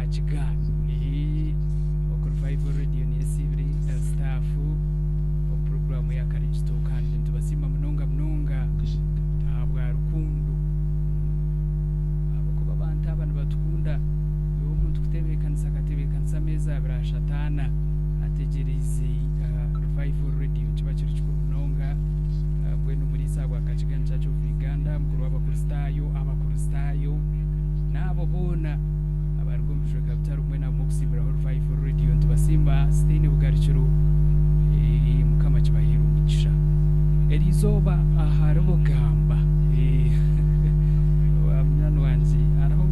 Kakiga. Oku Revival Radio niyo esiibire staff omu puroguraamu ya Karegito kandi nitubasiima munonga munonga ahabwa rukundo. Ahabw'okuba abantu aba nibatukunda. Iwe omuntu kutebeekanisa akatebeekanisa ameezi abiri ashatu ana ategyereize Revival Radio nikiba kiri kikuru munonga. Mbwenu omuriisa ahabwa Kakiga Church of Uganda, mukuru w'Abakristaayo, Abakristaayo n'abo boona abaruga omu bicweka bitari bimwe na bimwe okusiimiraho Revival Radio nitubasiima zitaine bugarukiro. Mukama akibaheere omugisha. Eri izooba ahari Bugamba wa munywani wangye hariho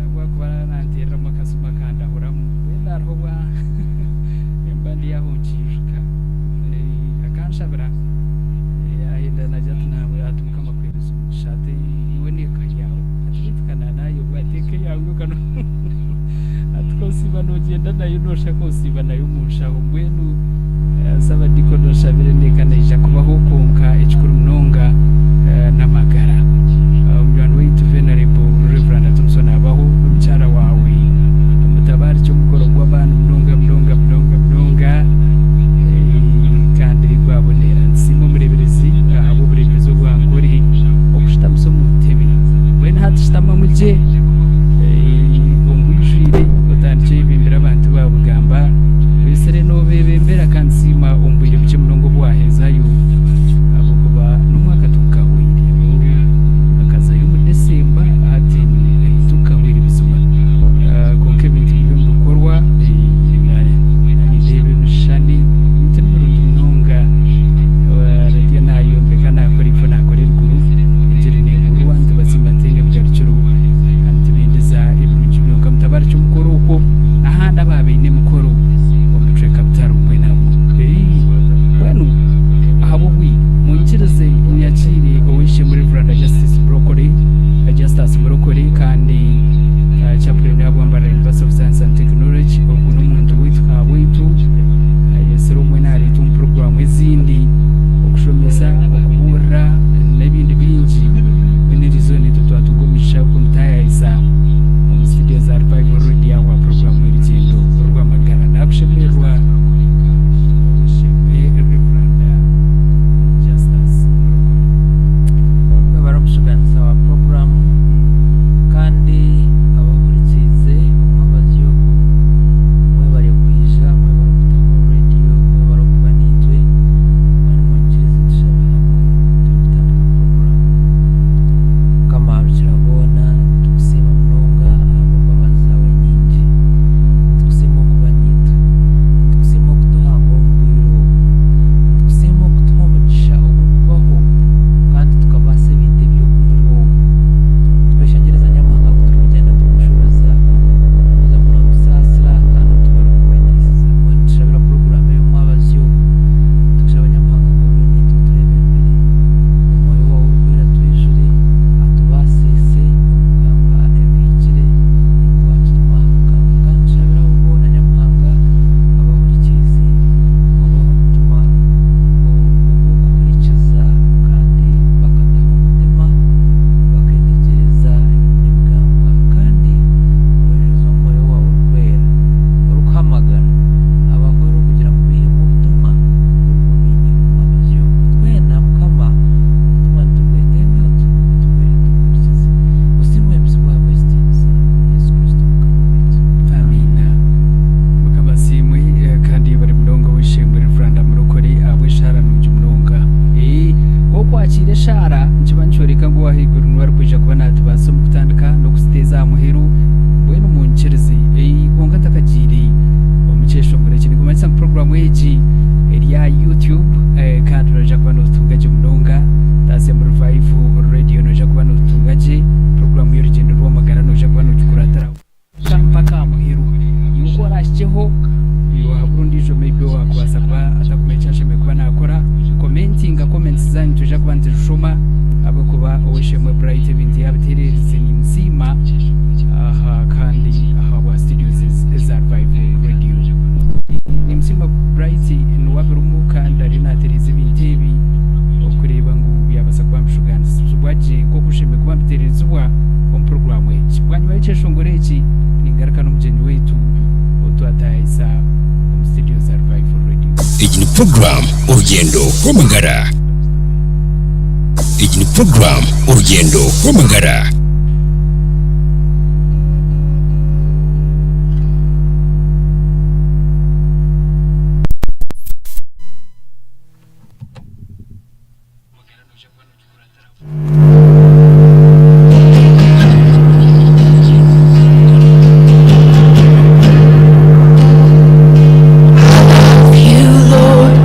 obu arikuba nanteereramu akasimu akandahuramu mbwenu hariho obu mba ndi aho nkiijuka akanshabira yahindura naagira ati ati Mukama akuheereze omugisha ati iwe n'eka yaawe ati beitu ka naayebwa ati eka eyaawe yo ka ati k'osiiba noogyenda nayo nooshusha nk'osiiba nayo omu nshaho mbwenu Saabadiikoni oshabire n'eka naija kubaho kwonka ekikuru munonga n'amagara. Munywani waitu Venerable Rev. Thompson abaho n'omukyara waawe mutabaarikye omukoro gw'amaani munonga munonga munonga munonga kandi gwabonera. Nitusiima omureeberezi ahabw'obureeberezi obu Ankore okushutamisa omu ntebe. Mbwenu hati shutamamu gye omu bwijwire otandikye oyebembere abantu ba Bugamba. Oyetsire noobebembera kandi siima omu bwire bukye munonga obu waahezayo ahabw'okuba n'omwaka tigukahweire. Akazayo omu Desemba hati tigukahweire buzima. Kwonka ebintu biriyo nibikorwa nindeeba ebishushani, ebintu ni birungi munonga. Radiyo naayombeka naakora eifo naakora eruguru, engiri neebuurwa nitubasiima tutaine bugarukiro kandi nitubendeza ebirungi byonka. Mutabarikye omukoro okwo n'ahandi abaabaine emikoro omu bicweka bitari bimwe na bimwe. Mbwenu ahabw'obwire, munyikirize nyakiire ow'eishe-emwe Rev. Justice Murokore, Justus Murokore kandi Chaplain ahabwa Mbarara University of Science and Technology. Ogu n'omuntu waitu ka bwaitu, ayetsire omwe nareeta omu puroguraamu ezindi, okushomesa, okubuurira n'ebindi bingi. Mbwenu eriizooba naitwe twatunga omugisha gw'okumutaayayisa omu studio za Revival Radio ahabwa puroguraamu y'orugyendo rw'amagara. Nakushemererwa ow'eishe-emwe Rev. Justus Murokore. Webare omushuganisa wa puroguramu kandi abahurikiize omwabazyo ogu mwebare kwija, mwebare kutaho rediyo, mwebare okuba naitwe, mbwenu munyikirize tushabe hamwe turikutandika puroguramu. Mukama Rukiraboona nitukusiima munonga ahabw'embabazi zaawe nyingi. Nitukusiima okuba naitwe. Nitukusiima okutuhanga omu bwire obu. Nitukusiima okutuha omugisha ogw'okubaho kandi tukabaasa ebintu eby'obwire obu. Nitweshengyereza Nyamuhanga ku turikugyenda turikushobeza, ogumizamu nootusaasira kandi otuhwere omu kweteisiza. Mbwenu nitushabira puroguraamu ey'omwabazyo ogu, nitukushaba Nyamuhanga ngu obe naitwe otureebembere. Omwoyo waawe orikwera atwijure, atubaasise okugamba ebihikire ebi waatutuma aha kugamba. Kandi tushabire abo boona Nyamuhanga abahurikiize, obahe omutima ogw'okuhurikiza kandi bakataho omutima bakeetegyereza ebirimu nibigambwa. Kandi obeehereze omwoyo waawe orikwera orikuhamagara abahwere kugira ngu baihemu obutumwa obu baine omu mwabazyo ogwo. Twena Mukama obutumwa nitubwetenga otuhwere tubuhurikize. Osiimwe oyembisibwe ahabw'ekitiinisa Yesu Kristo Mukama waitu. Amiina. Mukama asiimwe kandi yebare munonga ow'eishe-emwe Rev. Murokore ahabw'eshaara nungi munonga. Ku okwakiira eshaara nikiba nikyoreka ngu ow'ahaiguru niwe arikwija kuba naatubaasisa omu kutandika n'okuziteeza aha muheru. Mbwenu munyikirize. Kwonka ntakagiire omu kyeshongoro eki, nikumanyisa ngu puroguraamu egi eri aha YouTube kandi noija kuba nootutunga gye munonga. Taasya omu Revival Radio noija kuba nootutunga gye. Puroguraamu y'orugyendo rw'amagara noija kuba noogikuratira mpaka aha muheru. Iwe ku oraahikyeho, iwe wahabura ondiijo maybe owaakubaasa kuba atakumanya eki ashemereire kuba naakora, komentinga comments zaanyu nitwija kuba nituzishoma ahabw'okuba ow'eishe-emwe Bright ebintu yaabitereerize nimusiima aha kandi ahabwa studios eza Revival Radio. Nimusiima Bright niwe abirimu kandi ariyo naatereeza ebintu ebi okureeba ngu byabaasa kuba nibishugaanizibwa gye nk'oku bishemereire kuba nibitereezibwa omu puroguraamu egi. Bwanyima y'ekyeshongoro eki, ningaruka. Ningaruka n'omugyenyi waitu ou twataahiisa omu studio za Revival Radio. Egi ni puroguraamu Orugyendo rw'Amagara. Egi ni puroguraamu Orugyendo rw'Amagara. You, Lord.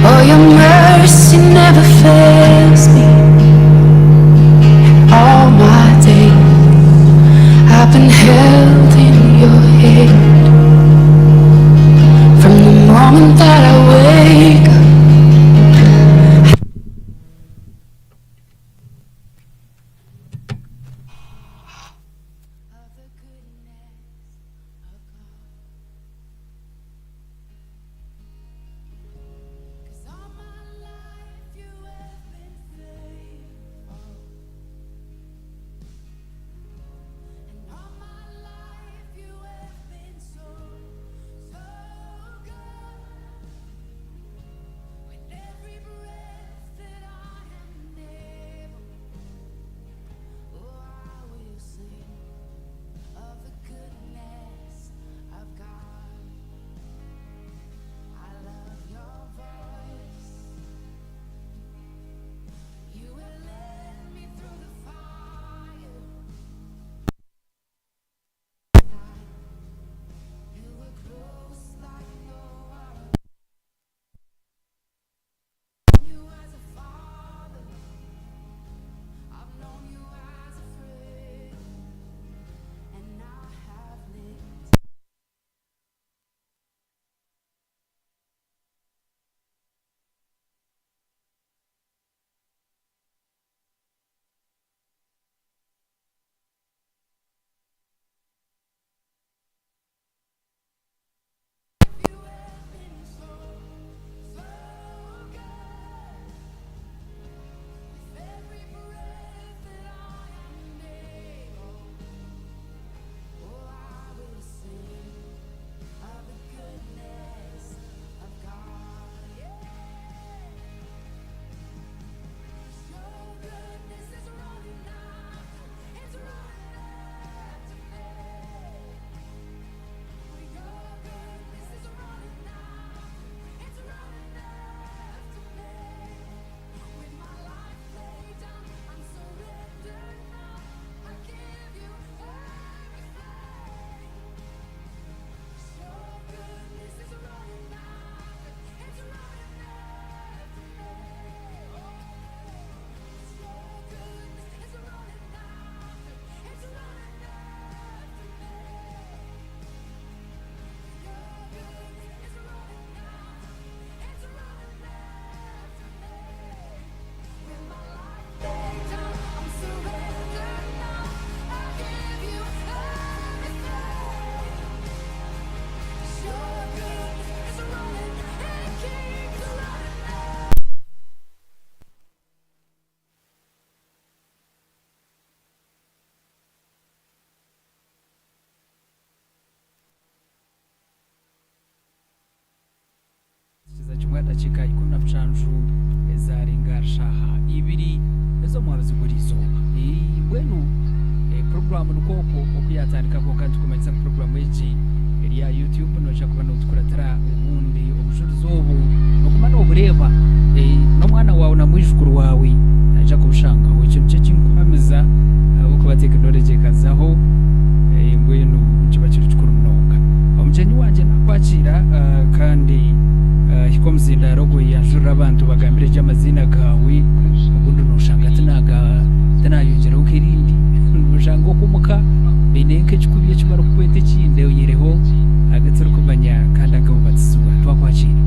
Oh, your mercy never fails me. All my days I've been held in your hand. From the moment that I wake up. Of the goodness of God. 'Cause all my life you have been faithful. And all my life you have been so, so good. With every breath that I am able, oh, I will sing of the goodness of God. I love your voice. You will lead me through the fire. You were close like no other. You as a father. I've known you as a friend, and I have lived. You have been so, so good. With every breath that I am able, oh, I will sing of the goodness of God. Yeah. Your goodness is running after, it's running after me. Your goodness is running after, it's running after me. With my life laid down, I'm surrendered now. I give you everything. Your goodness is running after, it's running after me. Your goodness is running after, it's running after me. Your goodness is running after, it's running after me. With my life laid down, I'm surrendered now. I give you everything. Your goodness is running, and it keeps running. Kiza kimwe dakiika 17 ezarenga shaaha 2 ez'omwabazi gw'erizooba. Mbwenu puroguraamu nikwo okwo oku yatandika kwonka nitukumanyisa ngu puroguraamu egi eri aha YouTube noija kuba notukuratira obundi obujurizi obu nokuma nobureeba n'omwana waawe na mwijukuru waawe naija kubushangaho. Ekyo nikyo ekinkuhamiza ahabw'okuba tekinologi ekazaho mbwenu nikiba kiri kikuru munonga. Omugyenyi wangye nakwakiira kandi hika omuzindaaro ogwo yanjurira abantu bagambire gye amaziina gaawe obundi noshanga tinayongyeraho nk'erindi noshanga oku omuka baine nk'ekikubi eki barikukweta ekindi oyihireho agu turikumanya kandi agabubatizibwa. Twakwakira.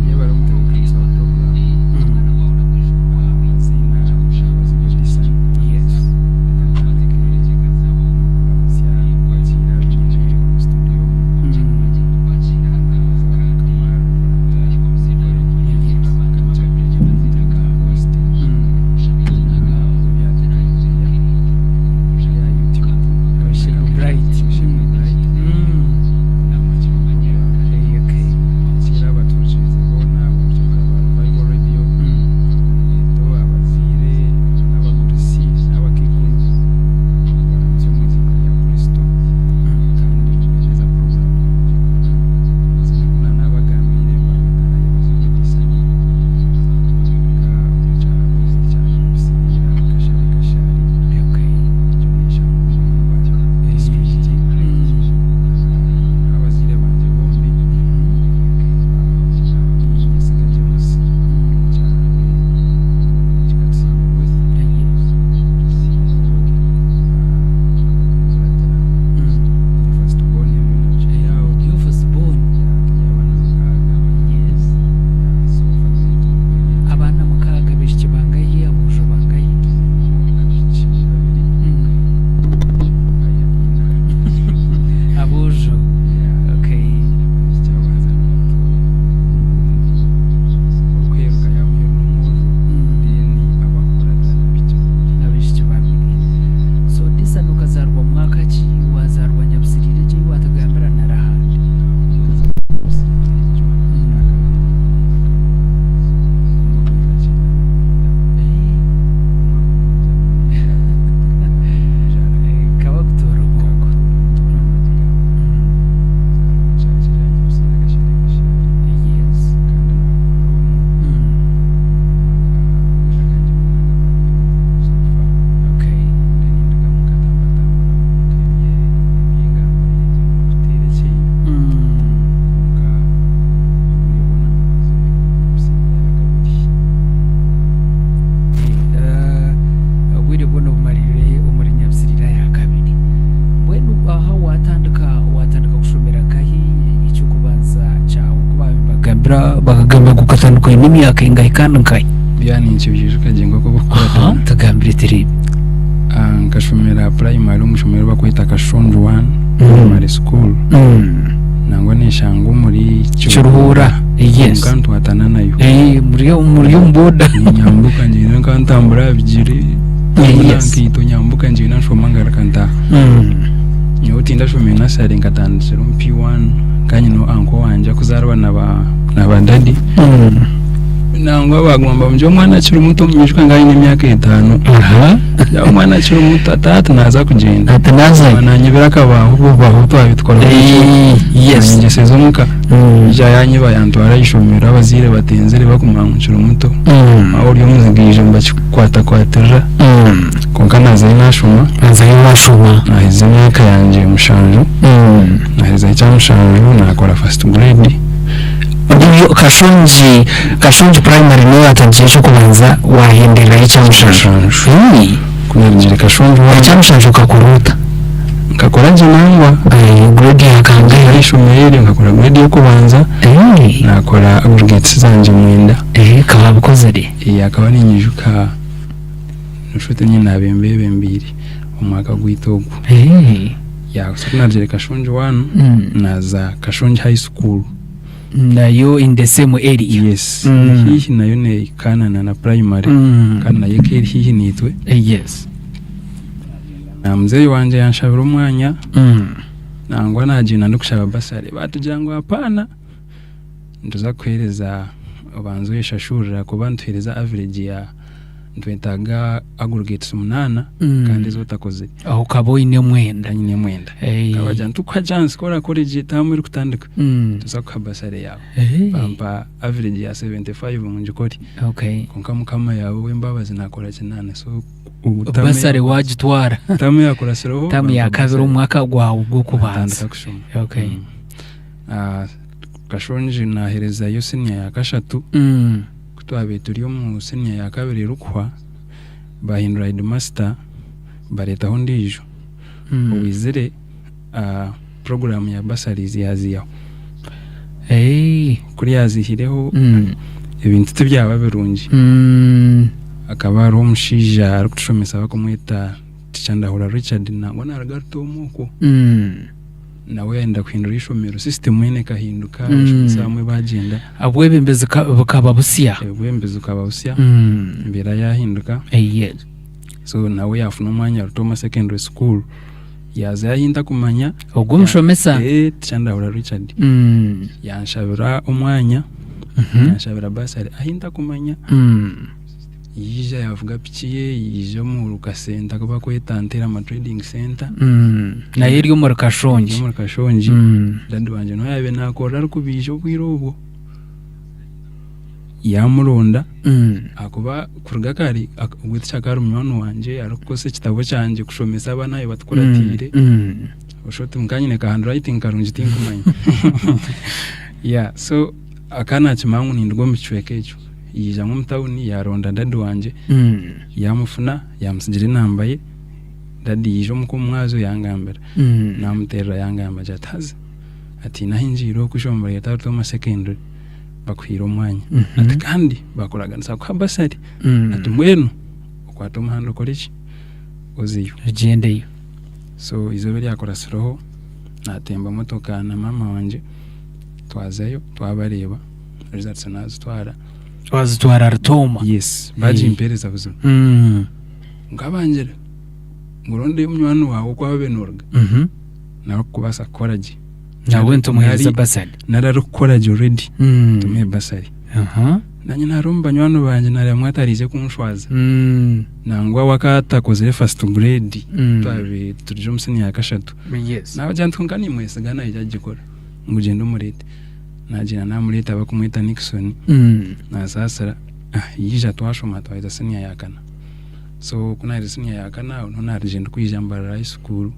Yebare omutebeekanisa wa puroguraamu. Amaziina Abazigu Edison. Yes. Reka ntandike n'okuramutsya kwakiira abaine omu studio nkabaza Mukama Reverend Mukore Kankyabire Host ow'ebya tekinologiya. oine emyaka engahi kandi nkahi? Bya ninkibyijuka gye nk'oku Aha, obikukwatana. tugambire tureebe. Ah, nkashomera primary omu ishomero eri bakweta Kashonjo One Primary School. Nangwa neshangwa omuri Kiruhura. Yes. Kwonka nitwatana nayo. Eh, muri muri omu boda. Nyambuka ngyenda nka ntambura aha bigyere. Ntambura Yes. nkaito nyambuka ngyenda nshoma ngaruka ntaaha. Nyowe tindashomire nursery nkatandikira omu P1 kandi nyineho uncle wangye akuzaarwa na ba na ba daddy. Nangwa bagamba ngu omwana akiri muto nyijuka nka aine emyaka etaano. Aha. Yaaba omwana akiri muto ati hati naaza kugyenda. Ati naazayo. Nanyibira akabaho obubaho obu twaba Eh, yes. Yangyeseza omuka. Yaija yanyiba yantwara aha ishomero abazaire batenzire bakumanya ngu nkiri muto. Waaba ori omuzigaija nibakikwatakwatira. Kwonka naazayo naashoma. Naazayo waashoma. Naaheza emyaka yangye mushanju. Naaheza ekya mushanju naakora first grade. Buriyo Kashongi, Kashongi primary niyo watandikire eky'okubanza wahendererayo ekyamushanju. Mushanju. Hey. Ku naarugire Kashongi one. Ekyamushanju okakora ota? Nkakora gye nangwa. Eh, grade ya kangahe? Aha ishomero eryo nkakora grade y'okubanza. Hey. Naakora aggregates zangye mwenda. Eh, kaba wabikozire. Eh, akaba ninyijuka nshuti nyine naabembebembeire omwaka gwaitu ogwo. Hey. Yeah, so ku naarugire Kashongi one, naaza Kashongi High School. Nayo in the same area. Yes. Haihi nayo nekanana na primary. Kandi nayo eka eri haihi naitwe. Yes. Na muzeeyi wangye yanshabira omwanya. Nangwa naagyenda ndikushaba bursary baatugira ngu apaana nituza kukuheereza obanze oyeshashurire ahakuba nituheereza average ya nitwetaaga aggregates munaana kandi ezi otakozire. Aho okaba oine mwenda. Nkaba nyine mwenda. Bakaba bagira ngu nitukuha chance ku orakore gye taamu erikutandika nituza kukuha bursary yaawe. Bampa average ya 75 ngu ngikore. Kwonka Mukama yaaba ow'embabazi naakora kinaana so Bursary waagitwara. Taamu yaakuratsireho Taamu ya kabiri omwaka gwawe gw'okubanza. Natandika kushoma. Kashongi naaherezayo siniya ya kashatu. Ku twabaire turi omu siniya ya kabiri erikuhwa, baahindura heedimasita bareetaho ondiijo owaizire puroguraamu ya bursaries yaaziihaho. Kuri yaaziihireho ebintu tibyaba birungi. Hakaba hariho omushaija arikutushomesa barikumweta Teacher Ndahura Richard nangwa naaruga Rutooma okwo. Nawe yayenda kuhindura eishomero, system yoona ekahinduka, abashomesa abamwe baagyenda. Obwebembezi bukaba busya. Obwebembezi bukaba busya, embeera yaahinduka. Yes. So nawe yaafuna omwanya Rutooma Secondary School, yaazayo ahi ntakumanya. Ogwo omushomesa? Teacher Ndahura Richard. Yanshabira omwanya, yanshabira bursary ahi ntakumanya. Yaija yaavuga piki ye, yaija omu kasenta aku barikweta Nterama Trading Centre. Nayo eri omuri Kashongi. Eri omuri Kashongi. Dadi wangye niho yaabaire naakorera arikubaija obwire obwo. Yaamuronda ahakuba kuruga kare ogwo ticha akaba ari munywani wangye arikukozesa ekitabo kyangye kushomesa abaana abu batukuratiire. Oshusha oti nka nyine ka handwriting karungi tinkumanya. Yeah, so akaba naakimanya ngu ninduga omu kicweka ekyo. Yaija omu tawuni yaaronda dadi wangye, yaamufuna yaamutsigira enamba ye, dadi yaija omuka omu mwazyo yangambira. Naamuteerera yangambira agira ati haza ati haine ahu ngiire oku eishomero ryaitu ahari Toma Secondary bakuhaire omwanya. Ati kandi baakuraganisa kukuha bursary, ati mbwenu okwate omuhanda okore ki, ozeyo. Ogyendeyo. So eizooba eryakuratsireho naatemba motoka na maama wangye twazayo twabareeba. Results nazitwara. Wazitwara Rutooma? Yes, bagimpereza buzima. Nkabangira ngu rondeyo munywani waawe oku waaba noruga nawe arikukubaasa kukora gye. Nawe ntumuheereze bursary. Nari arikukora gye already tumuhe bursary. Nanye nari omu banywani bangye nareeba ngu atariije kunshwaza. Nangwa we akaba atakozire first grade twabiire turi omu siniya ya kashatu. Nabagira nti kwonka nimwesiga naija kugikora ngu gyenda omureete. Naagyenda naamureeta barikumweta Nixon, naasaasira, yaija twashoma twaheza siniya ya kana. So ku naaherize siniya ya kana aho niho naarugire ndikwija Mbarara High School.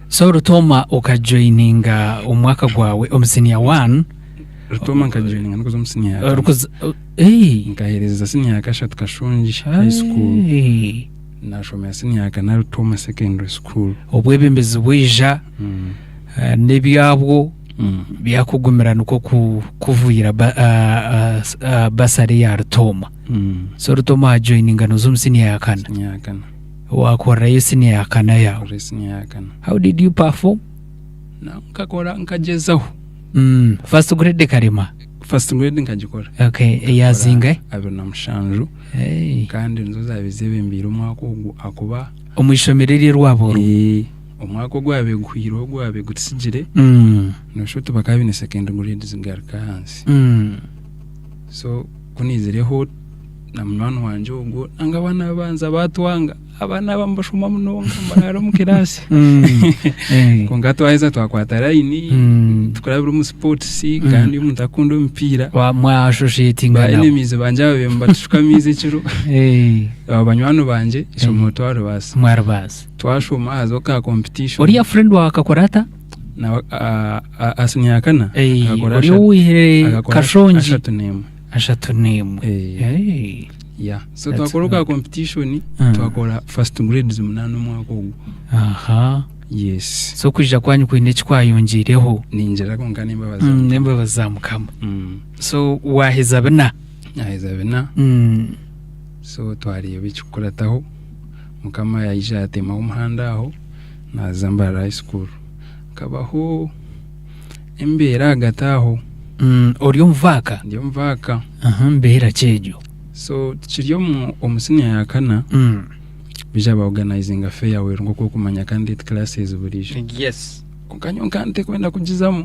So Rutooma okajoininga omwaka gwawe omu siniya one? Rutooma nkajoininga ndikuza omu siniya ya kana. Orikuza eh. Nkaheereza siniya ya kashatu Kashongi High School, naashomera siniya ya kana Rutooma Secondary School. Obwebembezi bwaija n'ebyabwo. Byakugumira nikwo kuvuira bursary ya Rutooma. So Rutooma wajoininga noza omu senior ya kana. Senior ya kana. Wakorerayo senior ya kana yaawe. Nkora senior ya kana. How did you perform? Na nkakora nkagyezaho. First grade ekarema? First grade nkagikora. Okay, eya zingahi? 27 Hey. kandi nizo zaabaire zebembeire omwaka ogwo ahakuba Omu ishomero eri erwaba orimu? Eh, omwaka ogwabaire guhwireho ogwabaire gutsigire noshusha oti bakaba baine second grade zigaruka ahansi. So ku naizireho na munywani wangye ogwo nanga abaana babanza batwanga, abaana aba nibashoma munonga nibaraara omu kiraasi. Kwonka twaheza twakwata layini tukurabira omu sports kandi omuntu akunda omupiira. Mwa associatinga Ba nabo. enemies bangye ababaire nibatushuka amaizi ekiro, abo banywani bangye eishomero twaribaasa. Mwaribaasa. Twashoma haza ka competition. Oriya friend waawe akakora ata? Nawe aha siniya ya kana akakora Oriya ou waihire akakora Kashongi? 31. 31. Yeah. So That's twakora ka good. competition twakora first grades munaana omwaka ogwo. Aha. Yes. So okwija kwanyu kwine eki kwayongyeireho. Ningira kwonka n'embabazi za Mukama. N'embabazi za Mukama. So waaheza bina. Naaheza bina. So twareeba ekikukurataho, Mukama yaija yateemaho omuhanda aho, naaza Mbarara High School. Hakabaho embeera ahagati aho. Ori omu vaaka? Ndi omu vaaka. Aha, mbeera ki egyo? So tukiri omu siniya ya kana, baija baorganizinga farewell nk'oku orikumanya candidate classes buriijo. Yes. Kwonka nyowe nkaba ntekwenda kugizamu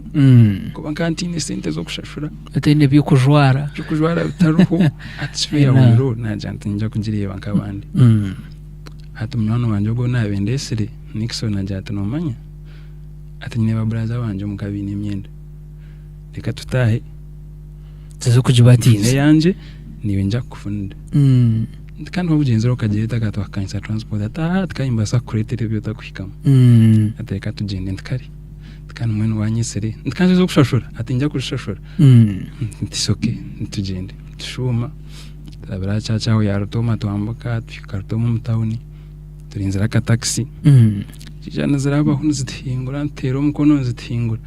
kuba nkaba ntaine sente z'okushashura. Otaine by'okujwara. Eby'okujwara bitariho hati farewell naagira nti niinyija kugireeba nk'abandi. Hati munywani wangye ogu ou naabaire ndeetsire Nixon agira ati noomanya ati nyine ba brother bangye omuka baine emyenda reka tutaahe Tuze kugibatiiza. nfune eyangye naiwe nyija kukufunira. Nti kandi waaba ogyenzire okagireeta ka twakukanyisa transport ati aah ati nimbaasa kukureetera ebi otarikuhikamu. Ati reka tugyende nti kare nti kandi mbwenu wanyetsire nti kandi ez'okushashura ati niinyija kuzishashura nti it's okay tugyende tushuuma turabira aha church aho ya Rutooma twambuka tuhika Rutooma omu tawuni turinzire akatakisi ziija nizirabaho nizituhingura nituteera omukono nizituhingura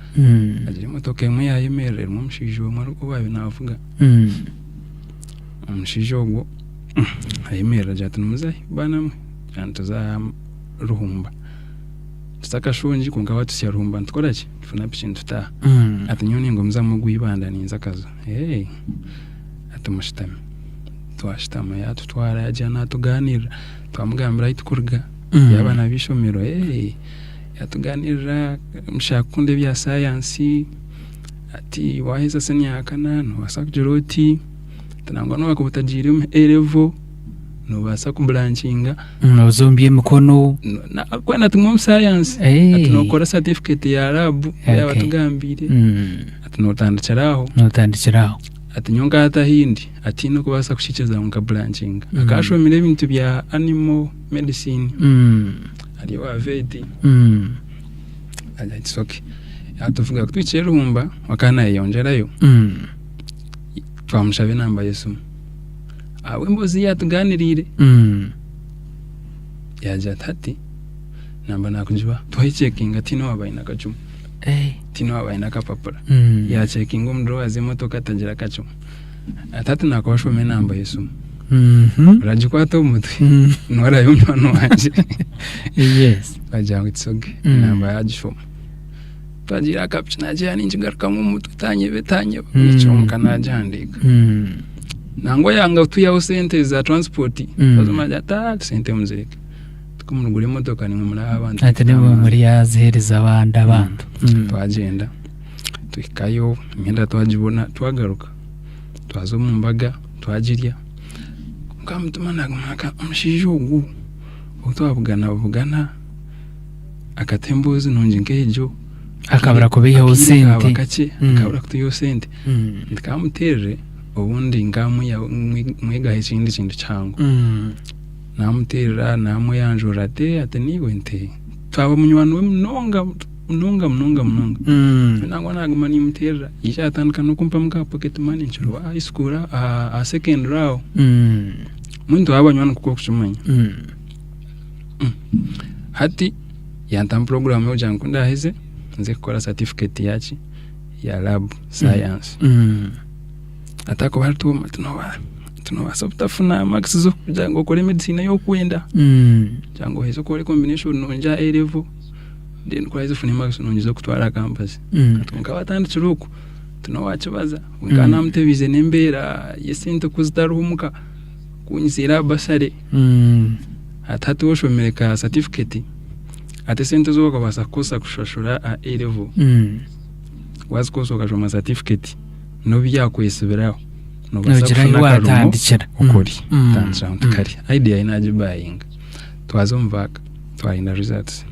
hagira emotoka emwe yaayemerera erimu omushaija omwe owaabaire naavuga. Omushaija ogwo ayemerera agira ati nimuza hi baana mwe? Tugira nituza Ruhumba. Tuza Kashongi kwonka baatuhitsya Ruhumba nitukora ki? Nitufuna piki nitutaaha. Ati nyowe ningumizamu ogwa Ibanda ninza Kazo. Eeh ati mushutame. Twashutama yaatutwara yaagira naatugaaniirira. Twamugambira ahu turikuruga yaaba n'ab'eishomero eeh yaatugaaniirira mushaaha kukunda ebya sayansi. Ati waaheza siniya ya kana noobaasa kugira oti, ati nangwa n'obu waakuba otagiire omu A level noobaasa kuburankinga. Oze omu by'emikono. Kwenda ati omu sayansi ati nookora satifiketi ya laabu ei yaaba atugambiire ati nootandikira aho. Nootandikira aho. Ati nyowe nkaba hati ahi ndi ati tihaine orikubaasa kukiikiriza ngu nkaburankinga. Akaba ashomire ebintu bya animal medicine ari owa veeti. Agira ati it's okay. Yaatuvuga ku tuhikire Ruhumba akaba naayeyongyerayo, twamushaba enamba y'esimu. Ahabw'emboozi ei yaatugaaniriire, yaagira ati hati namba naakugibaha. Twayechekinga tihaine owaaba aine akacumu, tihaine owaaba aine akapapura. Yaachekinga omu drawer z'emotoka tagira akacumu. Ati hati naakuha shoma enamba y'esimu. Oragikwata omu mutwe? Niwe araabe munywani wangye. Bagira ngu it's okay, enamba yaagishoma. Twagiire aha kapiki naagira ningigarukamu omu mutwe tanyeba etanyeba kwonka naagihandiika. Nangwa yanga kutwihaho sente za transport, twazimara agira ati aah sente muzireke, tikumurigura emotoka nimwe muraaha abantu. Ati nimwe muryaziheereza abandi abantu. Twagyenda tuhikayo emyenda twagibona twagaruka twaza omu mbaga twagirya kwonka aha mutima naaguma nka omushaija ogu ou twabugana bugana akatuha emboozi nungi nk'egyo Akabura kubaihaho akaire kaaba sente. kakye akabura kutwihaho sente nti kamuteerere obundi nkamwigaho ekindi kintu kihango. Namuteerera namweyanjurira ati ati niiwe nti twaba munywani we munonga munonga munonga munonga. Nangwa naguma nimuteerera yaija yatandika n'okumpamu ka pocket money nkiri owa high school aha secondary aho. Mbwenu twaba banywani nk'oku orikukimanya. Hati yantamu puroguraamu y'okugira ngu ku ndaaheze nze kukora certificate yaki? Ya lab science. Hati akuba arituuma ati nooba noobaasa obutafuna marks z'okugira ngu okore medicine ei orikwenda kugira ngu oheze okore combination nungi aha A level then ku oraheza ofune marks nungi z'okutwara aha campus. Hati kwonka waatandikira okwo tinowaakibaza. Kwonka naamutebiize n'embeera y'esente ku zitariho omuka kunyiziire aha bursary. Hati hati waaba oshomire ka certificate hati esente ezi orikubaasa kukozesa kushashura aha A level waazikozesa okashoma certificate n'obu yaakwesibiraho noobaasa Noogira ahu kufuna akarimo waatandikira. okore otandikire aho nti kare idea ye naagibayinga twaza omu vaaka twarinda results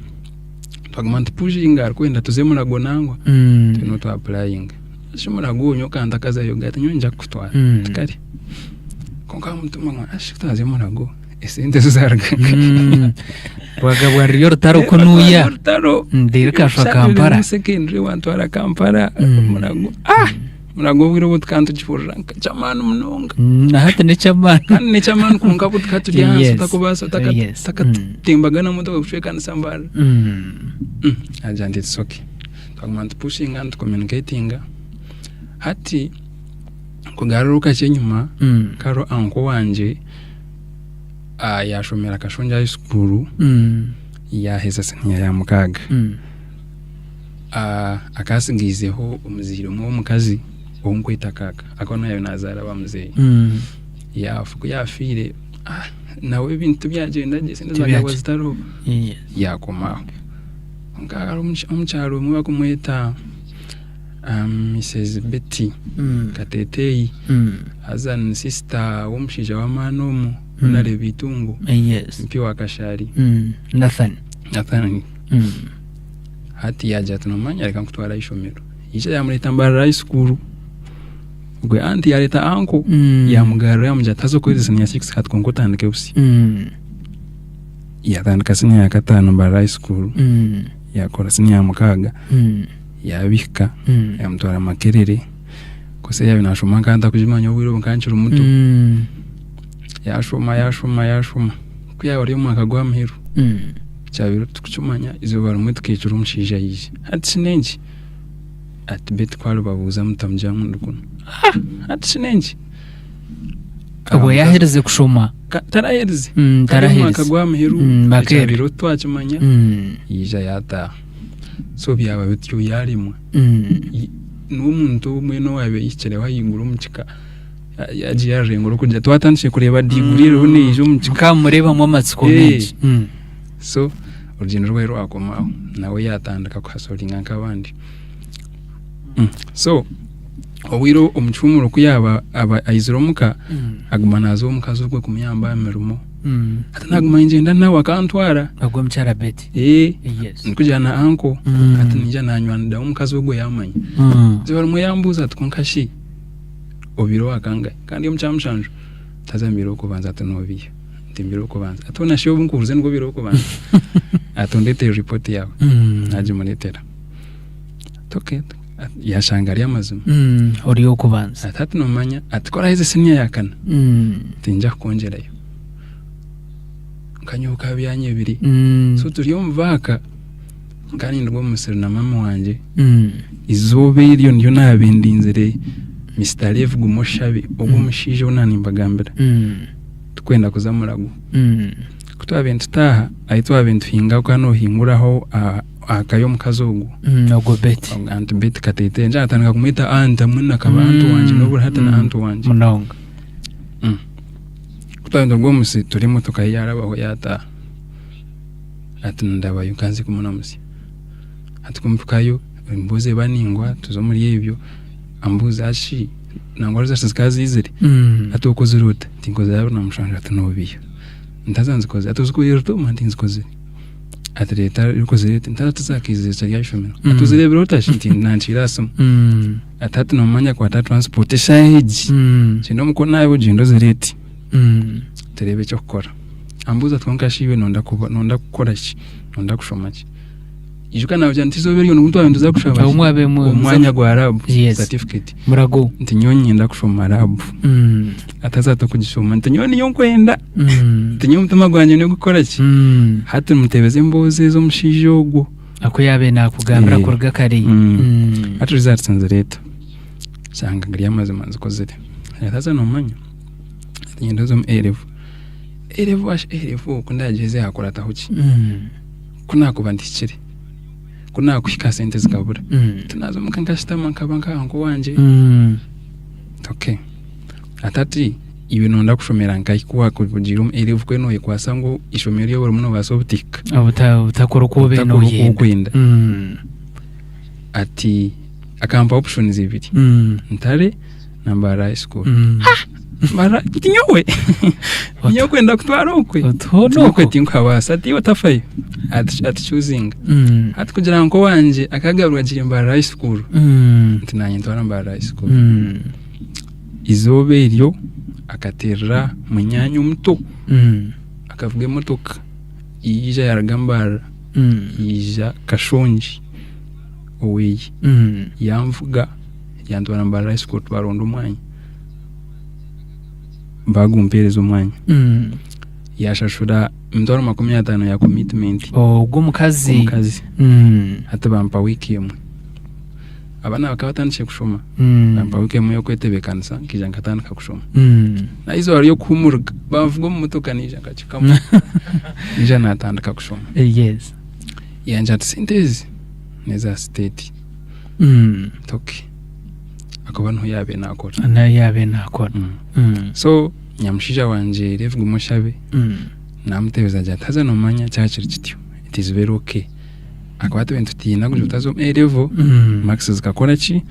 twaguma nitupushinga arikwenda tuze Mulago nangwa twena twa apurayinga shi Mulago nyowe okantakazayo ati nyowe niinyija kukutwara nti kare kwonka aha mutima ngu shi kutwaza Mulago esente zo zaaruga nkahi? Rwagabwa ruri orutaro kunuya. Orutaro. Ndeero kashwa Kampala. Secondary wantwara Kampala Mulago. Ah! Mulago obwire obwo tukaba nitugihurira nk'eky'amaani munonga. Na hati n'eky'amaani. Kandi n'eky'amaani kwonka bwo tukaba turi ahansi Yes. otakubaasa otaka- Yes. otakatembagana motoka kucwekanisa Mbarara. Naagira nti it's okay. Twaguma nitupushinga nitucommunicatinga. Hati kugaruka kakye enyima, Carol uncle wangye yaashomera Kashongye High School yaaheza siniya ya mukaaga. Akaba atsigaizeho omuzaire omwe w'omukazi ou ndikweta kaaka akaba niwe yaabaire naazaara bamuzeeyi. Yaafa ku yaafiire nawe ebintu tibyagyenda gye esente zaakaba zitariho yaakoma aho. Kwonka hariho omukyara omwe barikumweta Mrs Betty Kateteyi haza ni sister w'omushaija w'amaani omwe ou naareeba eitungo MP wa Kashari. Nathan. Nathan. Hati yaagira ati noomanya reka nkutware aha ishomero. Yaija yaamureeta Mbarara High School. Ogwe anti yaareeta uncle yaamugarura yaamugira ati haza okwezi siniya six hati kwonka otandike busya. Yaatandika siniya ya kataano Mbarara High School, yaakora siniya ya mukaaga. Yaabihika yaamutwara Makerere course ei yaabaire naashoma nkaba ntakugimanya obwire obwo nkaba nkiri muto. Yaashoma yaashoma yaashoma ku yaaba ari omu mwaka gw'aha muheru kyabaire titukukimanya eizooba rimwe tukaikira omushaija yaija hati shi n'enki? Ati beitu ku aribabuuza mutamugira ngu ndi kunu. Hati shi n'enki? Obwo yaaherize kushoma. Taraherize. Kari omu mwaka gw'aha muheru Makerere. ekyabaire titwakimanya yaija yaataaha. So byaba bityo yaaremwa. N'omuntu mbwenu owaabaire ahikireho ahaiguru omu kika yaagiire aha rurengo rw'okugira twatandikire kureeba diguri eriho neija omu kika. Mukaba mumureebamu amatsiko maingi. So orugyendo rwe rwakoma aho nawe yaatandika kuhasoringa nk'abandi. So obwire omu kihuumuro ku yaaba aba aizire omuka aguma naaza ow'omukazi ogwe kumuyamba aha mirimo. Hati naaguma ningyenda nawe akantwara. Ogwo omukyara Betty. Yes. Ndikugira na uncle hati niinyija nanywanira omukazi ogwo yaamanya. Eizooba rimwe yambuuza ati kwonka shi obaire owa kangahi? Kandi omu kyamushanju nti haza mbaire ow'okubanza ati noobiiha? Nti mbaire ow'okubanza. Ati hoona shi obu nkubuurize nibwo obaire ow'okubanza? Ati ondeetere report yaawe. Naagimureetera. Ati okay, yaashanga ari amazima. Ori ow'okubanza. Ati hati noomanya ati ku oraaheze siniya ya kana tinja kukwongyerayo. Nka nyowe bikaba byanyebire. So turi omu vaaka nkaba ninduga omu musiri na maama wangye, eizooba eryo niryo naabaire ndinzire Mister Levi guma oshabe ogwo omushaija ou naanimbagambira turikwenda kuza Murago. Ku twabaire nitutaaha ahi twabaire nituhinga okaba noohinguraho aha ka y'omukazi ogwo. Ogwo Betty. Aunt Betty Kateete natandika kumweta aunt mbwenu akaba aunt wangye n'oburi hati ni aunt wangye. Munonga. Ku twabaire nituruga omu musiri turi emotoka ye yaarabaho yaataaha. Ati ndabayo nkanze kumuramutsya. Hati ku mpikayo emboozi eba ningwa tuza omuri ebyo ambuuza shi nangwa results zikaba ziizire? Ati okozire ota? Nti nkozire 27 ati noobiiha. Nti haza nzikozire. Ati ozikozire ota? Nti nzikozire. Ati reeta okozire oti? Nti haza tizaakaizire kiri aha ishomero. Ati ozireebire ota shi? Nti nankiire aha simu. Ati hati noomanya kwata transport eshaaha egi, gyenda omukono aho ogyende ozireete tureebe eky'okukora. Ambuuza ati kwonka shi iwe noyenda kuba noyenda kukora ki? Noyenda kushoma ki? Ijuka naagira nti eizooba eryo nibwo twaba nituza kushaba Ahu mwabaire omu mwanya gwa lab Yes. certificate. Murago. Nti nyowe niinyenda kushoma lab. Ati haza tokugishoma? Nti nyowe niyo nkwenda. Nti nyowe omutima gwangye nigukora ki? Hati muteebeze emboozi ez'omushaija ogwo. Aku yaabaire naakugambira Eh. kuruga kare. Hati results nzireeta nshanga gari amazima nzikozire. Haza noomanya niinyenda oze omu A level. A level A level ku ndaagyeze haakurataho ki? Ku naakuba ntihikire, ku naakuhika sente zikabura, tinaaza omuka nkashutama nkaba nka uncle wangye? Okay. Hati ati iwe nooyenda kushomera nkahi ku waakugiire omu A level ku nooyekwasa ngu eishomero ryawe orimu noobaasa obutahika? Obutakora oku obaire Obutakora oku nooyenda. okwenda. Ati akampa options ibiri, Ntare na Mbarara High School. Mbarara ti nyowe nyowe kwenda kutwara okwe Otuhoona Ti okwe okwo. tinkuhabaasa ati iwe otafayo ati ati choosinga hati kugira ngu owangye akagaruka agiire Mbarara High School nti nanye ntwara Mbarara High School. Izooba eryo akateerera munyaanya omuto akavuga emotoka yaija yaruga Mbarara yaija Kashongi oweye yanvuga yantwara Mbarara High School twaronda omwanya bagumpereza omwanya yashashura emitwaro 50 ya commitment Ogwo omukazi. Omukazi. Hati bampa wiiki emwe abaana bakaba batandikire kushoma bampa wiiki emwe y'okwetebeekanisa nkaija nkatandika kushoma n'eizooba ry'okuhuumurika banvuga omu motoka naija nkakikamu naija natandika kushoma. Yes. Yangira ati sente ezi n'eza state. Nti okay. Akuba niho yaabaire naakora. Nayo yaabaire naakora. So nyamushaija wangye Rev Gumoshabe naamuteebereza agira ati haza noomanya kyaba kiri kityo it is very okay. Akuba twena nitutiina kugira ngu twaza omu A level marks zikakora ki?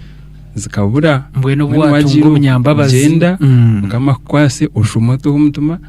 Zikabura. Mbwenu obu Mbwenu waatunga waagira obunyambabazi. ogyenda Mukama akukwase oshome oteho omutima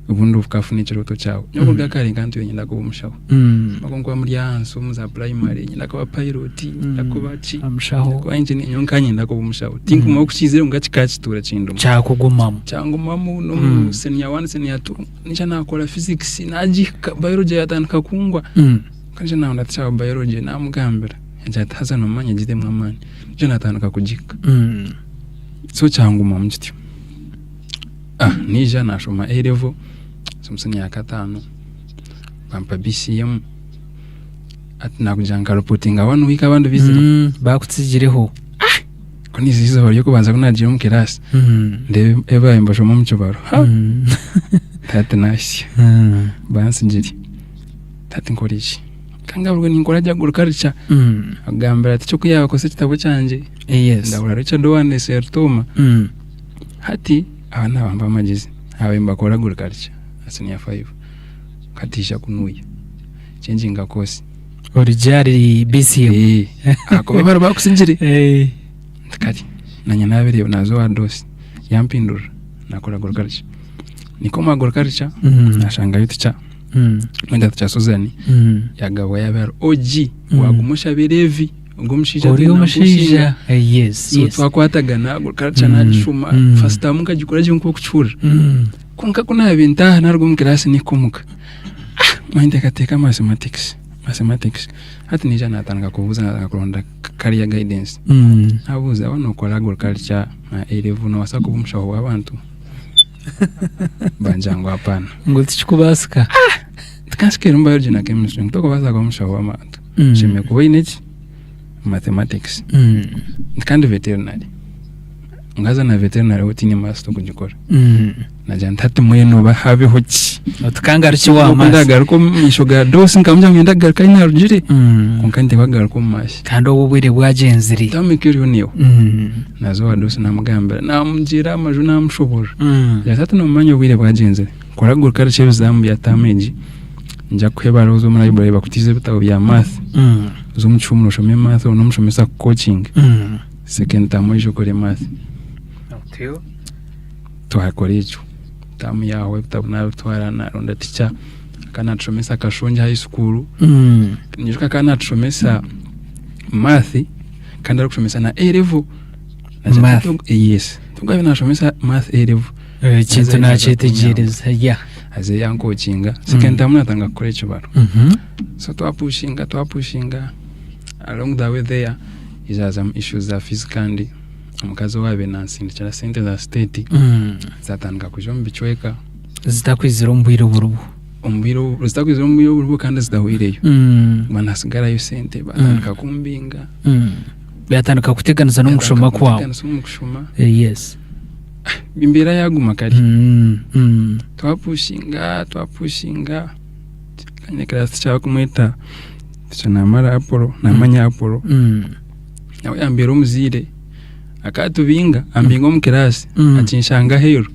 obundi okafuna ekirooto kyawe. Nyowe kuruga kare nkaba ntuura niinyenda kuba omushaho. Ahabw'okuba nkuba muri ahansi omu za primary niinyenda kuba pilot, niinyenda kuba ki, Omushaho. kuba engineer, nyowe nkaba niinyenda kuba omushaho. Tinkumanya oku kiizire kwonka kikaba kituura kindimu. Kyakugumamu. Kyangumamu n'omu senior one, senior two, nikyo naakora physics naagihika, biology yaatandika kungwa. Kwonka nikyo naahurira tikyaaba biology naamugambira, yaagira ati haza noomanya gitemu amaani. Nikyo naatandika kugihika. So kyangumamu kityo. Naija naashoma A level, omu senior ya kataano, bampa BCM, hati naakugira nka reportinga one week abandi baizire. Bakutsigireho. Ku niiza eizooba ry'okubanza ku naagiire omu kiraasi, ndeeba ebi nibashoma omu kibaro, hati naahitsya, bansigire, hati nkore ki? Nkangaburwa ninkora gye agriculture, akugambira ati kyo ku yaakozesa ekitabo kyangye, ndahurira Richard owandeesire Rutooma. Hati aba nabampa amagezi ababaire nibakora agriculture aha senior five hati ija kunuya changinga course. Origye ahari BCM. Ahakuba bari bakusigire. Nti kare nanye nabireeba naza owa Dosi yampindurira nakora agriculture. Nikwo omu agriculture nashangayo teacher mwenda teacher Susan yagabwa yaaba ari OG waguma oshabe Levi. Ogwo omushaija Ori atwine omushaija nampushinga. yes So yes twakwatagana agriculture nagishoma first term nkagikora gye nk'okukihurira. Kwonka ku naabaire ntaaha naaruga omu kiraasi nihika omuka, ninteekateeka mathematics, mathematics. Hati naija naatandika kubuuza naatandika kuronda career guidance. Naabuuza waaba nookora agriculture na A level noobaasa kuba omushaho w'abantu? Bangira ngu hapaana. Ngu tikikubaasika. Tikanshika erimu biology na chemistry ngu tokubaasa kuba omushaho w'abantu. Oshemereire kuba oine ki? Mathematics. Kandi veterinary. Ngu haza na veterinary ho tiine maths tokugikora. Nagira nti hati mbwenu oba habeho ki? Oti kangarukye owa Oku maths. ndagaruka omu maisho ga Dosi nkamugira ngu niinyenda kugaruka ahi naarugire. Kwonka niteekwa kugaruka omu maths. Kandi obwo obwire bwagyenzire. Term eriho neehwa. Naaza owa Dosi naamugambira, naamugira amaju naamushoboorora. Naagira ati hati noomanya obwire bwagyenzire. Kora agriculture ebizaamu bya term egi. Nija kukuha ebaruha oze omu library bakutiize ebitabo bya math. Oze omu kihumuro oshome math obone omushomesa akukokinge. Second term oije okore math. Twakora ekyo. Term yahwa ebitabo nabitwara naronda teacher akaba natushomesa Kashongye high school. Nyijuka akaba natushomesa math kandi arikushomesa na A level. Math. Yes. Tubwo nashomesa math A level. Ekintu nakyetegyereza yeah. Aze yankokinga second term natandika kukora ekibaro. So twapushinga twapushinga along the way there hazamu issues za fees kandi omukazi owaabaire nansindikira sente za state zatandika kwija omu bicweka. Zitakwizire omu bwire oburibwo. Omu bwire obu zitakwizire omu bwire oburiho kandi zitahweireyo. Mm. Guma nihasigarayo sente batandika kumbinga. Mm. Byatandika kuteganisa n'omu kushoma kwawe. Kuteganisa omu kushoma. Eh, Yes. Embeera yaguma kare. Mm. Mm. Twapushinga twapushinga kanye class teacher barikumweta teacher Namara Apollo namanya Apollo Mm. nawe yambeera omuzaire akatubinga ambinga omu class Mm. akinshanga aheeru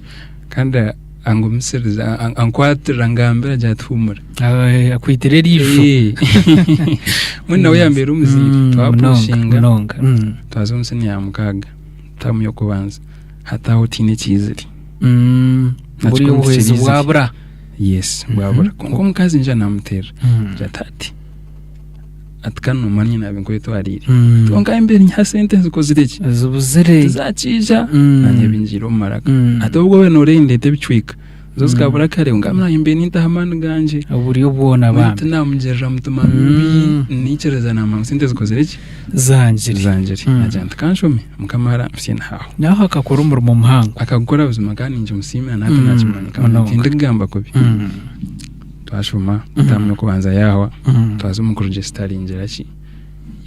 kandi angumisiriza ankwatirira angambira agira ati huumura. Eh, Akwitira eriisho. Eh. Mbwenu nawe yambeera omuzaire Mm, munonga twapushinga munonga. Mm. twaza omu siniya ya mukaaga taamu y'okubanza hati aho tihaine ekiizire. Mm. Nakyo Buriya obuhwezi tikiriizire. bwabura. Yes bwabura kwonka omukazi nja namuteerera Mm. agira ati hati ati kandi noomanya naaba nkwetwariire Mm. kwonka embeera nyiha sente zikozire ki Zibuzire. tizakiija Mm. nanye bingiire omu maraka Mm. ati obwo waaba noorendeeta ebicweka zo Mm. zikabura kare ngamba naanye mbaire nintaho amaani gangye Oburyo bwona Mbwenu bambi. tinamugirira mutima Mm. mubi niikiriza naamanya ngu sente zikozire ki Zangire. zangire Mm. nagira nti kanshome mukama arampitsye naaho Naho akakora omurimo muhango. akagukora buzima kandi ninkimusiimira nahati Mm. nakimanya kandi Munonga. tindikugamba kubi Mm. Twashoma Mm. taamu y'okubanza yaahwa Mm. twaza omu kuregisitaringira ki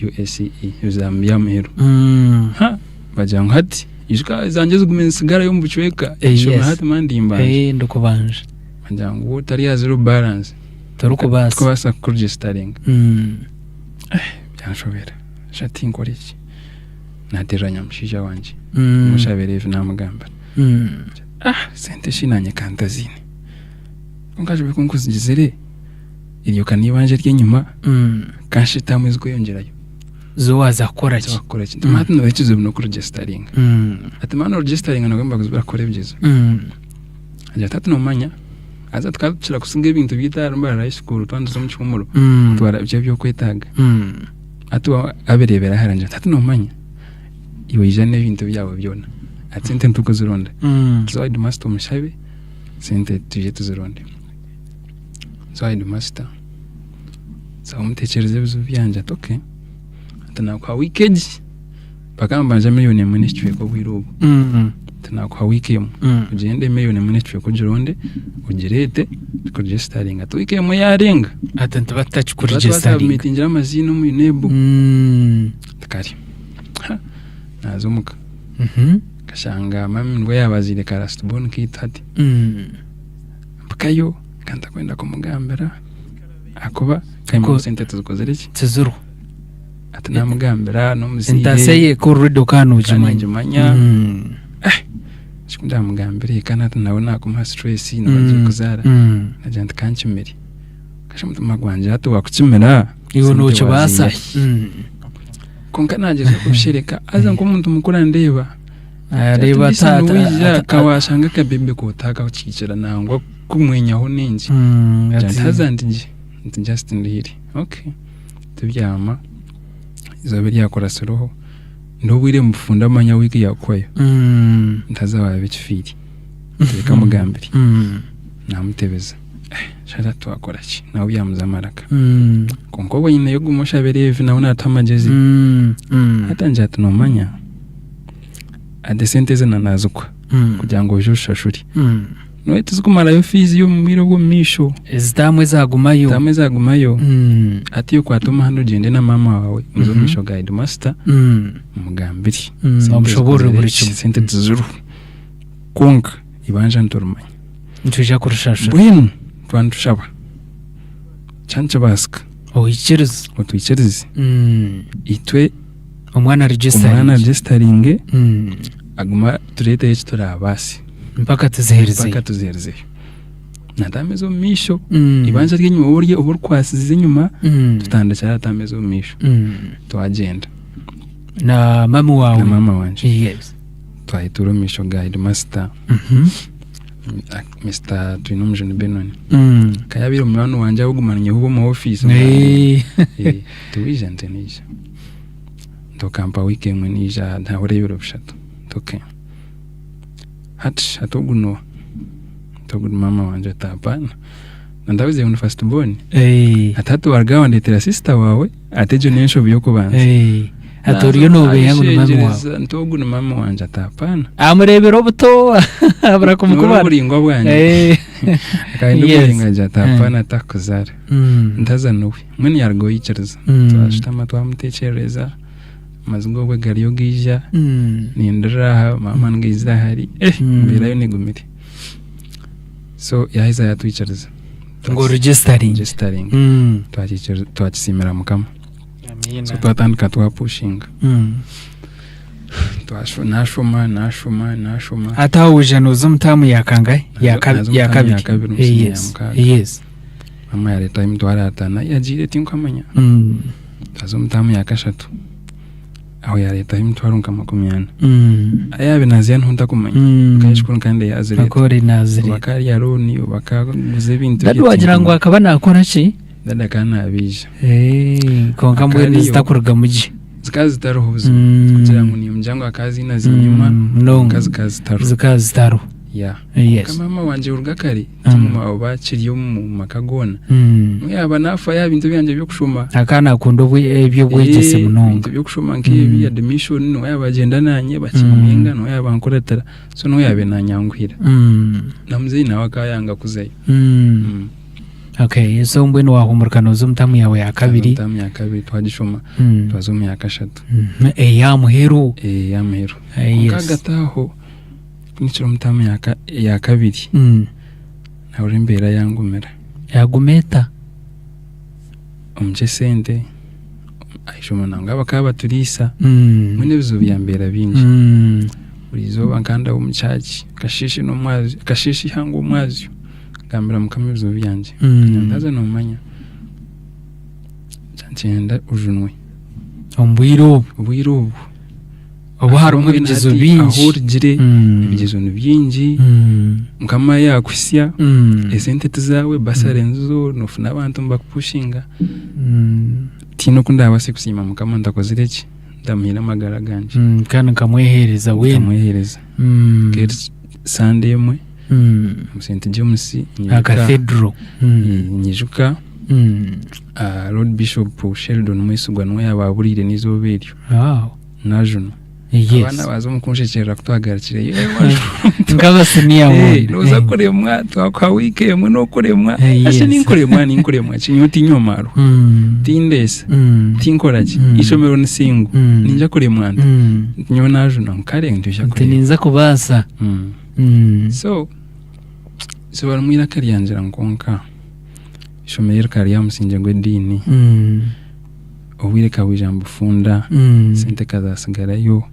UACE ebizaami by'aha muheru. Mm. Ha bagira ngu hati ijuka ezangye zigume nizitsigarayo omu bucweka Eh, shoma yes. hati mani ndimbanja. Eh, ndikubanja. Bagira ngu waaba otari aha zero balance Torikubaasa. tikubaasa kukuregisitaringa. Mm. Byanshobera shusha tinkore ki? Naateerera nyamushaija wangye Mm. mushabire ebi naamugambira. Mm. Ah sente shi naanye ka ntaziine. Kwonka shi ku nkuzigizire eryo ka n'eibanja ery'enyima Mm. kanshitamu ezirikweyongyerayo. Zo waaza kukora ki? Nsobola kukora ki? Nti hati nooreeba ekizibu n'okuregisitaringa. Mm. Ati maani oregisitaringa nabwo nibakuza barakora ebigyezo. Mm. Agira ati hati noomanya haza tukaba tukira kusiga ebintu byaitu ahari Mbarara High School twaba nituza omu kihuumuro Mm. kutwara biki eby'okwetaaga. Mm. Hati we abireebera hare agira ati hati noomanya iwe ija n'ebintu byawe byona ati sente nitukuzironda. Mm. Tuze owa headmaster omushabe sente twije tuzironde. Nza owa headmaster nza mutekyereza ebizibu byangye ati okay ati nakuha wiiki egi bakaba nibambanja miriyoni emwe n'ekicweka obwire obwo Mm. ati nakuha wiiki emwe Mm. ogyende miriyoni emwe n'ekicweka ogironde ogireete tukuregisitaringe ati wiiki emwe yaarenga Ati nituba tuba tutakikuregisitaringa. twasubmitingire amaziina omu UNEB Mm. ati kare Ha, naaza omuka Mhm. nkashanga mami nibwo yaabaziire ka last born kaitu hati Mm. mpikayo ka ntakwenda kumugambira ahakuba kanyima Ko- sente tizikozire ki Tiziriho. ati namugambira n'omuzaire Entaasa ye eka already okaba kandi noogimanya. ngimanya Mm. ku ndamugambire kandi hati nawe naakumuha stress nawe agiye Mm. kuzaara Mm. nagira nti kankimire kasha omutima gwangye hati waakukimira Iwe sente nookibaasa. waziiha hi? Mm. Kwonka nagyezaho kubishereka haza nk'omuntu mukuru andeeba Areeba ati ata- wija ata- kawashanga akabebe kotakakiikira nangwa kumwenyaho nenki Mm, Ngira ati- nti haza nti gye nti just ndihire okay tubyama eizooba eryakurasireho n'obwire mbufunda manya wiiki yakuhwayo Mm. nti haza waaba ekifiiri reka mugambire Mm. namutebeza Eh, shara twakora ki nawe byamuza amaraka Mm. Kwonka obwo nyineyo guma oshabe Leevi nawe naatuha amagyezi. Mm. Mm. Hati angira ati noomanya ati esente ezi na naazikuha Mm. kugira ngu oije ozishashure. Mm. Noba tizikumarayo fiizi y'omu bwire obw'omu maisho. Ezitaamu ezagumayo. Zitaamu ezagumayo. Mm. Hati iwe kwata omuhanda ogyende na maama waawe muze omu Mhm. maisho ga headmaster Mm. omugambire. Mm, Sente omushoboorore zikozire buri ki, kimwe. Sente tiziriho. Kwonka eibanja niturimanya. Nitwija kurishashura. Mbwenu twaba nitushaba kyaba nikibaasika Oikirize. otwikirize Mm. itwe Omwana omwana aregisitaringe. aregisitaringe Mm. aguma tureeteyo eki turaabaase Mpaka tuziherezeyo. mpaka tuziherezeyo. Natamba ez'omu maisho Mm. eibanja ry'enyima obu orye obu orikwasize enyima Mm. tutandikire aha tamba ez'omu maisho Mm. twagyenda Na mami waawe. na maama wangye Yes. twayetuura omu maisho ga headmaster Mhm. Mister Twinomujuni Benon Mm. akaba yaabaire munywani wangye ahubwo nyowe omu ofiisi Eh. Eh, tiwaija nti naija nti okampa wiiki emwe naija nahura ebiro bishatu nti okay hati shi hati ogu nooha nti ogu ni maama wangye ati hapaana nandabize ngu ni first born Eh. ati hati waruga aha wandeetera sister waawe ati egyo n'enshobi y'okubanza Eh. Ati oriyo noobeeya ngu ni mami waawe. Nayeshengyereza nti ogu ni maama wangye ati hapaana Amureebera obuto abura Noreeba kumukubara. oburaingwa bwangye Eh. Akahindura Yes. obwire ngagira ati hapana takuzaara. Ntaza niwe. Mbwenu yaruga oyikiriza. Twashutama twamutekyerereza, amaziga obwe gariyo gaija, nindira aha, maama ngaizire ahari, eh embeera yo negumire. So yaheza yatwikiriza. Ngu registering. Registering. Twakisiimira Mukama. So twatandika twapushinga. Nashoma, nashoma, nashoma. Hati aho waija nooza omu taamu ya kangahe? Ya Naza omu ya taamu ya kabiri. kabiri, omu siniya ya Yes. mukaaga. Yes. Maama yareetaho emitwaro ataano ahi yagiire tinkumanya. Twaza omu taamu ya kashatu. Aho yareetaho emitwaro nka 40. Ahi yaabaire naaziiha niho ntakumanya. Nka ekikuru nkaba yaazireeta. Akaba ori Oba naazireeta. akarya looni oba akaguza ebintu Dadi bye wagira ngu tinkumanya. akaba naakora ki? Dadi akaba naabiija. Kwonka mbwenu Akariyo. zitakurugamu gye. Zikaba zitariho buzima. Kugira ngu niimugira ngu akaba aziine enyima Munonga. kwonka zikaba zitariho. Zikaba zitariho. Yeah. Yes. Kwonka maama wangye oruga kare timwe akiri omu maka goona. Mbwenu yaaba naafayo aha bintu byangye by'okushoma. Akaba naakunda eby'obwegyese munonga. Ebintu by'okushoma nk'ebi, admission, niwe yaaba agyenda naanye bakimbinga, niwe yaaba ankuratira. So niwe yaabaire naanyanguhira. Na muzeeyi nawe akaba ayanga kuzayo. Okay, so mbwenu waahumurika nooza omu taamu yaawe ya kabiri. Omu taamu ya kabiri twagishoma, twaza omu ya kashatu. Eya muheru. Eya muheru. Kwonka ahagati aho, ku nikiri omu taamu ya kabiri, nahurira embeera yangumira. Yaaguma eta? Omu ky'esente, aha ishomero nangwa bakaba baturiisa, mbwenu ebizibu byambeera bingi. Buri izooba nkaba ndaba omu church, kasheeshe n'omwazyo, kasheeshe eihangwe omwazyo, ngambira Mukama ebizibu byangye. Haza noomanya, nkyenda ojunwe. Omu bwire obu? Obwire obu. Obu harimu ebigyezo bingi. Ahu orugire, ebigyezo ni bingi, Mukama yaakuhitsya, esente ti zaawe, basare nizo, noofuna abantu nibakupushinga. Tihaine oku ndaabaase kusiima Mukama ntakozire ki? Ntamuhaire amagara gangye. Kandi nkamweheereza weena. Nkamweheereza. Nk'eri Sande emwe, omu St James, Aha Cathedral. nyijuka Lord Bishop Sheldon Mwesigwa niwe yaaba aburiire n'eizooba eryo. Najunwa. Abaana baaza omu kunshekyerera ku twagarukireyo. Nk'abasiniya boona. Nooza kuremwa, twakuha wiiki emwe n'okuremwa. Ashe ninkuremwa ninkuremwa ki? Nyowe tiinywa maarwa, tindeesa, tinkora ki? Eishomero ni singo, ninja kuremwa nta? Nyowe najunwa ngu kare nitwija Nti kureeba. ninza kubaasa. So, izooba rimwe eiraka ryangira ngu kwonka eishomero eri rikaba riri aha musingye gw'ediini. Obwire ka bwija nibufunda, sente ka zasigarayo,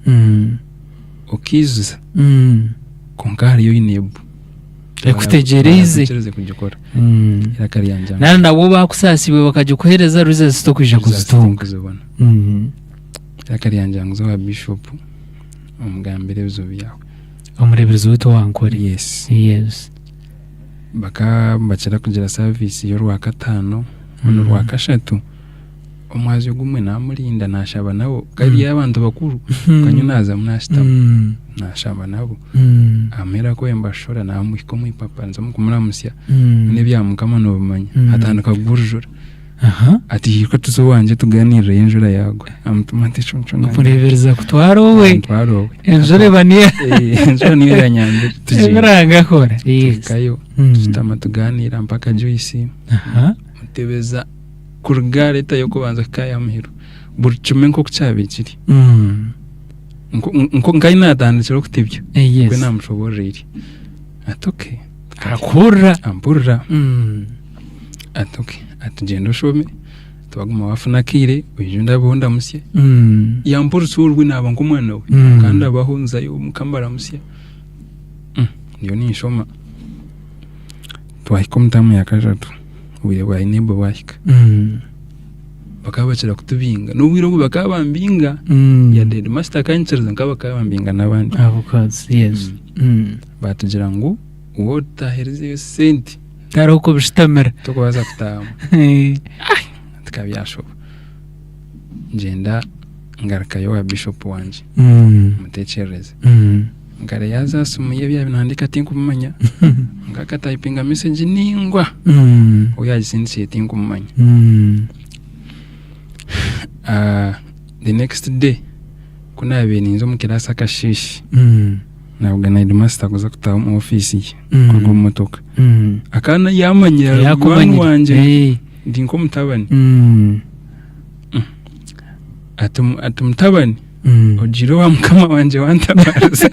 okaijuza kwonka hariyo oine ebu Ekutegyereize. Barakwikirize kugikora. Eiraka ryangira ngu Nari nabwo baakusaasiibwe bakagikuheereza results tokwija results kuzitunga. tinkuzibona. Eiraka ryangira ngu za owa bishop omugambire ebizibu byawe. Omureeberezi waitu owa Nkore. Yes. Yes. Bakaba nibakira kugira service y'orwakataano n'orwakashatu. Omwazyo gumwe namurinda nashaba nabo kari abantu bakuru kanyo nazamu nashutama nashaba nabo aha muheru aku mbashora namuhika omu ipapa nza kumuramusya n'ebya mukama nobimanya atandika kugwa orujura ati hiika tuze owangye tuganireyo enjura yagwa amutuma nti eco Omureeberezi akutwara owe antwara owe enjura eba niyo enjura niyo yanyambire tugyenda ebirangakora. Tuhikayo tushutama tuganiira mpaka Joyce mutebeza kuruga letter y'okubanza kuhika aha muheru buri kimwe nk'oku kyabaire kiri nka ahi naatandikire okutebya nikwo naamushoboororeire ati okay Akuhurira. Ampurira ati okay ati gyenda oshome ati waguma waafuna akaire oije ondabeho ondamusye yampurisa orwe naaba nk'omwana we kandi abaho nzayo omuka mbaramusya ndiyo ninshoma twahika omu taamu ya kashatu obwire bwa inebo bwahika bakaba bakira kutubinga n'obwire obwo bakaba bambinga yade headmaster akanyikiriza kwonka bakaba bambinga n'abandi batugira ngu waaba otaherizeyo sente Tihariho okubishutamira. Tokubaasa kutaahamu tikabyashoba ngyenda ngarukayo owa bishop wangye mutekyerereze Nkare yaaza aha simu ye ebi yaabaire naahandiika tinkumumanya, kwonka akatayipinga mesegi ndaingwa, ou yaagisindikiire tinkumumanya. The next day ku naabaire ninza omu kiraasi akasheeshe, Nabugana headmaster kuza kutaaha omu ofiisi ye kuruga omu motoka. Akaba yaamanyire ari munywani Yakumanyire. wangye Eh. ndi nk'omutabani. Ati ati mutabani ogiire owa mukama wangye wantabaariza.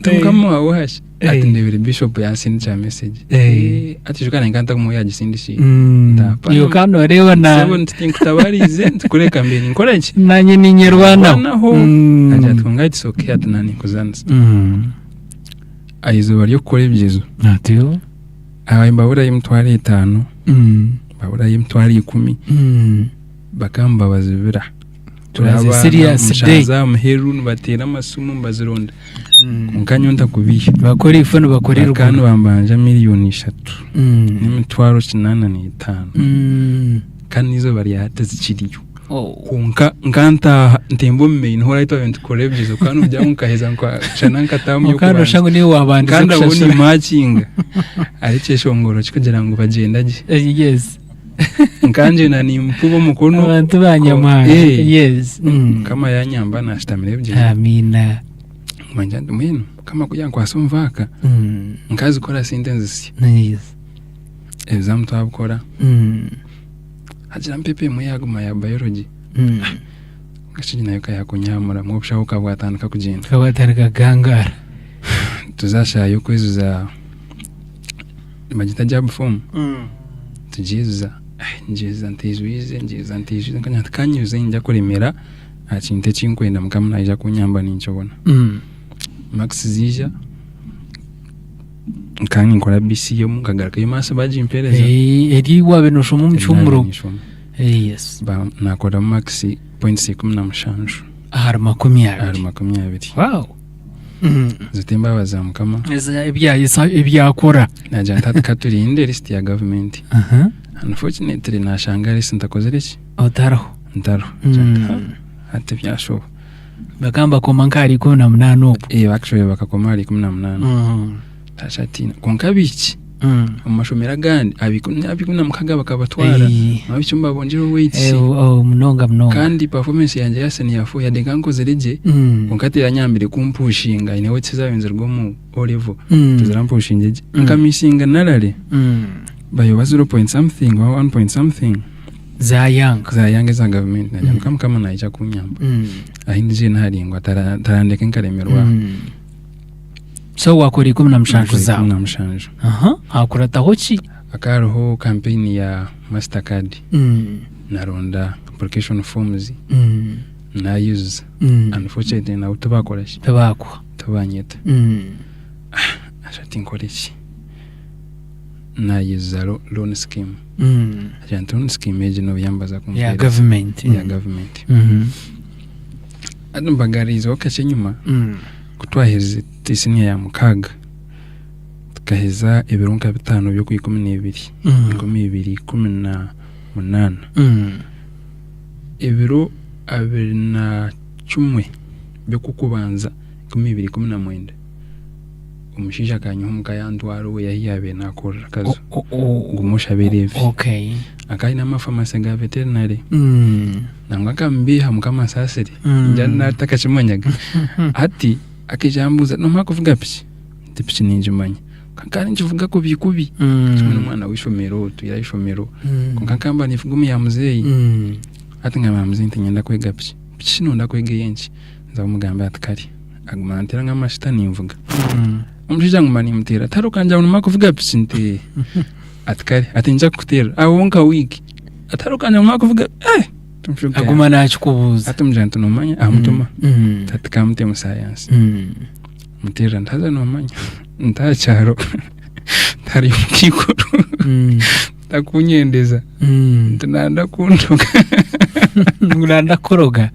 Ati mukama waawe ohashi? Ati ndebire bishop yansindikira message. Eh. Ati ijuka nanye nkaba ntakumuha yagisindikire. Mm. Ntapana. Iwe kandi noreeba na Sebo nti tinkutabariize ntikureka mbe ninkora ki? nanye ninyerwanaho. Rwanaho. Mm. Agira ati kwonka it's okay ati na ninkuzanisa. Aha izooba ry'okukora ebigyezo Atyo. abaye mbaburayo emitwaro etaano, mbaburayo emitwaro ikumi, bakaba nibabazibira. Turaze Abaana serious day. mushaaza aha muheru nibateera amasimu nibazironda. Kwonka nyowe ntakubiiha. Bakora ifo nibakora Bakaba eruguru. nibambanja miriyoni ishatu n'emitwaro kinaana n'etaano. Kandi n'eizooba rya hati zikiriyo. Oh. Kwonka nkantaaha ntemba omu main hall ahu twabaire nitukora ebigyezo kandi nogira ngu nkaheza nkashana nkataaha omu Kandi by'okubanza. oshusha ngu niiwe waabandize Kandi abo kushashura. nimakinga ari ekyeshongoro kikugira ngu bagyenda gye. Yes. Nkangyenda nimpuba omukono. Abantu ba Nyamwanga. Eh. Yes. Mukama yanyamba nashutamira ebigyezo. Amiina. Manya nti mbwenu Mukama ku yankwasa omu vaaka nkazikora sente nzisya. Yes. Ebizamu twabikora hagira mpepa emwe yaguma ya biology. Ekindi nayo kayakunyamura obushaho bukaba bwatandika kugyenda. Bukaba bwatandika kugangara. Tuza aha shaaha y'okwejuza nibagyeta job form tugyejuza ngyejuza nteijwize ngyejuza nteijwize nkagira nti kanyuze niinyija kuremera aha kintu eki nkwenda mukama naija kunyamba ninkibona. Marks ziija nkaba ninkora BCM nkagarukayo maths bagimpereza. Eri waabaire nooshoma omu Eri naabaire kihumuro. ninshoma. Yes. Nakoramu marks points 17. Ahari makumi Ahari abiri. 20. Wow. Ezo t'embabazi za Mukama. Ebyakora. Nagira nti hati katurinde lisiti ya gavumenti. Unfortunately nashanga lisiti ntakozire ki? Otariho. Ntariho. Nagira nti, ha, hati byashoba. Bakaba nibakoma nk'ahari 18 obwo. Eh, actually bakakoma ahari 18. Takyatiina. Kwonka abaishiki omu mashomero agandi aba 16 bakabatwara. Abaishiki nibabongyera weights. Munonga munonga. Kandi performance yangye ya senior four yade nka nkozire gye kwonka teranyambire kumpushinga haine weights ezaabaire niziruga omu O level tizirampushinge gye. Nkamisinga narare by oba zero point something oba one point something. Zayanga. Zayanga eza gavumenti. Nagira ngu Mukama naija kunyamba. Ahi ndigiire niharingwa tarandeka nkaremerwa aho. So wakora 17 Nakora zaawe. 17. Aha, hakurataho ki? Hakaba hariho campaign ya master card. Naronda application forms nayuzuza. Unfortunately nabo tibakora ki? Tibakuha. Tibanyeta. Hati nkore ki? Nayuzuza loan scheme. Agira nti loan scheme egi noyambaza Ya kumpereza. government. Ya government. Hati mbagariizeho kakye enyima. Ku twaherize siniya ya mukaaga, tukaheza ebiro nka bitaano by'okwa ikumi n'ebiri, 2018. Ebiro 21 by'okw'okubanza 2019, omushaija akanyiha omuka yantwara owe ahu yaabaire naakorera akazu. Guma oshabe ereevi. Akaba aine amafamasi ga veterinary. Nangwa akambiiha Mukama ansaasire. Ningira natakakimanyaga. Hati akaija yambuuza nomara kuvuga piki? Nti piki ningimanya. Kwonka nkaba ningivuga kubi kubi. Kimwe n'omwana w'eishomero otwire aha ishomero. Kwonka nkaba mba ninvuga omu ya muzeeyi. Hati ngamba muzeeyi nti niinyenda kwega piki. Piki shi nonda kwega ey'enki? Nza kumugambira ati kare. Aguma nanteera nk'amashita ninvuga. Omushaija nguma nimuteera ati hariho okangira ngu nomara kuvuga piki? Nti ee. Ati kare ati niinyija kukuteerera. Aho nka wiiki. Ati hariho okangira ngu nomara kuvuga eh! Aguma naakikubuuza. Hati mugira nti noomanya ahamutuma. Hati kamute omu sayansi. Muteerera nti haza noomanya nti aha kyaro ntari omukaikuru takunyendeza nti nanda kundoga. Ngu nanda kukuroga.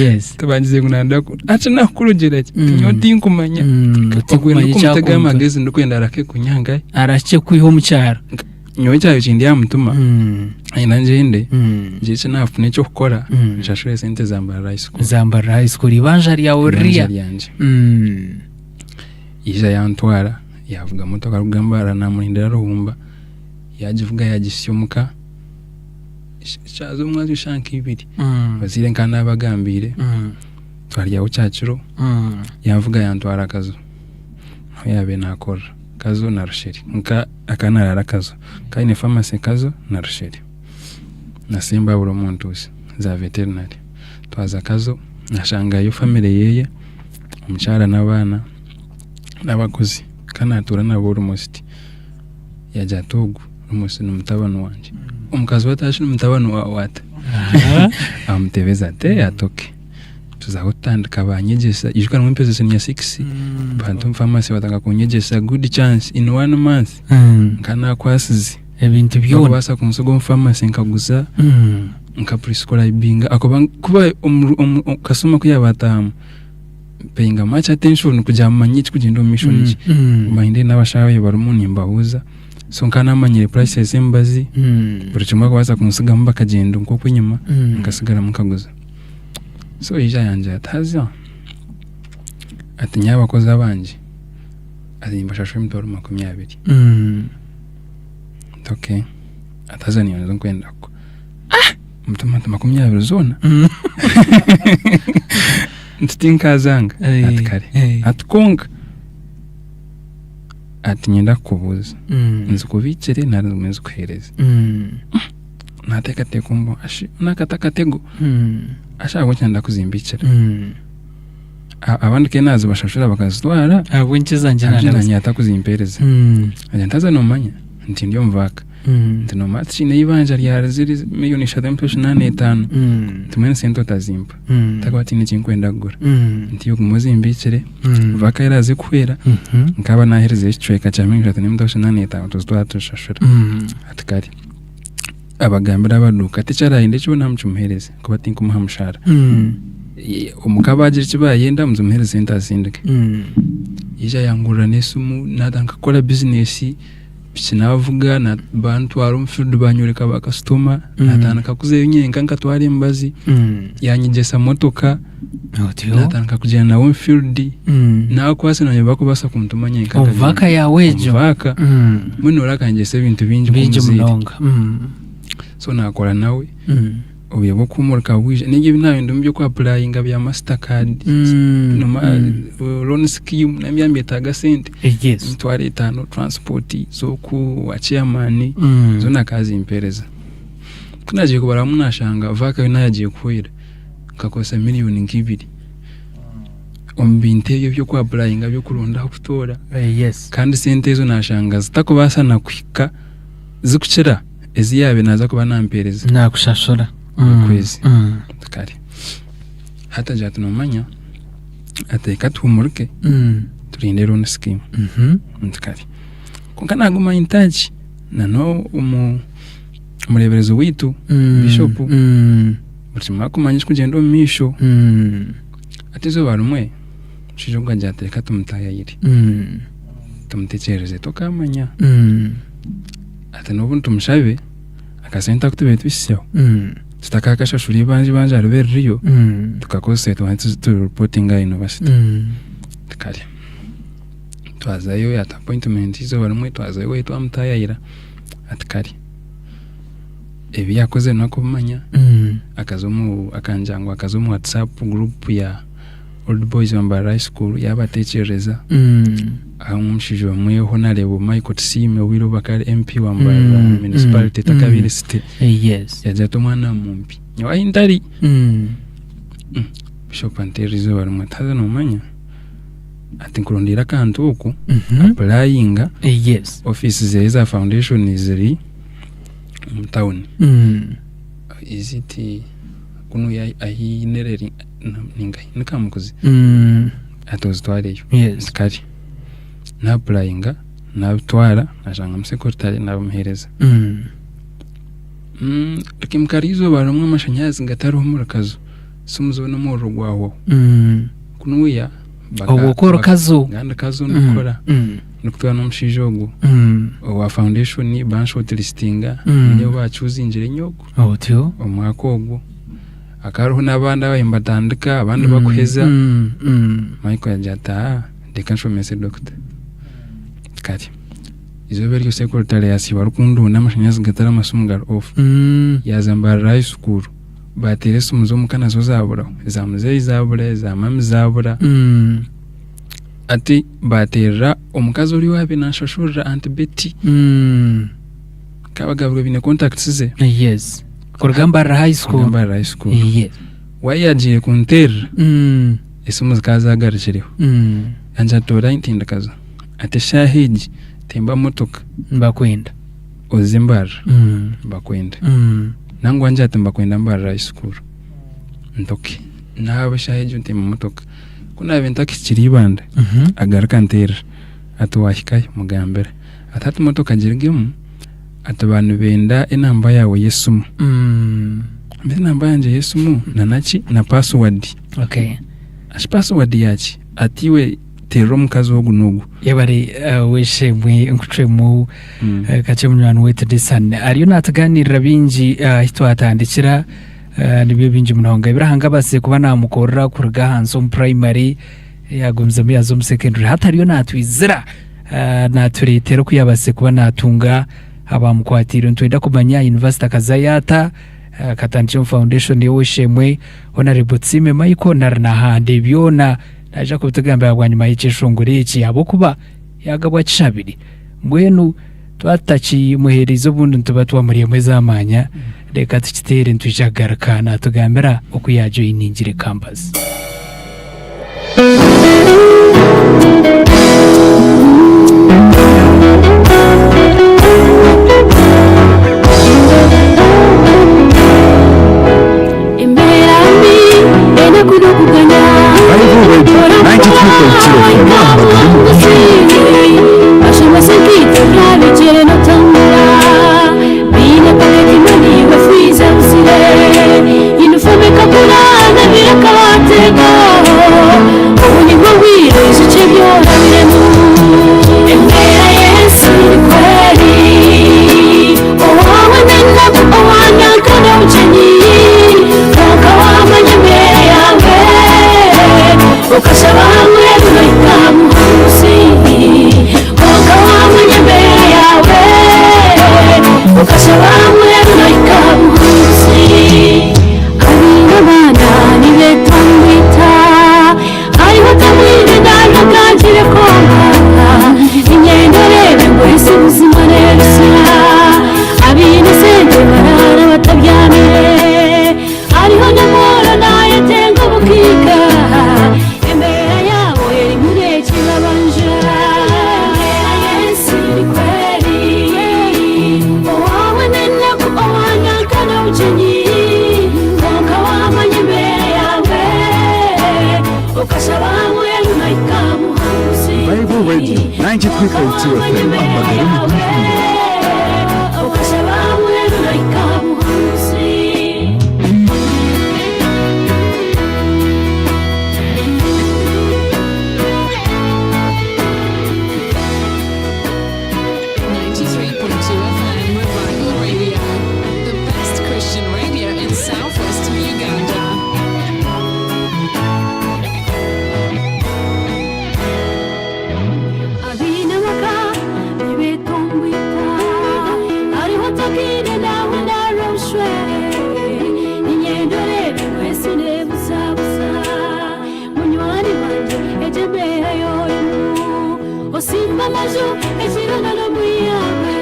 Yes. Tibangize ngu nanda hati nakukurogyera ki? Nti nyowe tinkumanya. Otikumanya Ogwe ndikumutega ekyakuntura. amagezi ndikwenda areke kunyangayo. Arahikye kukwiha omu kyaro. Nyowe ekyabaire kindi aha mutima, nayenda ngyende, ngire eki naafuna eky'okukora, nshashure esente za Mbarara High School. Za Mbarara High School, eibanja ryawe Eibanja ririya. ryangye. Yaija yantwara, yaavuga motoka kuruga Mbarara naamurindira Ruhumba, yaagivuga yaagisya omuka. Eshaaha z'omwazyo eshaaha nk'ibiri abazaire nkaba naabagambiire twaryaho kyakiro yanvuga yantwara Kazo ahu yaabaire naakorera Kazo na Rusheri nka akaba naaraara Kazo akaba aine pharmacy Kazo na Rusheri na Sembabule omu ntuusi za veterinary twaza Kazo nashangayo family yeeye omukyara n'abaana n'abakozi akaba naatuura nabo almost Yaagira ati, Ogu Amosi ni mutabani wangye. Omukazi we ati, Ashi ni mutabani waawe ata? Amutebeza ati, Ee, ati okay. Tuzaho tutandika banyegyesa, ijuka nimwo mpeza senior six, bantu omu pharmacy batandika kunyegyesa good chance in one month nka nakwasize. Ebintu byona. Bakubaasa kunsiga omu pharmacy nkaguza, nka prescribinga ahakuba kuba kasitoma ku yaaba ataahamu, payinga much attention kugira ngu manye ekirikugyenda omu maisho niki. Manye n'abashaho abu barimu nimbabuuza. So nkaba naamanyire prices z'emibazi, buri kimwe barikubaasa kuntsigamu bakagyenda nk'oku enyima, nkasigaramu nkaguza. So yaija yangira ati haza ati nyowe abakozi abangye ati nimbashashura emitwaro 20. Nti okay, ati haza niiwe nizo ndikwenda kukuha. Omutima nti 20 zoona? Nti tinkazanga. Ati kare. Ati kwonka ati niinyenda kukubuuza nzikubiikire nari ngume nzikuheereze? Naateekateeka omu bwongo ashi nakata akatego ashi ahabw'enki nanda kuzimbiikira? Abandi ke naazibashashura bakazitwara Ahabw'enki ezangye ahabw'enki nanda naanye atakuzimpeereza? Naagira nti haza noomanya nti ndi omu vaaka. Nti noomanya tikiine eibanja rya ziri miriyoni ishatu n'emitwaro kinaana n'etaano nti mbwenu sente otazimpa ntakuba tihaine eki ndikwenda kugura nti iwe guma ozimbiikire vaaka eraaze kuhwera nkaba naaherezeyo ekicweka kya miriyoni ishatu n'emitwaro kinaana n'etaano tuzitwara tuzishashure. Ati kare abagambira abaduuka ati eki araayende kyona mukimuheereze ahakuba tinkumuha mushaara. Omuka baagira eki baayenda muzimuheereze sente azisindike. Yaija yangurira n'esimu naatandika kukora bizinesi. Piki naavuga bantwara omu field banyoreka bakasitoma, naatandika kuzayo nyenka nkatwara emibazi, yanyegyesa motoka, naatandika kugyenda nawe omu field, naakwasa naanye bakubaasa kuntuma nyenka Omu nkagyenda. vaaka yaawe egyo. Omu vaaka. Mbwenu ori akanyegyesa ebintu bingi Bingi nk'omuzaire. munonga. So naakora nawe. Obwire bw'okuhuumurika bwija, n'ebyo ebi naabaire ndimu by'okuapurayinga bya master card, loan scheme nabyo nibyetaaga sente, emitwaro etaano, transport z'oku wa chairman, zoona akazimpeereza. Ku naagiire kubaramu naashanga vaaka yoona yaagiire kuhwera, nkakozesa miriyoni nk'ibiri omu bintu ebyo eby'okuapurayinga by'okuronda ah'okutoora kandi sente ezo naashanga zitakubaasa na kuhika zikukira. Ezi yaabaire naaza kuba naampeereza. Naakushashura. Buri kwezi. Kare. Hati agira ati noomanya, ati reka tuhumurike turinde loan scheme. Nti kare. Kwonka naaguma in touch na n'omureeberezi waitu, Bishop, buri kimwe akumanya ekirikugyenda omu maisho. Hati eizooba rimwe, omushaija ogwo agira ati reka tumutaayayire, tumutekyerereze tokaamanya. Ati n'obu nitumushabe akasente aku tubaire tuhitsyaho tutakakashashura eibanja eibanja ribe ririyo tukakozesa tubanze turipotinge aha yunivasite. Kare twazayo yatuha apointimenti eizooba rimwe twazayo owaawe twamutaayayira ati kare ebi yaakozire n'okubimanya akaza omu akangira ngu akaza omu watsapu guruupu ya Old Boys omu Mbarara High School yaabateekyerereza Aho omushaija omwe Honarebo Michael Tusiime obwire obu akaba ari MP wa Mbarara Municipality etakabaire city yagira ati omwana mumpe nyowe ahi ntari. Bishop anteerera eizooba rimwe ati haza noomanya ati nkurondeire akantu oku apurayinga ofiisi zeye za foundation ziri omu tawuni is it kunuya ahi Nyerere ningahi ni Kamukuzi ati ozitwareyo nti kare naapurayinga naabitwara naashangamu sekuritare naabimuheereza. Nkaimuka eriizooba rimwe amashanyarazi gatariho omuri kaju, esimu zoona omuriro gwahwaho. Kunuuya Obwo okora Kazo? Nga ndi Kazo ndikukora, ndikutuura n'omushaija ogwo owa foundation banshotilistinga ninye ou baacuuzingire nyowe Otyo. omwaka ogwo. Hakaba hariho n'abandi ababaire nibatandika abandi bakuheza. Michael yagira ati haa reka nshomese doctor. Kare. Izooba eryo sekurutare yasiiba arikundunda amashanyarazi gatari amasimu gari off. Yaaza Mbarara High School baateera esimu z'omuka nazo zaaburaho, eza muzeeyi zaabura, eza mami zaabura. Hati baateerera omukazi oriya owaabaire nanshashurira Aunt Betty. Kabagabirwe baine contacts ze. Yes. Kuruga Mbarara High School. Kuruga Mbarara High School. Yes. Wayi yagiire kunteerera, esimu zikaba zagarukireho. Yangira ati orahi nti ndikaza. Ati eshaaha egi temba motoka. Nibakwenda. Oze Mbarara. Nibakwenda. Nangwa yangira ati nibakwenda Mbarara High School. Nti okay. Naaba eshaaha egyo ntemba motoka. Ku naabaire ntakahikire Ibanda, agaruka anteerera ati waahikayo? Mugambira. Ati hati motoka girugemu, ati baaba nibenda enamba yaawe y'esimu. Mbwenu enamba yangye y'esimu na naki? Na password. Okay. Ati password yaaki? Ati iwe teerera omukazi ogu n'ogu. Yebare w'eishe-emwe nkucwemu kakye munywani waitu Disan ariyo naatugaaniirira bingi ahu twatandikira nibyo bingi munonga ebi Ruhanga abaasize kuba naamukorera kuruga ahansi omu primary yaagumizamu yaaza omu secondary hati ariyo naatwizira Naatureetera oku yaabaasize kuba naatunga abaamukwatiire. Nitwenda kumanya yunivasite akazayo ata, akatandikira omu foundation y'ow'eishe-emwe Honarebo Tusiime Michael nari n'ahandi. Byona naija kubitugambira bwanyima y'ekyeshongoro eki ahabw'okuba yaagabwa kishabire. Mbwenu twaba tutakimuheereize obundi nituba twamuryamu ez'amaanya. Reka tukiteere nitwija kugaruka naatugambira oku yaajoyiningire campus. Embeera mbi, enaku n'okuganya. Bible Radio 93.0 FM amagara mu bujune. Bashomesa enkaito bya bigyere n'otambura. Baine paketi mani wefiize buzire. Yunifoomu ekakura n'ebiraka bateeka. Obu nibwo bwire oijukye ebi orabiremu. Embeera y'ensi nikwo eri. Owaawe n'enaku, owa nyanka n'obugyenyi. Kwonka waamanya embeera yaawe, okashaba hamwe nohika aha muhanguzi. Kwonka waamanya embeera yaawe, okashaba hamwe nohika aha muhanguzi. Abaine abaana nibeetambwita, hariho otamwine nari akangire konka. Niinyenda oreebe ngu ensi buzima neerusya. Abaine sente baraara batabyamire, hariho n'omworo naayetenga obukiika. Embeera yaabo erimu n'ekibabanja. Embeera y'ensi nikwo eri, owaawe n'enaku, owa nanka n'obugyenyi. Kwonka waamanya embeera yaawe, okashaba hamwe nohika aha muhanguzi. Bible Radio 93.0 FM amagara mu bujune. Okashaba hamwe nohika aha muhanguzi. FM Revival Radio, the best Christian radio in southwestern Uganda. Abaine amaka nibeetongwita, hariho otakiine naawe nari obushwere. Niinyenda oreebe ngu ensi neebuzabuza. Munywani wangye egyo embeera ei orimu, osimbe amaju ekiro n'omu ihangwe.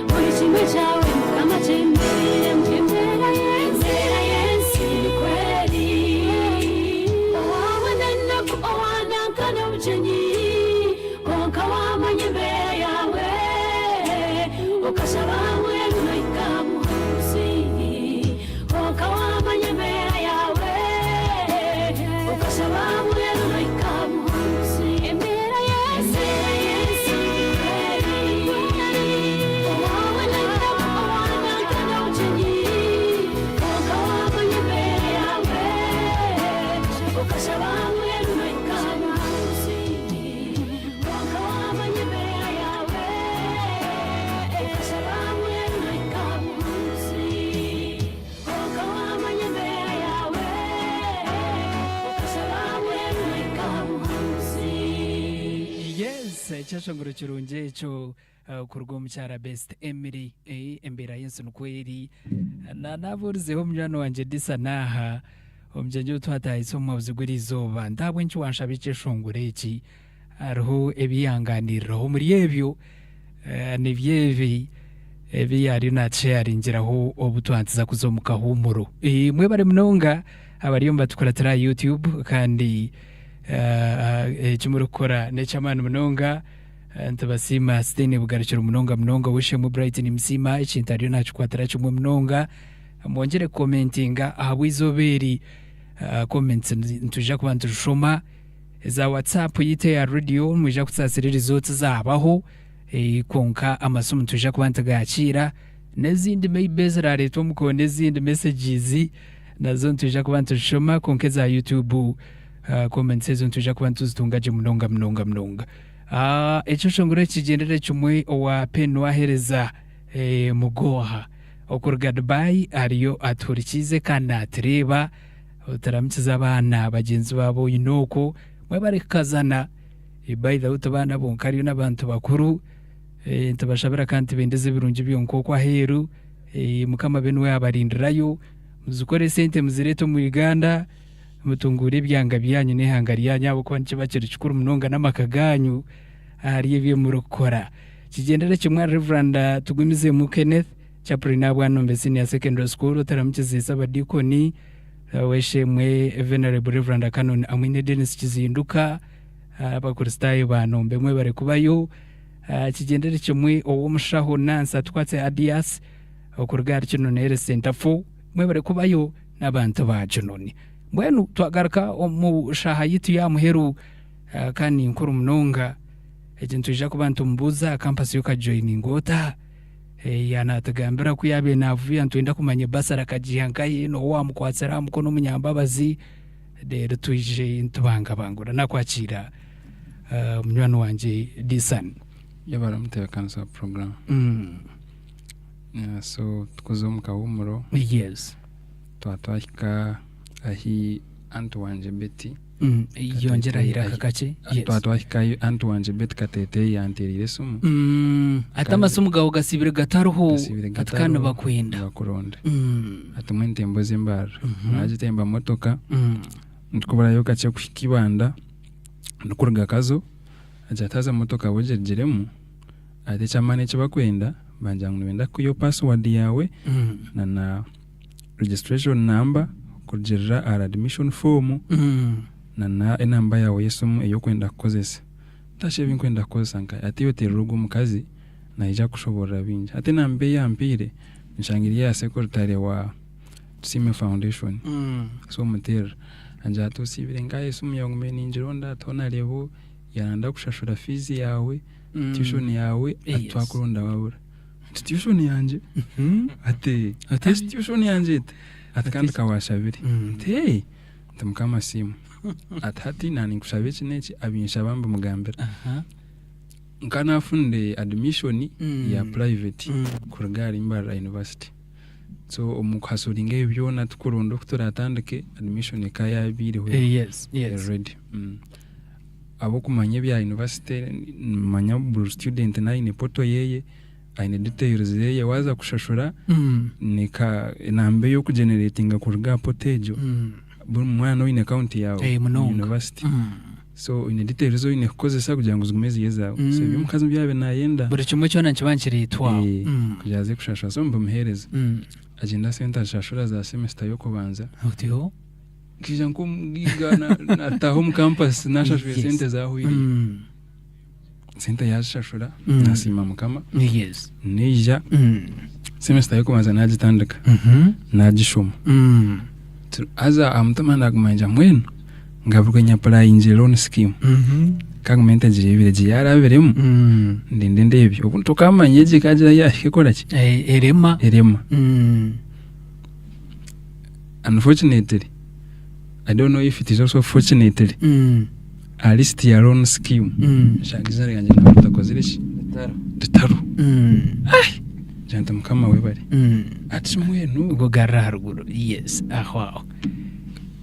Buri kimwe kyawe Mukama akyemereiremu. Embeera y'ensi, embeera y'ensi nikwo eri. Owaawe n'enaku, owa nanka n'obugyenyi. Kwonka waamanya embeera yaawe, okashaba hamwe nohika aha muhanguzi. Kwonka waamanya embeera yaawe, okashaba hamwe nohika aha muhanguzi. Embeera y'ensi, embeera y'ensi nikwo eri. Owaawe n'enaku, owa nanka n'obugyenyi. Kwonka waamanya embeera yaawe, okashaba hamwe nohika aha muhanguzi. Kwonka waamanya embeera yaawe, okashaba hamwe nohika aha muhanguzi. Kwonka waamanya embeera yaawe, okashaba hamwe nohika aha muhanguzi. Yes, ekyeshongoro kirungi ekyo. Kuruga omu kyara Best Emily embeera y'ensi nikwo eri. Na nabuurizeho munywani wangye Disa naaha omugyenyi ou twatahisa omu mwabuzi gw'eriizooba nti ahabw'enki wanshaba ekyeshongoro eki? Hariho ebi yangaaniiriraho omuri ebyo nibyo ebi ebi yaariyo naatusheyaringiraho obu twantiza kuza omu kahuumuro. Mwebare munonga abariyo nibatukuratira aha YouTube kandi eki murikukora n'eky'amaani munonga. Nitubasiima Sitaine bugarukiro munonga munonga ow'eishe-emwe Bright nimusiima ekintu ariyo nakikwatira kimwe munonga mwongyere kukomentinga ahabw'eizooba eri comments nitwija kuba nituzishoma eza WhatsApp yaitu eya radio nimwija kutusaasira eriizooba tizabaho kwonka amasimu nitwija kuba nitugakiira n'ezindi maybe ezirareetwa omu koona ezindi messages nazo nitwija kuba nituzishoma kwonka eza YouTube comments ezo nitwija kuba nituzitunga gye munonga munonga munonga. Ekyeshongoro eki kigyendere kimwe owa Penuahereza Mugoha okuruga Dubai ariyo atuhurikiize kandi naatureeba. Oturamukize abaana bagyenzi baawe oine okwo mwebare kukazana. By the way ti baana bonka hariyo n'abantu bakuru. Nitubashabira kandi tubendeze ebirungi byonka okwo aheeru. Mukama abe niwe yaabarindirayo. Muzikore esente muzireete omu Uganda. Mutunguure ebyanga byanyu n'eihanga ryanyu ahabw'okuba nikiba kiri kikuru munonga n'amaka gaanyu ahari ebi murikukora. Kigyendere kimwe ahari Rev. Tugumizemu Kenneth, Chaplain aha Bwanombe Senior Secondary School, otaramukiziise abadiikoni, ow'eishe-emwe Venerable Rev. Canon Amwine Denis Kizinduka, Abakristaayo ba Nombe mwebare kubayo. Kigyendere kimwe ow'omushaho Nancy Atukwatse Adias, okuruga ahari Kinoni Health Centre 4, mwebare kubayo. n'abantu ba Junoni. Mbwenu twagaruka omu shaaha yaitu y'aha muheru kandi ni nkuru munonga, egi nitwija kuba nitumubuuza aha kampasi y'okajoyininga ota? Yaanatugambira ku yaabaire naavuya nitwenda kumanya ebasari akagiiha nkahi, n'oha owaamukwatsire aha mukono omunyambabazi, reero twije nitubangabangura. Naakwakiira munywani wangye Disan. Yebare omutebeekanisa wa puroguraamu. So tukuza omu kahuumuro. Yes. Twaba twahika ahi anti wangye Betty. Yongyera aha iraka kakye. Yes. Twaba twahika ahi anti wangye Betty Kateteyi yanteereire esimu. Ati amasimu gaawe gasiibire gatariho. Gasiibire Ati kandi gatariho. nibakwenda. Nibakuronda. Ati mbwenu ntemba oze Mbarara. Naagitemba motoka, ndikuburayo kakye kuhika Ibanda, ndikuruga Kazo, agira ati haza motoka bw'ogirugiremu, Ati eky'amaani eki bakwenda, bangira ngu nibenda kukwiha password yaawe na na registration number kurugirira ahari admission form na na enamba yaawe y'esimu ei orikwenda kukozesa. Nti ebi ndikwenda kukozesa nkahi? Ati iwe teerera ogwo omukazi naija kukushoboorora bingi. Hati enamba ei yampiire nshanga eri eya secretary wa Tusiime Foundation. So muteerera. Angira ati osiibire nkahi esimu yaawe ngumire ningironda hoona reeba yaranda kushashura fees yaawe. Tuition yaawe ati twakuronda wabura. Nti tuition yangye? Ati ati esi tuition yangye eti? Ati kandi ka washabire. Nti hey, nti Mukama asiimwe. Ati hati naninkushaba eki n'eki abinshaba mbimugambira. Nka nafunire admission ya private kuruga ahari Mbarara University. So omu kuhasuringa ebyo byona tukuronda oku turatandike admission ekaba yabaireho already. Ahabw'okumanya ebya yunivasite nimanya buri student naaba aine portal yeye, aine details zeye, waaza kushashura nika enamba ei orikugeneretinga kuruga aha portal egyo, buri mwana oine akawunti yaawe omu yunivasite, so oine details ezi oine kukozesa kugira ngu zigume ziri ezaawe. So eby'omukazi ebi yaabaire naayenda Buri kimwe kyona nikiba nikireetwa aho. Kugira aze kushashura, so mbimuheereza, agyenda sente azishashura za semester y'okubanza. Otyo. Nkaija nk'omugaiga nataaha omu campus nashashura Yes. esente zahwire sente yazishashura nasiima mukama Yes. naija semester y'okubanza nagitandika nagishoma Haza aha mutima naguma ningira mbwenu ngaburwe nyapurayingire loan scheme kangume ntegyire ebiro egi yarabiremu ndinde ndeebe obu tokamanya egi ekagira yahika ekoraki Eh, erema. erema Unfortunately, I don't know if it is also fortunately, aha list ya loan scheme, nshanga eizina ryangye naba ritakozire ki? Ritariho. Ngira nti Mukama webare. Ati mbwenu Ogwo garura aharuguru. Yes, aho aho.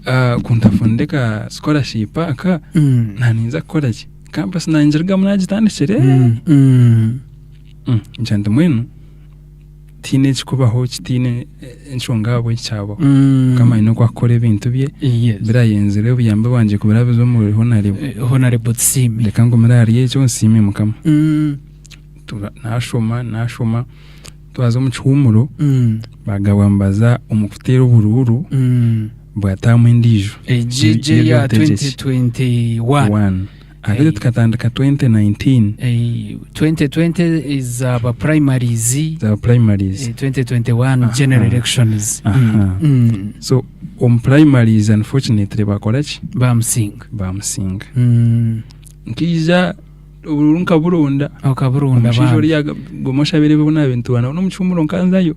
ah, ku ntafunire ka scholarship aka, naninza kukora ki? Campus nangirigamu nagitandikire. Ngira nti mbwenu tihaine ekikubaho kitiine enshonga ahabw'eki kyabaho. Mukama aine oku akukora ebintu bye, Yes. birayenzire obuyambi bwangye kuburabiza omuri Honarebo. Honorable Tusiime. Reka ngumire ahari ekyo nsiime Mukama. Nashoma nashoma twaza omu kihuumuro bagabwa nibaza omu kuteera oburuuru bwa taamu endiijo. Egi egi eya 2021. One. Ahari tukatandika 2019. 2020 ezaba primaries. Zaba primaries. 2021 general elections. Aha. So omu primaries unfortunately bakora ki? Bamusinga. Bamusinga. Nkaija oburuuru nkaburonda. Okaburonda Omushaija bambi. oriya guma oshabire ebi naabaire ntuura nawe n'omu kihumuro nkanzayo.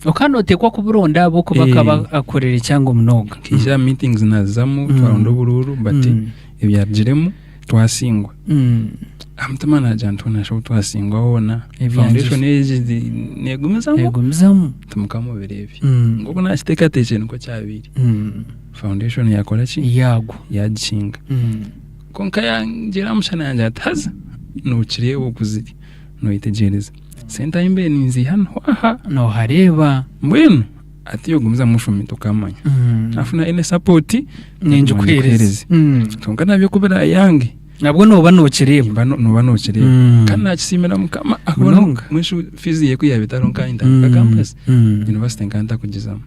Okaba nooteekwa kuburonda ahabw'okuba akaba akorera ekyanga munonga. Nkaija aha meetings naazizamu twaronda oburuuru but ebyarugiremu twasingwa. Aha mutima naagira nti hoona shi obu twasingwa hoona foundation egi neegumizamu? Neegumizamu. Nti Mukama obireebe. Nk'oku naakiteekateekire nikwo kyabaire. Foundation yaakora ki? Yaagwa. Yaagikinga. Kwonka yangyera aha mushana yangira ati haza nookireeba okuzire noyetegyereza. Sente ahi mbaire ninziiha niho aha. Noohareeba. Mbwenu hati iwe gumizamu oshome tokaamanya. Naafuna any support Ningikuheereza. Kwonka nabyo ku biraayange. Nabwo nooba nookireeba. Nimba nooba nookireeba. Kandi naakisiimira Mukama ahabw'okuba Munonga. mbwenu shi fees ye ku yaabaire etariho nkaba nintandika campus, university nkaba ntakugizamu.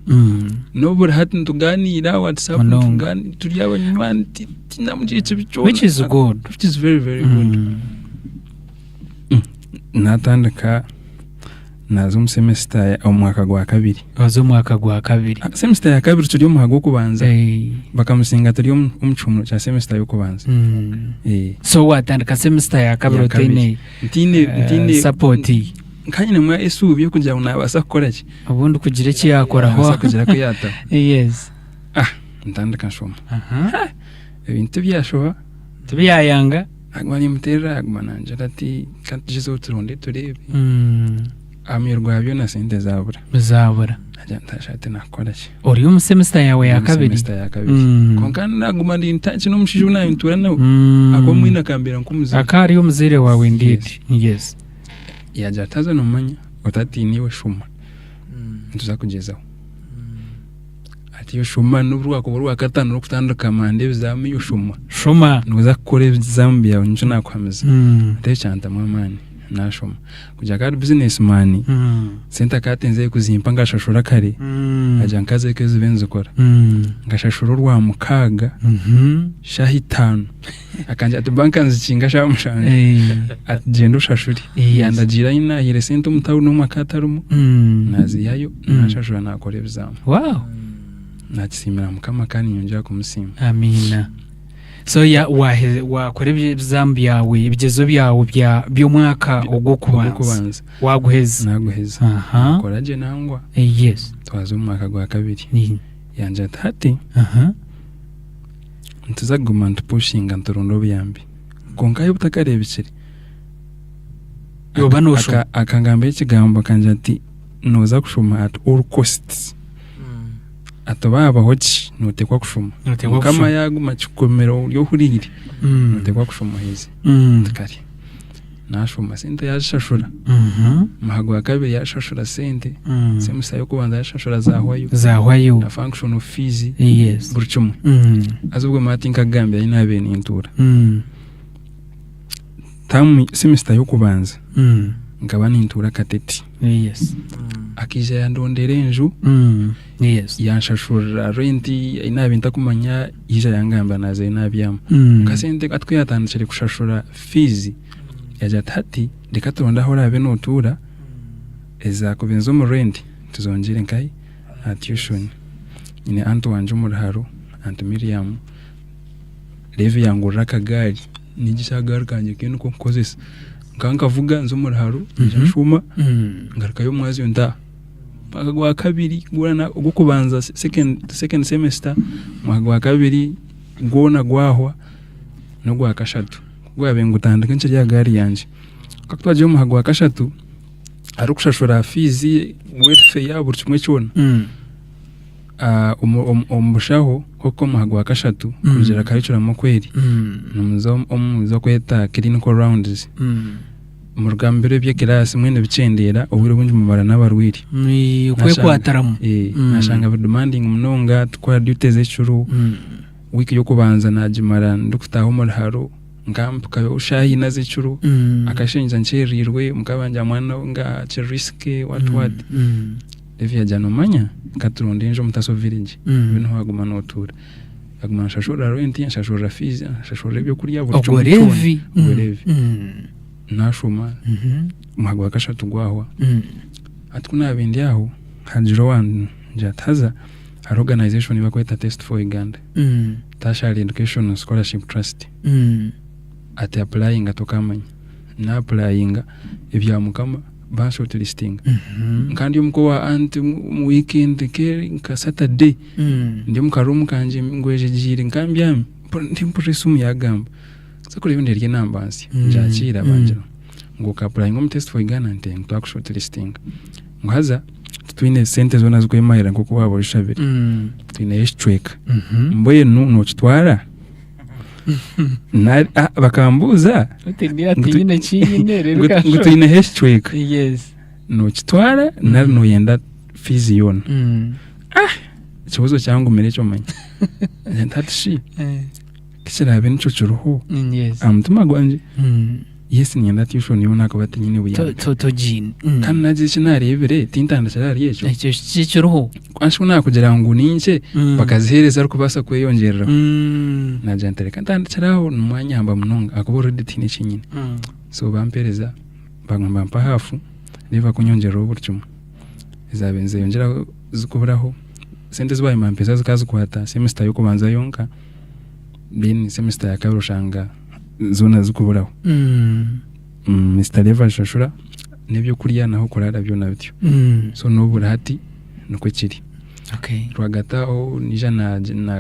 N'oburi hati nitugaaniira aha WhatsApp Munonga. nitugaaniira turi abanywani tinamugira ekibi kyona. Which is good. Which is very very good. Natandika naza omu semester omu mwaka gwa kabiri. Oza omu mwaka gwa kabiri. Ah, Semester ya kabiri turi omu mwaka gw'okubanza. Bakamusinga turi omu omu kihumuro kya semester y'okubanza. So watandika semester ya kabiri Ya kabiri. otaine Ntiine ntiine support. Nka nyinemu esuubi y'okugira ngu naabaasa kukora ki? Obundi kugira eki yaakoraho. Naabaasa kugira ku yaataho. Yes. Ah, ntandika nshoma. Ebintu byashoba. Tibyayanga. Aguma nimuteerera aguma nangira ati ka tugyezeho turonde tureebe. Aha muheru gwa byona sente zaabura. Zaabura. Nagira nti hasha hati naakukora ki? Ori omu semester yaawe ya Omu kabiri. semester ya kabiri. Kwonka naguma ndi in touch n'omushaija ou naabaire ntuura nawe. Ahakuba mbwenu akambeera nk'omuzaire. Akaba ari omuzaire waawe indeed. Yes. Yaagira ati haza noomanya otatiina iwe shoma nituza kugyezaho. Ati iwe shoma n'obu rwakuba orwakataano orikutandika manda ebizaamu iwe shoma. Shoma. Nooza kukora ebizaamu byawe nikyo naakuhamiza. Ati ekyo kyantamu amaani naashoma. Kugira ngu ari business man, sente akaba atenzire kuzimpa nkashashura kare, agira ngu kaze zibe nizikora. Nkashashura orwamukaaga shaaha itaano. Akangira ati banka nizikinga shaaha mushanju. Ati gyenda oshashure. Yandagiira ahi naahaire sente omu tawuni omwe akaba atarimu, naaziihayo naashashura naakora ebizaamu. Wow! Naakisiimira Mukama kandi nyongyera kumusiima. Amiina. So ya, wahe, wakora ebizaamu byawe, ebigyezo byawe bya, by'omwaka ogw'okubanza. Ogw'okubanza. Waguheza. Naaguheza. Aha. Naakora gye nangwa. Yes. Twaza omu mwaka gwa kabiri. Yangira ati hati Aha. nituza kuguma nitupushinga nituronda obuyambi kwonka ahi butakareebekire Yoba nooshoma. Akangambira ekigambo akangira ati nooza kushoma at all costs ati oba haabaho ki nooteekwa kushoma Nooteekwa Mukama kushoma. yaaguma akikukomera ori ohuriire nooteekwa kushoma oheze nti kare Naashoma sente yaazishashura, omuha gwa kabiri yaashashura sente, semester y'okubanza yaashashura zaahwayo, Zaahwayo. na functional fees, Yes. buri kimwe. Haza obwo maba tinkakugambira ahi naabaire nintuura. Term, semester y'okubanza nkaba nintuura Katete. Yes. Akaija yandondera enju, Yes. yanshashurira rent ahi naabaire ntakumanya, yaija yangambira naazayo naabyama. Kwonka sente hati ku yaatandikire kushashura fees, yaagira ati hati reka turonde ahu oraabe nootuura, ezaakuba ez'omu rent tuzongyere nkahi? Aha tuition. Nyine aunt wangye omu Ruharo, aunt Miriam, Levi yangurira akagaari, niinyegyesa akagaari kangye ke niko nkukozesa. Nka nkavuga nza omu Ruharo, nyija nshuuma, ngarukayo omwazyo ntaaha. Omwaka gwa kabiri gwona ogw'okubanza second, second semester, omwaka gwa kabiri gwona gwahwa n'ogwa kashatu ku gwabaire nigutandika nkiri aha gaari yangye. Kwonka ku twagiire omu mwaka gwa kashatu, arikushashura fees, welfare buri kimwe kyona, omu bushaho nk'oku omu mwaka gwa kashatu kurugiirira curriculum oku eri, nimuza omu ezi barikweta clinical rounds. Muruga omu biro eby'ekiraasi mwena bikyendeera, obwire obwingi mumara n'abarwaire. Okwekwatiriramu. Nashanga biri demanding munonga, tukora duties ekiro, wiiki y'okubanza nagimara ndikutaaha omu ruharo, nkampikayo shaaha ina z'ekiro, akasheeshe nkyereirwe, muka wangye mwana nga kiri risky what what. Levi yagira nomanya katuronde enju omu Taso village obe niho waguma notuura. Aguma anshashurira rent, anshashurira fees, anshashurira ebyokurya buri Ogwo kimwe kyona. Levi. Ogwo Levi. Nashoma omwaka gwa kashatu gwahwa. Hati ku naabaire ndi aho hagira owangira ati haza hariho organization ei barikweta Test for Uganda, Tertiary Education Scholarship Trust, ati apurayinga tokaamanya. Naapurayinga ebya Mukama banshotilistinga. Nka ndi omuka owa anti omu wiikendi nka Saturday, ndi omu karuumu kangye ngwejegyeire nka mbyami, mpurira esimu yaagamba. Nza kureeba eri enamba nsya, ngyakiira bangira ngu okapurayinga omu Test for Uganda? Nti eego twakushotilistinga. Ngu haza titwine sente zoona zikwemarira nk'oku waaba ozishabire, twineyo ekicweka. Mbwenu nookitwara? Bakambuuza ngu twineho ekicweka, nookitwara nari nooyenda fiizi yoona? Ekibuuzo kyangumira ekyo omanya. Nti hati shi Ku kiraabe nikyo kiriho aha mutima gwangye, yes niinyenda tuition yoona ahakuba tinyine buyambi. Kandi naagira eki naareebire tintandikire ahari ekyo. Ekyo kikiriho. Kandi shi ku naakugira ngu ninkye bakaziheereza arikubaasa kweyongyereraho. Naagira nti reka ntandikire aho nimwanyamba munonga ahakuba already tihaine eki nyine. So bampeereza bagamba mpa haafu reero bakunyongyereraho buri kimwe. Ezaabaire nizeyongyeraho zikuburaho, sente ezi baabaire nibampeereza zikaba zikwata semester y'okubanza yonka. Then semester ya kabiri oshanga zoona zikuburaho. Mister Levi ashashura n'ebyokurya n'ah'okuraara byona bityo. So n'oburi hati nikwo kiri. Okay. Rwagati aho naija na na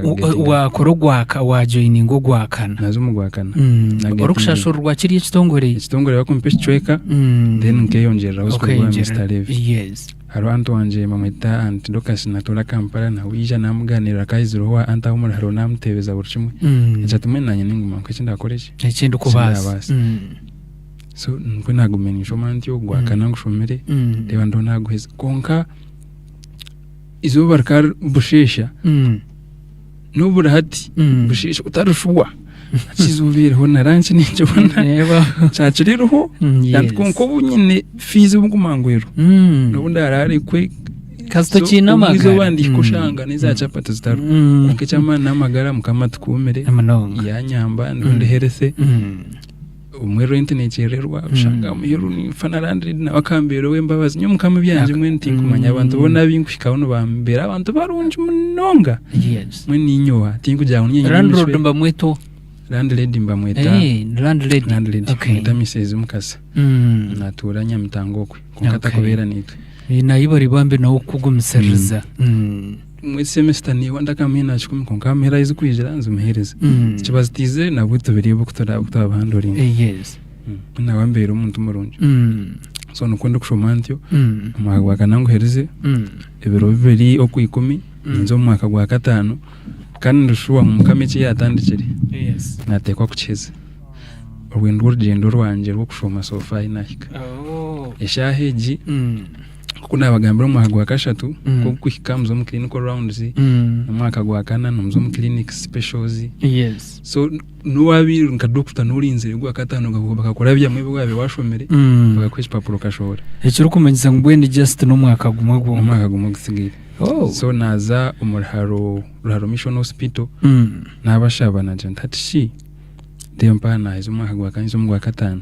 Wakora ogwaka wajoyininga ogwakana. naaza omu gwakana. Nagetinga- Orikushashurwa kiri ekitongore. Ekitongore bakumpa ekicweka then nkeyongyereraho zikuruga aha Mister Levi. Yes. Hariho aunt wangye bamweta aunt Dorcas natuura Kampala nawe yaija namuganirira akahaizireho owa aunt aho omuri hariho namuteebeza buri kimwe. Agira ati mbwenu nanye ninguma nka eki ndakora eki? Eki ndikubaasa. Ekindabaasa. So nikwo nagumire ninshoma ntyo ogwakana ngushomire ndeeba ndiho naguheza. Kwonka eizooba rikaba busheesha n'oburi hati busheesha otarishuba hati eizooba eriho na ranki ninkibona Reeba. kyakiro eriho Yes. kwonka obu nyine fiizi obu nguma ngu eriho n'obu ndararekwe Kasita okiine amagara. izooba ndihika oshanga n'eza chapati zitariho kwonka eky'amaani n'amagara mukama atukuumire Munonga. yanyamba ndiho ndi healthy Obumwe rent nekyererwa oshanga aha muheru ninfa na landlady nawe akambeera ow'embabazi nyowe mukama ebyangye mbwenu tinkumanya abantu boona abinkuhikaho nibambeera abantu barungi munonga Yes. mbwenu ninyoha tinkugira ngu niinye nyine Landlord emicwe mbamweta oha? landlady mbamweta Eh, ni landlady. landlady Okay. bamweta Mrs Mukasa natuura Nyamitanga okwe kwonka Okay. takubeera naitwe. Eh, naye bari bambi nawe kukugumisiriza. Omuri semester neewa ndakamuha 100 kwonka aha muheru ahu zikwijira nzimuheereza. Zikiba zitiizire nabwo tubireeba oku turabihandoringa. Yes. Nawe ambeera omuntu murungi. So nikwo ndikushoma ntyo, omwaka gwa kana nguherize, ebiro bibiri okwikumi ninza omu mwaka gwa kataano kandi ndi sure ngu Mukama eki yaatandikire Yes. naateekwa kukiheza. Orwe nirwo rugyendo rwangye rw'okushoma so far ahi naahika. Oh. Eshaaha egi Nk'oku naabagambira omu mwaka gwa kashatu ku orikuhika muza omu clinical rounds, omwaka gwa kana nimuza omu clinic specials. Yes. So n'owaabaire nka doctor n'orinzire ogwa kataano bakakurabyamu ebi waabaire waashomire bakakuha ekipapuro okashohora. Ekirikumanyisa ngu mbwenu just n'omwaka gumwe gwonka. Omwaka gumwe ogutsigaire. Oh. So naaza omu Ruharo, Ruharo Mission Hospital naabashaba naagira nti hati shi Reero mpaho naaheza omwaka gwa kane nza omu gwa kataano.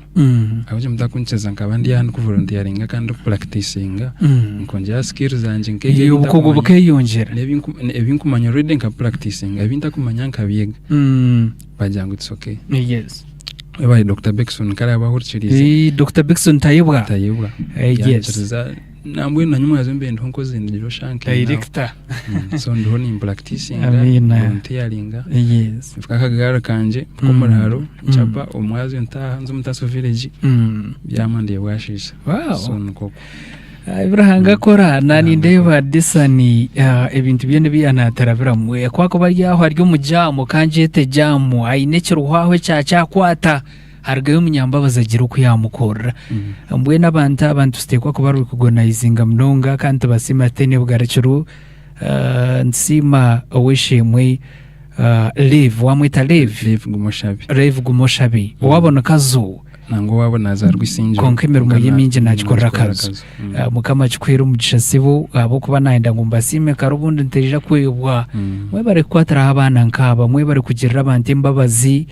Ahabw'enki mutakunkiza nkaba ndi aha ndikuvolontiyaringa kandi ndikupuractisinga nkongyera aha skills zangye nkeega Eh, obukugu ebintakumanya bukeyongyera. Ebinkumanya already nkabipuractisinga ebintakumanya nkabyega. Bagira ngu it's okay. Yes. Webare Dokita Beckson kare araba ahurikiriize. Eh, Dr. Beckson Tayebwa. Tayebwa. Eh, yes. Yankiriza nambwenu na nyomwazyo mbe ndiho nkozire ndigire oshanke nawe. Director. So ndiho nimpuractisinga, Amiina. volunteeringa. Yes. Nfuka akagaari kangye k'omuriharo nkyapa omwazyo ntaaha nza omu Taso village byama ndeeba bwasheesha. Wow. So nikwo okwo. Ah, ebi Ruhanga akora na nindeeba Disani ah, ebintu byona ebi yanatarabiramu Eh, ku akuba ari aho ari omu jaamu kangyete jaamu aine ekiruhwaho ekyakyakwata. Harugayo omunyambabazi agira oku yaamukorera. Mbwenu abantu aba nituteekwa kuba recognizinga munonga kandi tubasiima tutaine bugarukiro. Nitusiima ow'eishe-emwe Lev, wamweta Lev? Lev Gumoshabe. Lev Gumoshabe owaabo ni Kazo. Nangwa owaabo nazaarwa Isingiro. Kwonka emirimo ye Kwonka mingi nagikorera nagikorera Kazo. Kazo. Mukama akikuheere omugisha sebo ahabw'okuba nayenda ngu mbasiime kare obundi ntaija kwebwa. Mwebare kukwatiraho abaana nkaaba, mwebare kugirira abantu embabazi.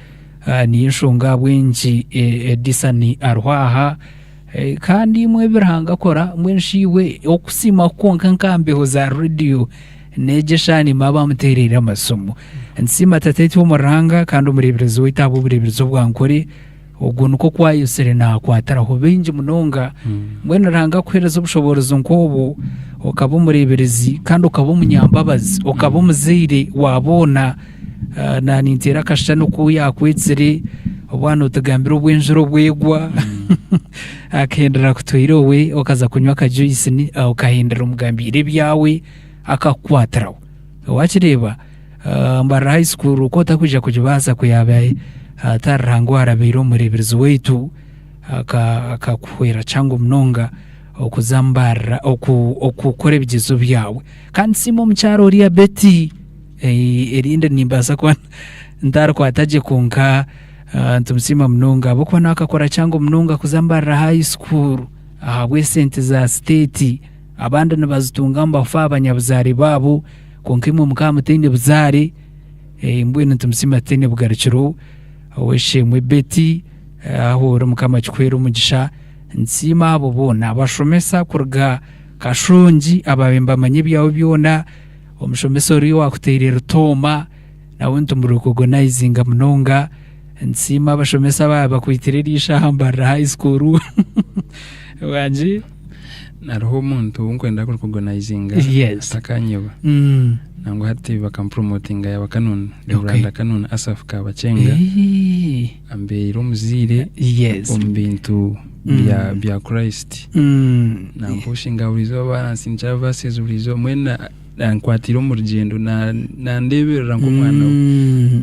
Niyo enshonga ahabw'enki Edisani ariho aha. Kandi imwe ebi Ruhanga akora, mbwenu shi iwe okusiima kwonka nka mbeho za rediyo n'egi eshaaha nimwo bamuteereire amasimu. Nitusiima Tataitwe omu Ruhanga kandi omureeberezi waitu ahabw'obureeberezi obu ankore, ogwo nikwo kwayosire naakwatiraho baingi munonga. Mbwenu Ruhanga akuheereza obushoboorozi nk'obwo, okaba omureeberezi kandi okaba omunyambabazi, okaba omuzaire wa boona. Naninteera akashushani oku yakwetsire obu notugambira obu enjura obu egwa akahendera akutwaire owe okaza kunywa aka juice okahendera omugambiire ebyawe akakukwatiraho. Wakireeba Mbarara high school ku otakwija kugibaasa ku yaaba atari Ruhanga owarabaire omureeberezi waitu akakuhwera kihango munonga okuza Mbarara okukora ebigyezo byawe. Kandi siima omukyara oriya Betty. Erindi nimbaasa kuba ntarikwata gye kwonka nitumusiima munonga ahabw'okuba nawe akakora kihango munonga kuza Mbarara High School ahabw'esente za state. Abandi nibazitunga nibafa aha banyabuzaare baabo kwonka imwe mukaba mutaine buzaare. Mbwenu nitumusiima tutaine bugarukiro. Ow'eishe-emwe Betty ahu ori Mukama akikuheere omugisha. Nitusiima abo boona abashomesa kuruga Kashongi abaabaire nibamanya ebyawe byona. Omushomesa oriya owakuteire Rutooma nawe nitumurekogonayizinga munonga. Nitusiima abashomesa abaaba bakwitire eriisho aha Mbarara High School. Wangi? Hariho omuntu ou nkwenda kurekogonayizinga Yes. atakanyeba. Nangwa hati bakamupromotinga yaba Canon, Reveranda Canon Asaph Kabakyenga. Ambeire omuzaire Yes. omu bintu bya bya Christ. Nampushinga buri izooba, nansindikira verses buri izooba, mbwenu ankwatiire omu rugyendo, nandeeberera nk'omwana we.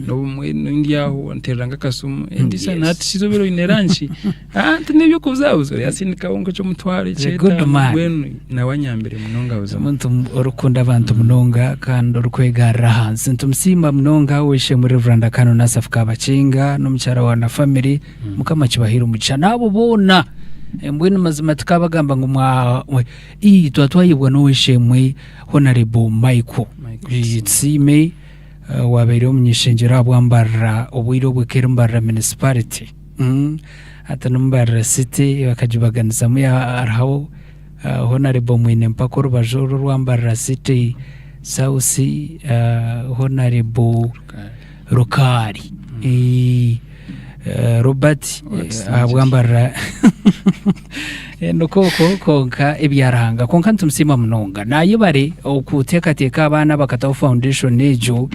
N'obumwe ndi aho anteerera nk'akasimu, Edisa Yes. hati shi izooba eri oine ranki? Ati n'eby'okubuzabuza yaasindikaho nk'eky'omutwaro The good eky'etaano, man. mbwenu nawe anyambire munonga buzima. Omuntu orikukunda abantu munonga kandi orikwegarra ahansi. Nitumusiima munonga ow'eishe-emwe Rev. Canon Asaph Kabakinga n'omukyara wa na family. Mukama akibahaire omugisha n'abo boona. Mbwenu mazima tukabagamba ngu mwa ii twaba twayebwa n'ow'eishe-emwe Honarebo Michael. Michael Ii, Tusiime. Tusiime owabaire omuny'ishengyero ahabwa Mbarara obwire obwo ekaba eri Mbarara Municipality. Hati ni Mbarara City bakagibaganisamu hariho Honarebo Mwine Mpaka orubaju oru orwa Mbarara City South, Honarebo Rukaari Robert ahabwa Mbarara nikwo okwo kwonka ebya Ruhanga kwonka nitumusiima munonga nayebare okuteekateeka abaana bakataho foundation egyo.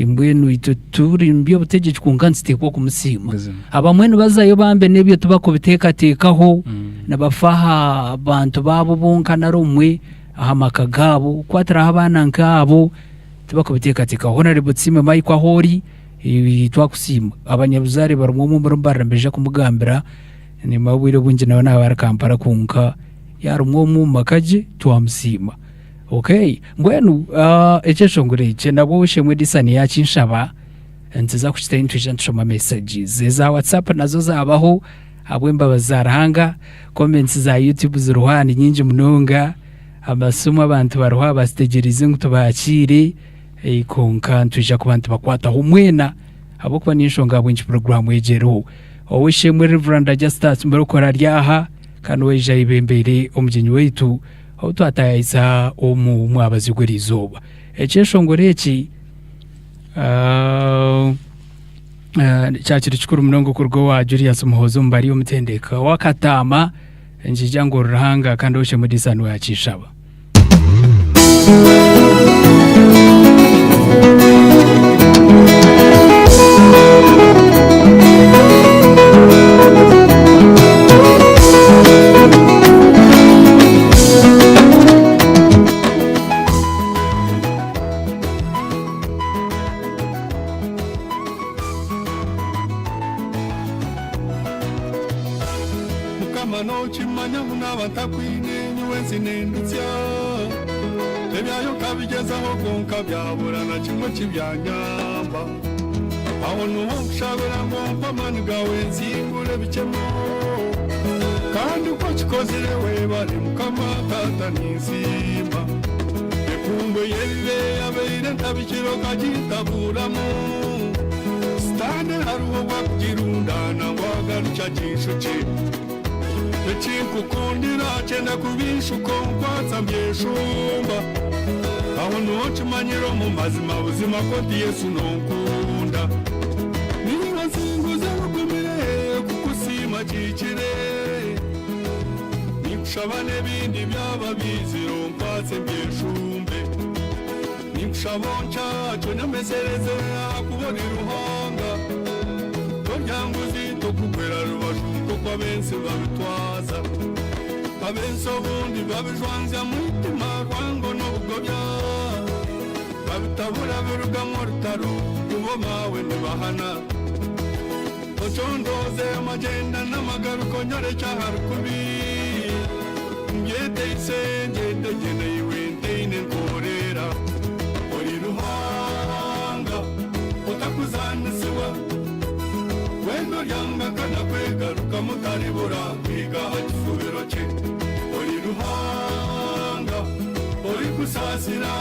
Mbwenu itwe turi omu by'obutegyeki kwonka nituteekwa okumusiima. Buzima. Abamwe nibazayo bambe n'ebyo tibakubiteekateekaho, nibafa aha bantu baabo bonka nari obumwe aha maka gaabo, kukwatiraho abaana nk'abo tibakubiteekateekaho. Honourable Tusiime Michael ahu ori, twakusiima. Abanyabuzaare barimu omwe omuri Mbarara nibaija kumugambira, nimanya obwire obwingi nawe naaba ari Kampala kwonka yaarumwa omwe omu maka gye, twamusiima. Okay, mbwenu ekyeshongoro eki nabwo ow'eishe-emwe Edison yaakinshaba nituza kukitayo nitwija nitushoma messages eza WhatsApp nazo zaabaho ahabw'embabazi za Ruhanga, comments za YouTube ziriho aha ni nyingi munonga, amasimu abantu bariho aha bazitegyereize ngu tubakiire kwonka nitwija kuba nitubakwataho mwena ahabw'okuba n'enshonga ahabw'enki puroguraamu egi eriho. Ow'eishe-emwe Rev. Justus Murokore ari aha kandi we aija ayebembeire omugyenyi waitu. Obu twataayaayisa omu mwabazyo gw'eriizooba. Ekyeshongoro eki kyakiri kikuru munonga okuruga owa Julius Muhoozi Omubari omutendeka w'akataama nikiija ngu Ruhanga kandi ow'eishe-emwe Edisa niwe yaakishaba. nkahindutsya Ebyayo nkabigyezaho kwonka byabura na kimwe kibyanyamba Aho niho nkushabira ngu ompe amaani gaawe nsingure ebikyemo Kandi ku okikozire webare Mukama Taata ninsiima Ekungu ey'ebibe eyabaire entabikire okagintaburamu Sitaane hariho obu akugirundaana ngu agarukye aginshukye Ekinkukundira kyenda kubinshuka onkwatsa mbyeshumba Aho niho nkimanyira omu mazima buzima ku oti Yesu nonkunda Niiwe nsinguzi ebigumire kukusiima kihikire Ninkushaba n'ebindi byaba bizire onkwatse mbyeshumbe Ninkushaba onkyakye onyomesereze ahakuba ori Ruhanga Toryanguzi tokugwera rubaju nk'oku ab'ensi babitwaza Ab'ensi obundi babijwanzya mu itima rwango n'obugobya Babitabura birugamu orutaro ibo maawe nibahana Ocondooze amagyenda n'amagaruka onyorekye ahari kubi Mbyeteise ngyende gye naiwe ntaine nkoreera Ori Ruhanga otakuzaanisibwa Weena oryanga nkana kwegarukamu taribura kuhika aha kifubiro kye Ori Ruhanga orikusaasira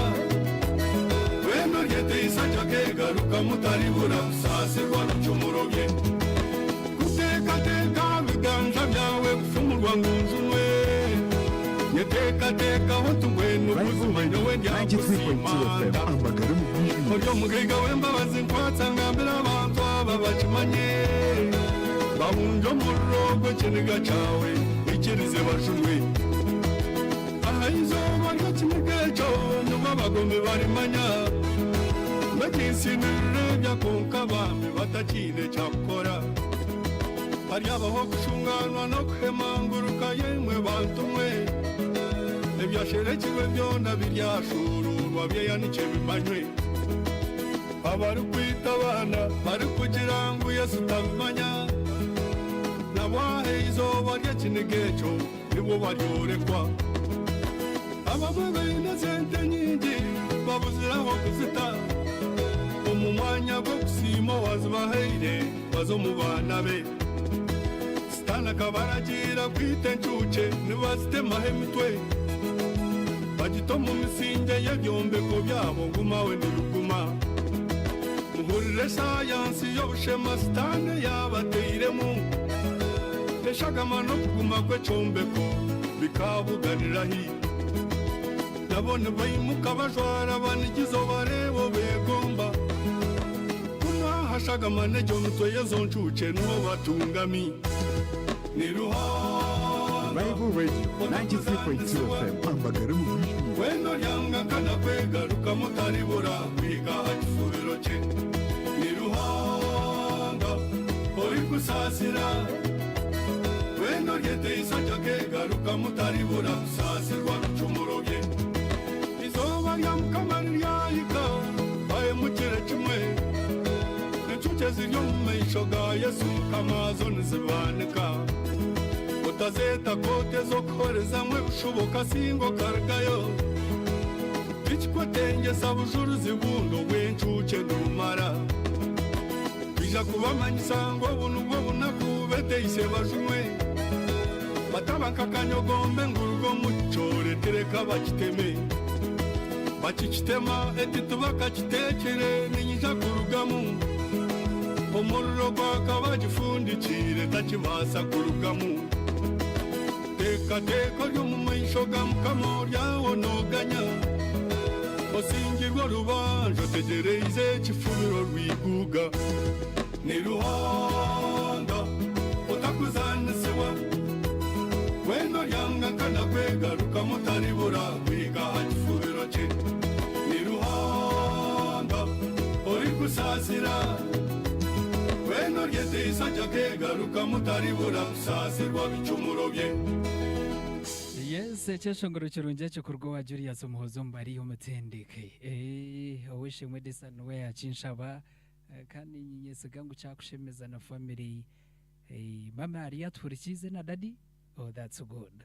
Weena oryeteisa gye akeegarukamu taribura kusaasirwa bicumuro bye Kuteekateeka aha biganja byawe kushumurwa ngu njunwe Nyeteekateekaho nti mbwenu Bible buzima Radio nyowe 93.0 ndyakusiima FM nta Amagara mu bwijwire. Ori omugaiga w'embabazi nkwatsa ngambire abantu aba bakimanye Bahungye omuriro gw'ekiniga kyawe baikirize bajunwe Aha izooba ry'ekiniga ekyo nibwo abagomi barimanya Ngu ensi nirureebya kwonka bambi batakiine kyakukora Haryabaho okushunganwa n'okuhemanguruka yeimwe bantu mwe Ebyasherekirwe byona biryashuuruurwa byeyanikye bimanywe Abarikwita abaana barikugira ngu Yesu tabimanya Nabo aha eizooba ry'ekiniga ekyo nibwo baryorekwa Abamwe baine esente nyingi babuzire ah'okuzita Omu mwanya gw'okusiima owazibahaire baza omu baana be Sitaane akabaragiira kwita encuukye nibazitemaho emitwe Bagita omu misingye y'ebyombeko byabo ngu mawe nibiguma Muhurire sayansi y'obushema Sitaane yaabateiremu Eshagama n'okuguma kw'ekyombeko bikabuganira hi Nabo nibaimuka bajwara banigiza obareeba obeegomba Kunu aha shagama n'egyo mitwe y'ezo ncuukye niho batungami Ni Ruhanga Bible Radio 93.0 FM Amagara mu bwijwire. Weena oryanga nkana kwegarukamu taribura kuhika aha kifubiro kye Ni Ruhanga orikusaasira Weena oryeteisa gye akeegarukamu taribura kusaasirwa bicumuro bye Eizooba rya Mukama riryahika bahemukire kimwe Encuukye ziri omu maisho ga Yesu Mukama zo nizibaanika Otazeeta kooti ez'okuhorezamu ebishuba okasinga okarugayo Tikikwetengyesa bujurizi bundi obw'encuukye nibumara Twija kubamanyisa ngu obu nibwo bunaku beteise bajunwe Bataba nk'akanyogombe ngu ruga omu kikyoretere reka bakiteme Bakikitema eti tibakakitekire niinyija kurugamu Omuriro gwaka bagifundikiire takibaasa kurugamu Teekateeka ori omu maisho ga Mukama oryahonoganya Osingirwe orubanja otegyereize ekifubiro rwiguga Ni Ruhanga otakuzaanisibwa Weena oryanga nkana kwegarukamu taribura kuhika aha kifubiro kye Ni Ruhanga orikusaasira Weena oryeteisa gye akeegarukamu taribura kusaasirwa bicumuro bye. Yes, ekyeshongoro kirungi ekyo kuruga owa Julius Omuhozi Omubari Omutendeke. Eh, ow'eishe-emwe Desa niwe yakinshaba eh, kandi niinyesiga ngu kyakushemeza na family. Eh, mama ariyo atuhurikiize na daddy? Oh, that's good.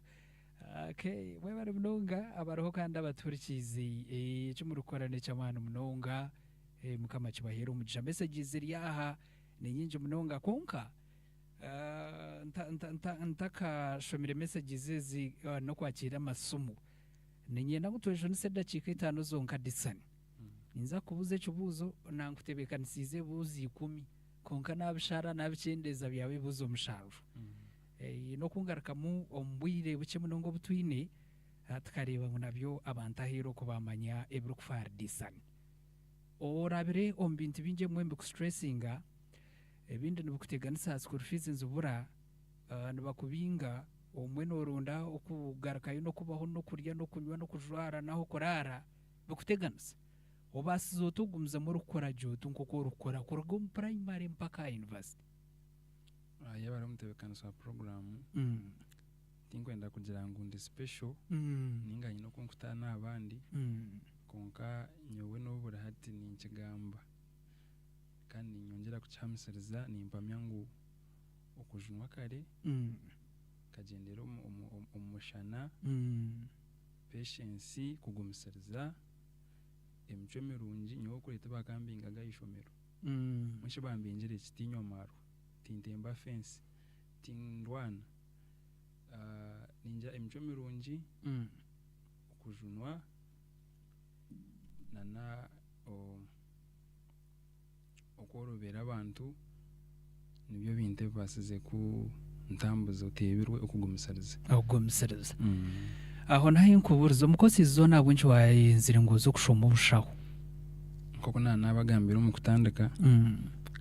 Okay, mwebare munonga abariho kandi abatuhurikiize. Eki murikukora n'eky'amaani munonga. Mukama akibaheere omugisha. Messages ziri aha ni nyingi munonga kwonka ntakashomire messages ezi n'okwakiira amasimu, niinyenda ngu twejunise edakiika itaano zonka Disan. Ninza kukubuuza ekibuuzo, nankutebeekanisiize ebibuuzo ikumi kwonka naabishara naabikyendeeza byaba ebibuuzo mushanju. N'okungarukamu omu bwire bukye munonga obu twine, tukareeba ngu nabyo abantu aheeru oku baamanya ebirikufa ahari Disan. Orabire omu bintu bingi ebimwe nibikustressinga, ebindi nibikuteganisa aha school fees nizibura, nibakubinga, obumwe noronda okugarukayo n'okubaho n'okurya n'okunywa n'okujwara n'ah'okuraara bikuteganisa. Obaasize ota okugumizamu orikukora gye oti nk'oku orikukora kuruga omu primary mpaka aha university? Yaaba ari omutebeekanisa wa puroguraamu, tinkwenda kugira ngu ndi special ninga nyine oku nkutaana aha bandi, Kwonka nyowe n'obu buri hati ninkigamba, kandi niinyongyera kukihamisiriza nimpamya ngu okujunwa kare, nkagyendera omu mushana, patience, kugumisiriza, emicwe mirungi, nyowe kuri tibakambingaga aha ishomero, mbwenu shi bambingire ki? Tinywa maarwa, tintemba fence, tindwana, ningira emicwe mirungi, okujunwa nana okworobera abantu nibyo bintu ebibaasize kuntambuza oteebirwe okugumisiriza. Okugumisiriza. Aho naho nkubuurize, omu courses zoona ahabw'enki waayenzire ngu oze kushoma obushaho? Nk'oku naanabagambire omu kutandika,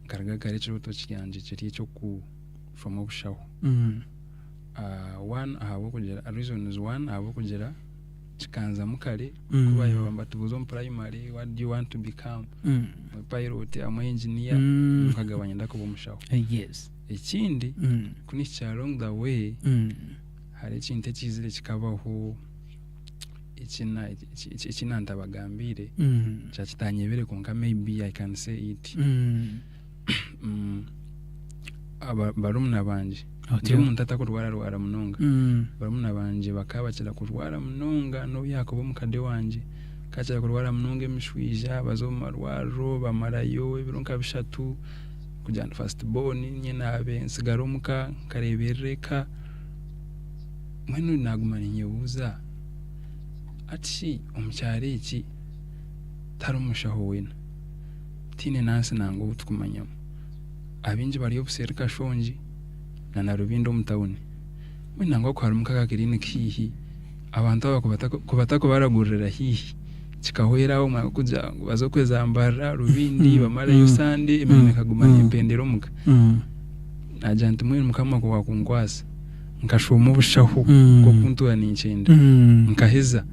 nkaruga kare ekirooto kyangye kiri eky'okushoma obushaho. One ahabw'okugira reasons one ahabw'okugira kikanzamu kare ku baabaire nibatubuuza omu primary what do you want to become I'm a pilot I'm a engineer nkagamba niinyenda kuba omushaho. Ekindi ku nihikya along the way hariho ekintu ekiizire kikabaho eki naantabagambiire kyaba kitanyebire kwonka maybe I can say it. Barumuna bangye ndi omuntu atakurwararwara munonga barumuna bangye bakaba bakira kurwara munonga n'obu yaakuba omukade wangye akaba akira kurwara munonga emishwija baza omu marwariro bamarayo ebiro nka bishatu kugira ngu first born niinye naabe ntsigara omuka nkareeberera eka mbwenu naaguma ninyebuuza hati shi omu kyaro eki tiharimu mushaho weena? Tihaine nansi nangwa ou turikumanyamu. Abaingi bari obuseeri Kashongi na Narubindo omu tawuni. Mbwenu nangwa ku harimu nk'akakiriiniki haihi, abantu aba ku batakubaragurira haihi, kikahwera aho omwanya gw'okugira ngu baze kwezambarira Rubindi bamareyo Sande emirimo ekaguma nempendera omuka. Naagira nti mbwenu Mukama ku waakunkwasa nkashoma obushaho nk'oku ntuura ninkyenda nkaheza.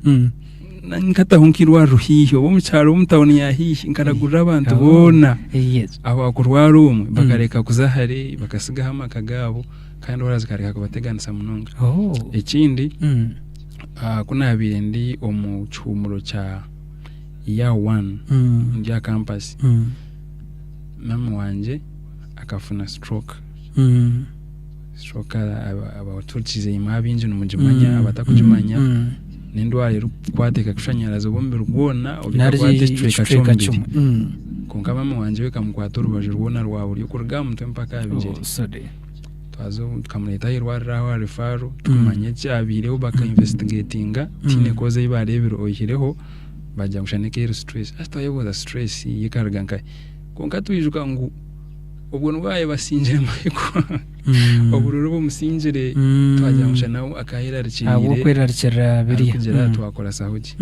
Nkataho nk'eirwariro haihi oba omu kyaro oba omu tawuni ya haihi nkaragurira abantu boona abakurwara omwe bakareka kuza hare bakasigaho amaka gaabo kandi endwara zikareka kubateganisa munonga. Ekindi ku naabaire ndi omu kihuumuro kya year one ndi aha kampasi, maama wangye akafuna stroke. Stroke abatuhurikiize imwe abaingi nimugimanya abatakugimanya n'endwara erikukwata ekakushanyaraza oba omubiri gwona oba ekakwata ekicweka ky'omubiri. Kwonka maama wangye we ekamukwata orubaju rwona rwa buryo kuruga aha mutwe mpaka aha bigyere. Twaza tukamureeta aha irwariro aho aha referral tukumanya ekyabaireho baka investigatinga tihaine cause ei baareebire oihireho baagira ngu shana eka eri stress. Hati twayebuuza stress yo ekaruga nkahi? Kwonka twijuka ngu obwo nibwo baabaire basingire Michael obururu bumusingire twagira ngu shana we akayerarikiriire Ahabw'okwerarikirira biriya. arikugira twakurasaho gye.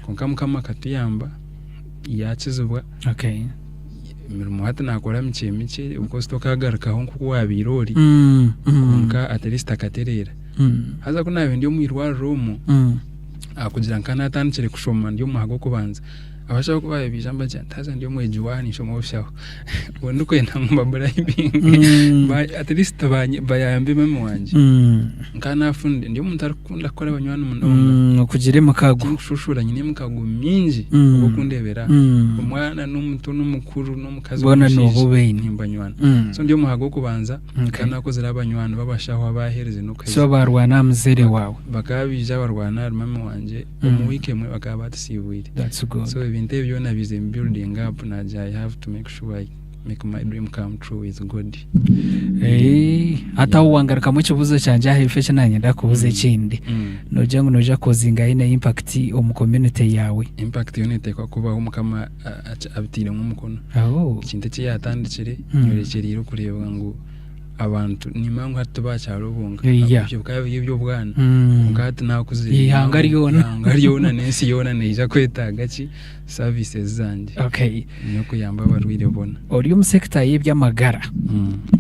Kwonka Mukama akatuyamba yaakizibwa. Okay. Emirimo hati naakora mikye mikye of course tokagarukaho nk'oku waabaire ori kwonka at least akatereera. Haza ku naabaire ndi omu irwariro omwo, ahakugira nka naatandikire kushoma ndi omu mwaka gw'okubanza. Abashaho ku baabaire baija nibagira nti haza ndi omwegi waanyu ninshoma obushaho. Obwo ndikwenda ngu mbaburayibinge at least bayambe mami wangye. Nkaba naafunire ndi omuntu arikukunda kukora abanywani munonga. Okugira emikago. Tinkushushura nyine emikago mingi ogw'okundeebera aha. Omwana n'omuto n'omukuru n'omukazi Boona n'omushaija nooba obaine. nimbanywana. So ndi omuha gw'okubanza nkaba naakozire abanywani b'abashaho abaaherize n'okuheza. So baarwana aha muzaire waawe. Bakaba baija barwana ahari mami wangye omu wiiki emwe bakaba batusiibwire. That's good. So ebintu ebi byona bize mu building up nagira I have to make sure I make my dream come true with God. Eh, hati aho wangarukamu ekibuuzo kyangye ahaifo eki nanyenda kubuuza ekindi. Noogira ngu noija kukozinga eine impact omu community yaawe. Impact yo neteekwa kubaho Mukama abiteiremu omukono. Oh. Ekintu eki yatandikire nyorekyereire okureeba ngu abantu nimanya ngu hati tibakyaro bonka ebyo bikaba biri eby'obwana kwonka hati nakuzire Eihanga ryona. eihanga ryona n'ensi yoona neija kwetaaga ki services zangye Okay. n'okuyamba abarwaire boona. Ori omu sector y'eby'amagara,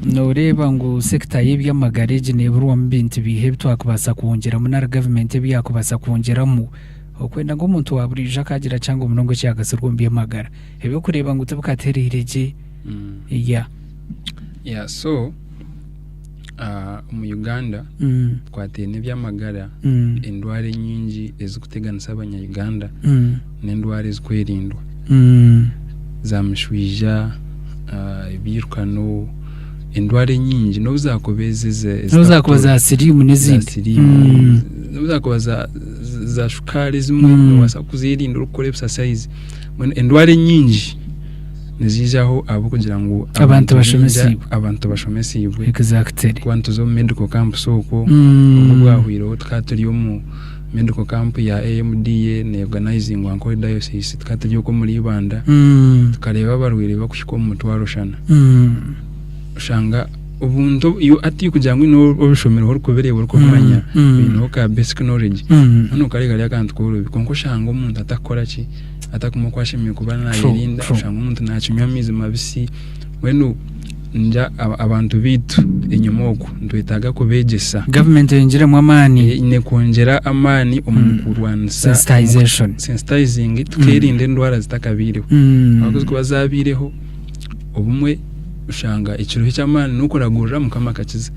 nooreeba ngu sector y'eby'amagara egi neeburwamu bintu biiha ebi twakubaasa kwongyeramu nari gavumenti ebi yaakubaasa kwongyeramu okwenda ngu omuntu wa buriijo akaagira kihango munonga eki yaagasirwa omu by'amagara? Eby'okureeba ngu tibikatereire gye, yeah. Yeah, so omu Uganda tukwataine eby'amagara, endwara enyingi ezikuteganisa abanya Uganda n'endwara ezikwerindwa za mishwija, ebiirukano, endwara enyingi n'obu zaakuba ezi N'obu zaakuba za siriimu n'ezindi. Za siriimu, n'obu zaakuba za shukaari ezimwe noobaasa kuzeerinda orikukora ebisasayizi. Mbwenu endwara enyingi niziijaho ahabw'okugira ngu Abantu bashomesiibwe. Abantu bashomesiibwe. Exactly. Kuba nituza omu medical camps okwo, obwo bwahwireho tukaba turi omu medical camp ya AMDA neorganizingwa Ankole Diocese, tukaba turi okwo omuri Ibanda, tukareeba abarwaire bakuhika omu mutwaro shana. Oshanga obuntu iwe hati kugira ngu haine obishomireho orikubireeba orikubimanya, oineho ka basic knowledge, mbwenu kare kari akantu korobi kwonka oshanga omuntu atakukora ki, atakumanya oku ashemereire kuba naayerinda, oshanga omuntu naakinywa amaizi mabisi, mbwenu ningira abantu baitu enyima okwo nitwetaaga kubeegyesa. Gavumenti eyongyeremu amaani. Eine kwongyera amaani omu kurwanisa Sensitization. sensitizing tukerinda endwara zitakabaireho. Ahabw'okuba zikuba zaabaireho obumwe oshanga ekiruho eky'amaani n'okuragurira Mukama akakiza.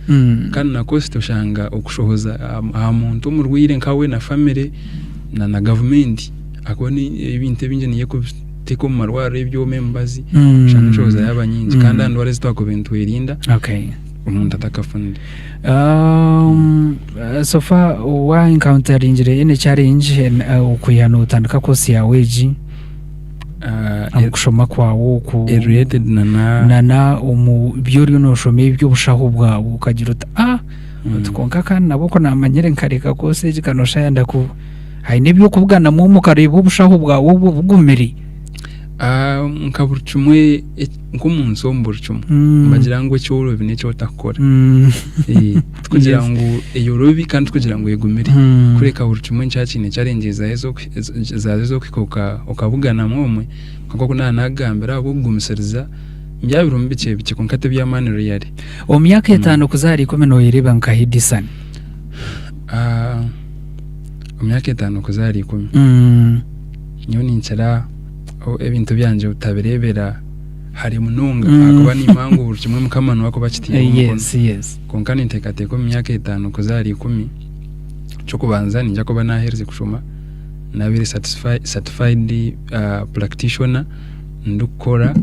Kandi na cost oshanga okushohoza aha muntu omurwaire nkawe na family na na gavumenti. Ahakuba ebintu ebingi niyo erikubiteeka omu marwariro ebyoma emibazi oshanga enshohoza yaaba nyingi kandi aha ndwara ezi twakubaire nitwerinda omuntu atakafunire. So far wa encounteringyire any challenge okwiha notandika course yaawe egi omu kushoma kwawe oku Related nana nana omu bi oriyo noshoma eby'obushaho bwawe okagira oti ah oti kwonka kandi nabwo ku naamanyire nkareka course egi kanu shaaha ndaku Haine eby'okubuganamu omu okareeba obushaho bwawe obwo bugumire? Ah, nka buri kimwe nk'omu nsi omu buri kimwe nibagira ngu ekyorobi n'eki otakukora. Eh, tikugira ngu eyorobi kandi tikugira ngu egumire. Kureka buri kimwe nikiba kiine challenges zaayo zaazo ez'okuhika okabuganamu omwe. Kwonka nk'oku naaba naakugambira ahabw'okugumisiriza byaba birimu bikye bikye kwonka tiby'amaani really. Omu myaka etaano kuza ahari ikumi nooyereeba nka Hidisani? Ah, Omu myaka etaano kuza ahari ikumi, nyowe ninkira ebintu byangye obutabireebera hare munonga ahakuba nimanya ngu buri kimwe Mukama niwe arikuba akitaireho omukono. Kwonka ninteekateeka omu myaka etaano kuza ahari ikumi, eky'okubanza niinyija kuba naaherize kushoma, naabaire certified practitioner ndikukora,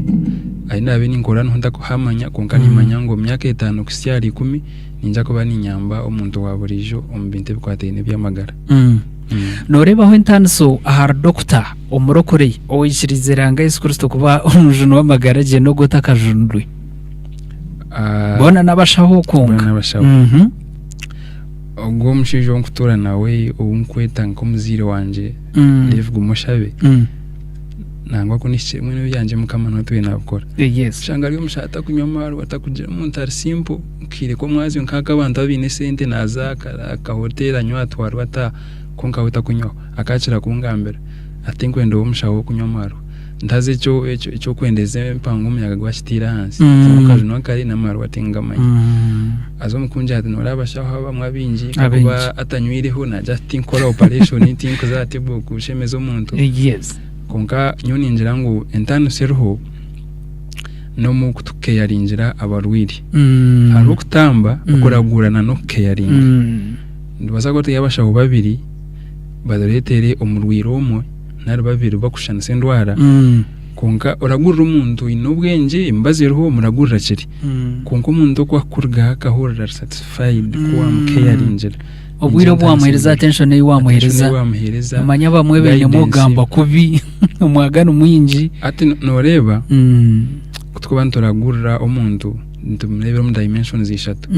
ahi naabaire ninkora niho ntarikuhamanya kwonka nimanya ngu omu myaka etaano kuhitsya ahari ikumi, Niinyija kuba niinyamba omuntu wa buriijo omu bintu ebikwataine n'eby'amagara. Nooreebaho entaaniso ahari dokita omurokore owaikiriize Ruhanga Yesu Kristo kuba omujuni w'amagara gye n'ogwo otakajunirwe? Boona n'abashaho kwonka. Boona n'abashaho. Ogwo omushaija ou nkutuura nawe ou nkweta nk'omuzaire wangye, Levi guma oshabe. Nangwa ku nihikire mbwenu ebyangye Mukama niwe atwire nabikora. Oshanga ari omushaho atakunywa amaarwa atakugira omuntu ari simple akaire k'omwazyo nk'ak'abantu abaine esente naaza aha kahoteri anywa atwarwa ataaha kwonka we takunywaho. Akakira kungambira ati tinkwenda obe omushaho w'okunywa amaarwa. Ntazi eky'okwendeza empango omuyaga gwakiteire ahansi. Akajunwa kare n'amaarwa tingamanya. Haza omu kungira ati nooreeba abashaho abamwe abaingi ahakuba atanywireho naagira ati tinkukora operation tinkuza aha table kushemeza omuntu. Kwonka nyowe ningira ngu entaaniso eriho n'omu ku tukukeyaringira abarwaire. Hariho okutamba, okuragura na n'okukeyaringa. Nitubaasa kuba turi abashaho babiri batureetere omurwaire omwe nari babiri bakushushanisa endwara, kwonka oragurira omuntu oine obwengye, emibazi eriho omuragurira kiri. Kwonka omuntu oku akurugaho akahurira ari satisfied ku wamukeyaringira. Obwire obu wamuheereza attention ei wamuheereza. Attention ei wamuheereza. Omanya abamwe bainemu guidance. okugamba kubi, omwaga ni mwingi. Hati nooreeba ku turikuba nituragurira omuntu nitumureebera omu dimensions ishatu.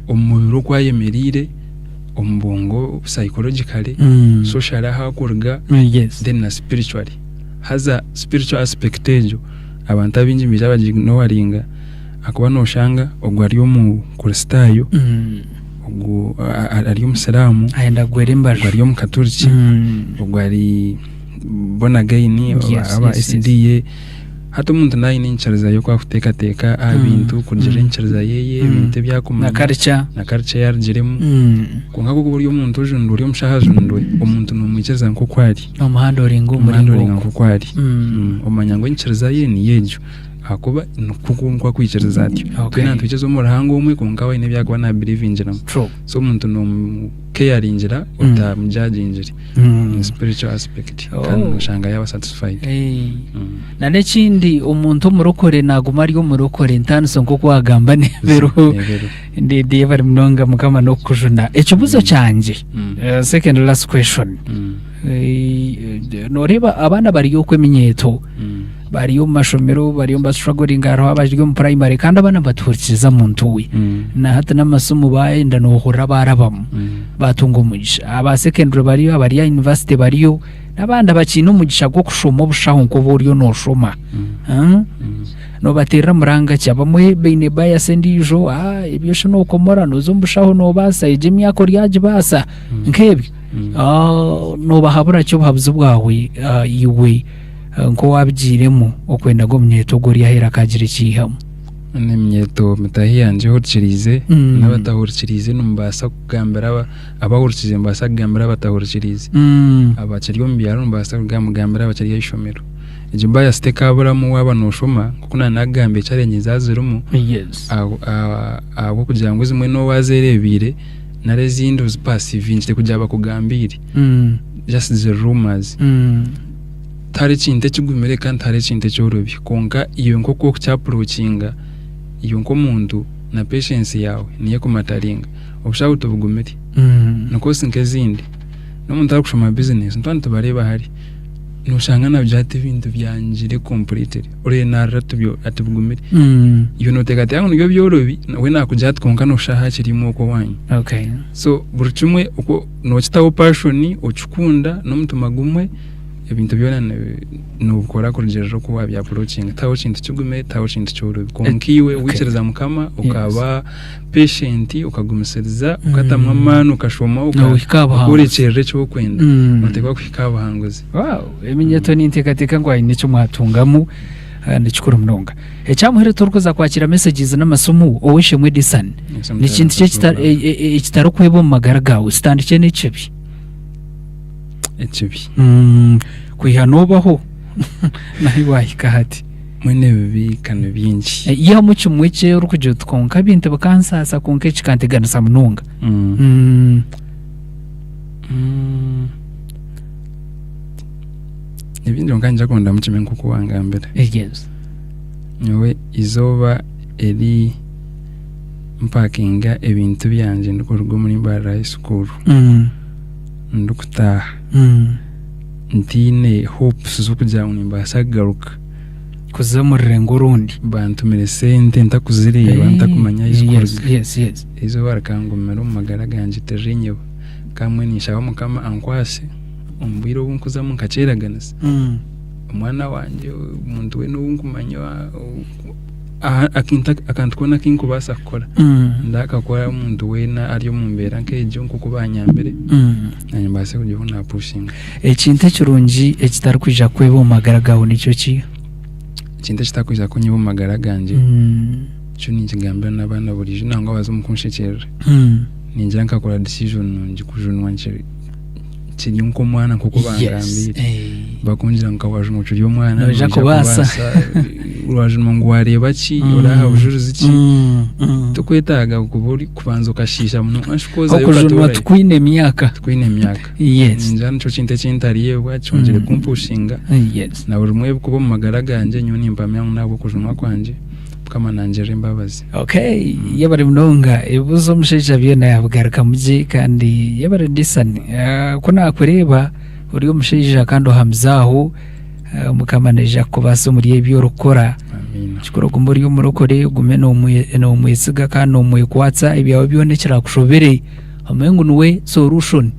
Omu mubiri oku ayemereire, omu bwongo psychologically, socially ahu arikuruga, then na spiritually. Haza spiritual aspect egyo abantu abaingi nibaija bagiignoringa ahakuba nooshanga ogu ari omukristaayo, ogu ari omusiraamu, Ayenda kugwera embaju. ogu ari omukaturiki, ogu ari born again aba SDA. Hati omuntu naaba aine enyikiriza y'oku arikuteekateeka aha bintu kurugiirira enyikiriza ye, ebintu ebi arikumanya Na culture. na culture ei arugiremu. Kwonka ku orikuba ori omuntu ojundwe ori omushaho ajundwe, omuntu noomwikiriza nk'oku ari. Omuhanda oringa Omuhanda omuringo oringa ogwo. nk'oku ari. Omanya ngu enyikiriza ye niyo egyo ahakuba nikwo nikwo arikwikiriza atyo. Twena nitwikiriza omu Ruhanga omwe kwonka we haine ebi arikuba naabirivingiramu. True. So omuntu noomukeyaringira otamujajingire. In spiritual aspect kandi Oh. noshanga yaba satisfied. Eh. Na n'ekindi omuntu omurokore naguma ari omurokore entaaniso nk'oku wagamba neberuho Neberuho. Ndidi bari munonga mukama n'okukujuna ekibuzo kyangye second last question noreeba abaana bari okwo eminyeeto bari omu mashomero bariyo nibastrugglinga hariho abari omu primary kandi abaana nibatuhurikiriza muntu we na hati n'amasimu bayenda nohurira barabamu batunga omugisha aba secondary bariyo abari aha university bariyo n'abandi abakiine omugisha gw'okushoma obushaho nk'obu oriyo noshoma Noobateerera muranga ki? Abamwe baine bias endiijo, ah, ebyo shi nookomora, nooza omu bushaho noobaasa, egyo emyaka oryagibaasa, nk'ebyo. Ah, noobahabura ki obuhabuzi bwawe ah, iwe ah, nk'owaabigiiremu okwenda ngu omunyeeto ogwo ori aheeru akaagira eki yaihamu? Eminyeeto mitaahi yangye ehurikiriize Mm. n'abatahurikiriize nimubaasa kugambira aba- abahurikiriize nimubaasa kugambira abatahurikiriize. Mm. Abakiri omu byaro nimubaasa kugambira abakiri aha ishomero. Egyo bias tekaburamu waaba nooshoma nk'oku naanagambire challenge ezaaba zirimu Yes. ahabw'okugira ngu ezimwe n'oba waazereebeire nari ezindi ozipaasivingire kugira bakugambiire just ziri rumours. Tihariho ekintu ekigumire kandi tihariho ekintu ekyorobi kwonka iwe nk'oku orikukyapurokinga iwe nk'omuntu na patience yaawe niyo ekumataringa. Obushaho tibugumire ni course nk'ezindi n'omuntu arikushoma business nituba nitubareeba hari. Noshanga nagira ati ebintu byangire completely oreba narira ati ati bigumire iwe noteekateeka ngu nibyo byorobi we nakugira ati kwonka noshusha hakiri imwe okwo owanyu Okay. so buri kimwe okwo nokitaho passion okikunda n'omutima gumwe ebintu byona nobikora kurugiirira oku wabi approachinga tihariho kintu kigumire tihariho kintu kyorobi kwonka iwe Okay. waikiriza mukama okaba patient okagumisiriza okatamu amaani okashoma Nohika aha buhanguzi. okorekyerera eki orikwenda noteekwa kuhika aha buhanguzi. Wow, eminyeto ninteekateeka ngu haine eki mwatungamu ah, ni kikuru munonga. Ekyamuheru turikuza kwakira messages n'amasimu ow'eishe-emwe Disan ni kintu ki ekita- e- e- e- ekitarikwebwa omu magara gaawe kitandikye n'ekibi Ekibi. Kwiha noobaho nahi waahika hati. Mbwenu ebibi ka ni bingi. Ihamu kimwe eki orikugira oti kwonka ebintu bikansaasa kwonka eki kikanteganisa munonga. Ni bingi kwonka niinyija kurondamu kimwe nk'oku wangambira. Yes. Nyowe eizooba eri mpakinga ebintu byangye ndikuruga omuri Mbarara High School ndikutaaha ntaine hopes z'okugira ngu nimbaasa kugaruka. Kuza omu rurengo orundi. Bantumire sente ntakuzireeba ntakumanya ahu zirikuruga. Yes, yes. Eizooba rikangumira omu magara gangye tiririnyiba. Kamwe ninshaba Mukama ankwase omu bwire obu nkuzamu nkakyeraganisa. Omwana wangye omuntu weena ou nkumanya akantu koona aku nkubaasa kukora ndakakora omuntu weena ari omu mbeera nk'egyo nk'oku banyambire naanye mbaase kugira obu naapushinga. Ekintu ekirungi ekitarikwija kukweba omu magara gaawe nikyo kiiha? Ekintu ekitarikwija kunyiba omu magara gangye, ekyo ninkigambira n'abaana buriijo nangwa baza omu kunshekyerera, ningira nkakora decision nungi kujunwa nkiri nk'omwana nk'oku bangambiire. Bakungira ngu wajuma okiri omwana Noija kubaasa. Wajuma ngu wareeba ki, oraha bujurizi ki. Tokwetaaga kuba ori kubanza okashiisha munonga Okujunwa tikwine myaka. Tikwine myaka. Yes. Ningira nikyo kintu eki ntaryebwa kyongyire kumpushinga. Yes. Na buri rimwe ebirikuba omu magara gangye nyowe nimpamya ngu n'ahabw'okujunwa kwangye Mukama nangirira embabazi. Okay, yebare munonga ebibuuzo omushaija byona yabigarukamu gye kandi yebare Disan ku nakureeba ori omushaija kandi ohamize aho Mukama naija kukubaasa omuri ebi orikukora. Amiina. Kikuru ogume ori omurokore ogume nomwesiga kandi nomwekwatsa ebyawe byona ekirakushobere omanye ngu niwe solution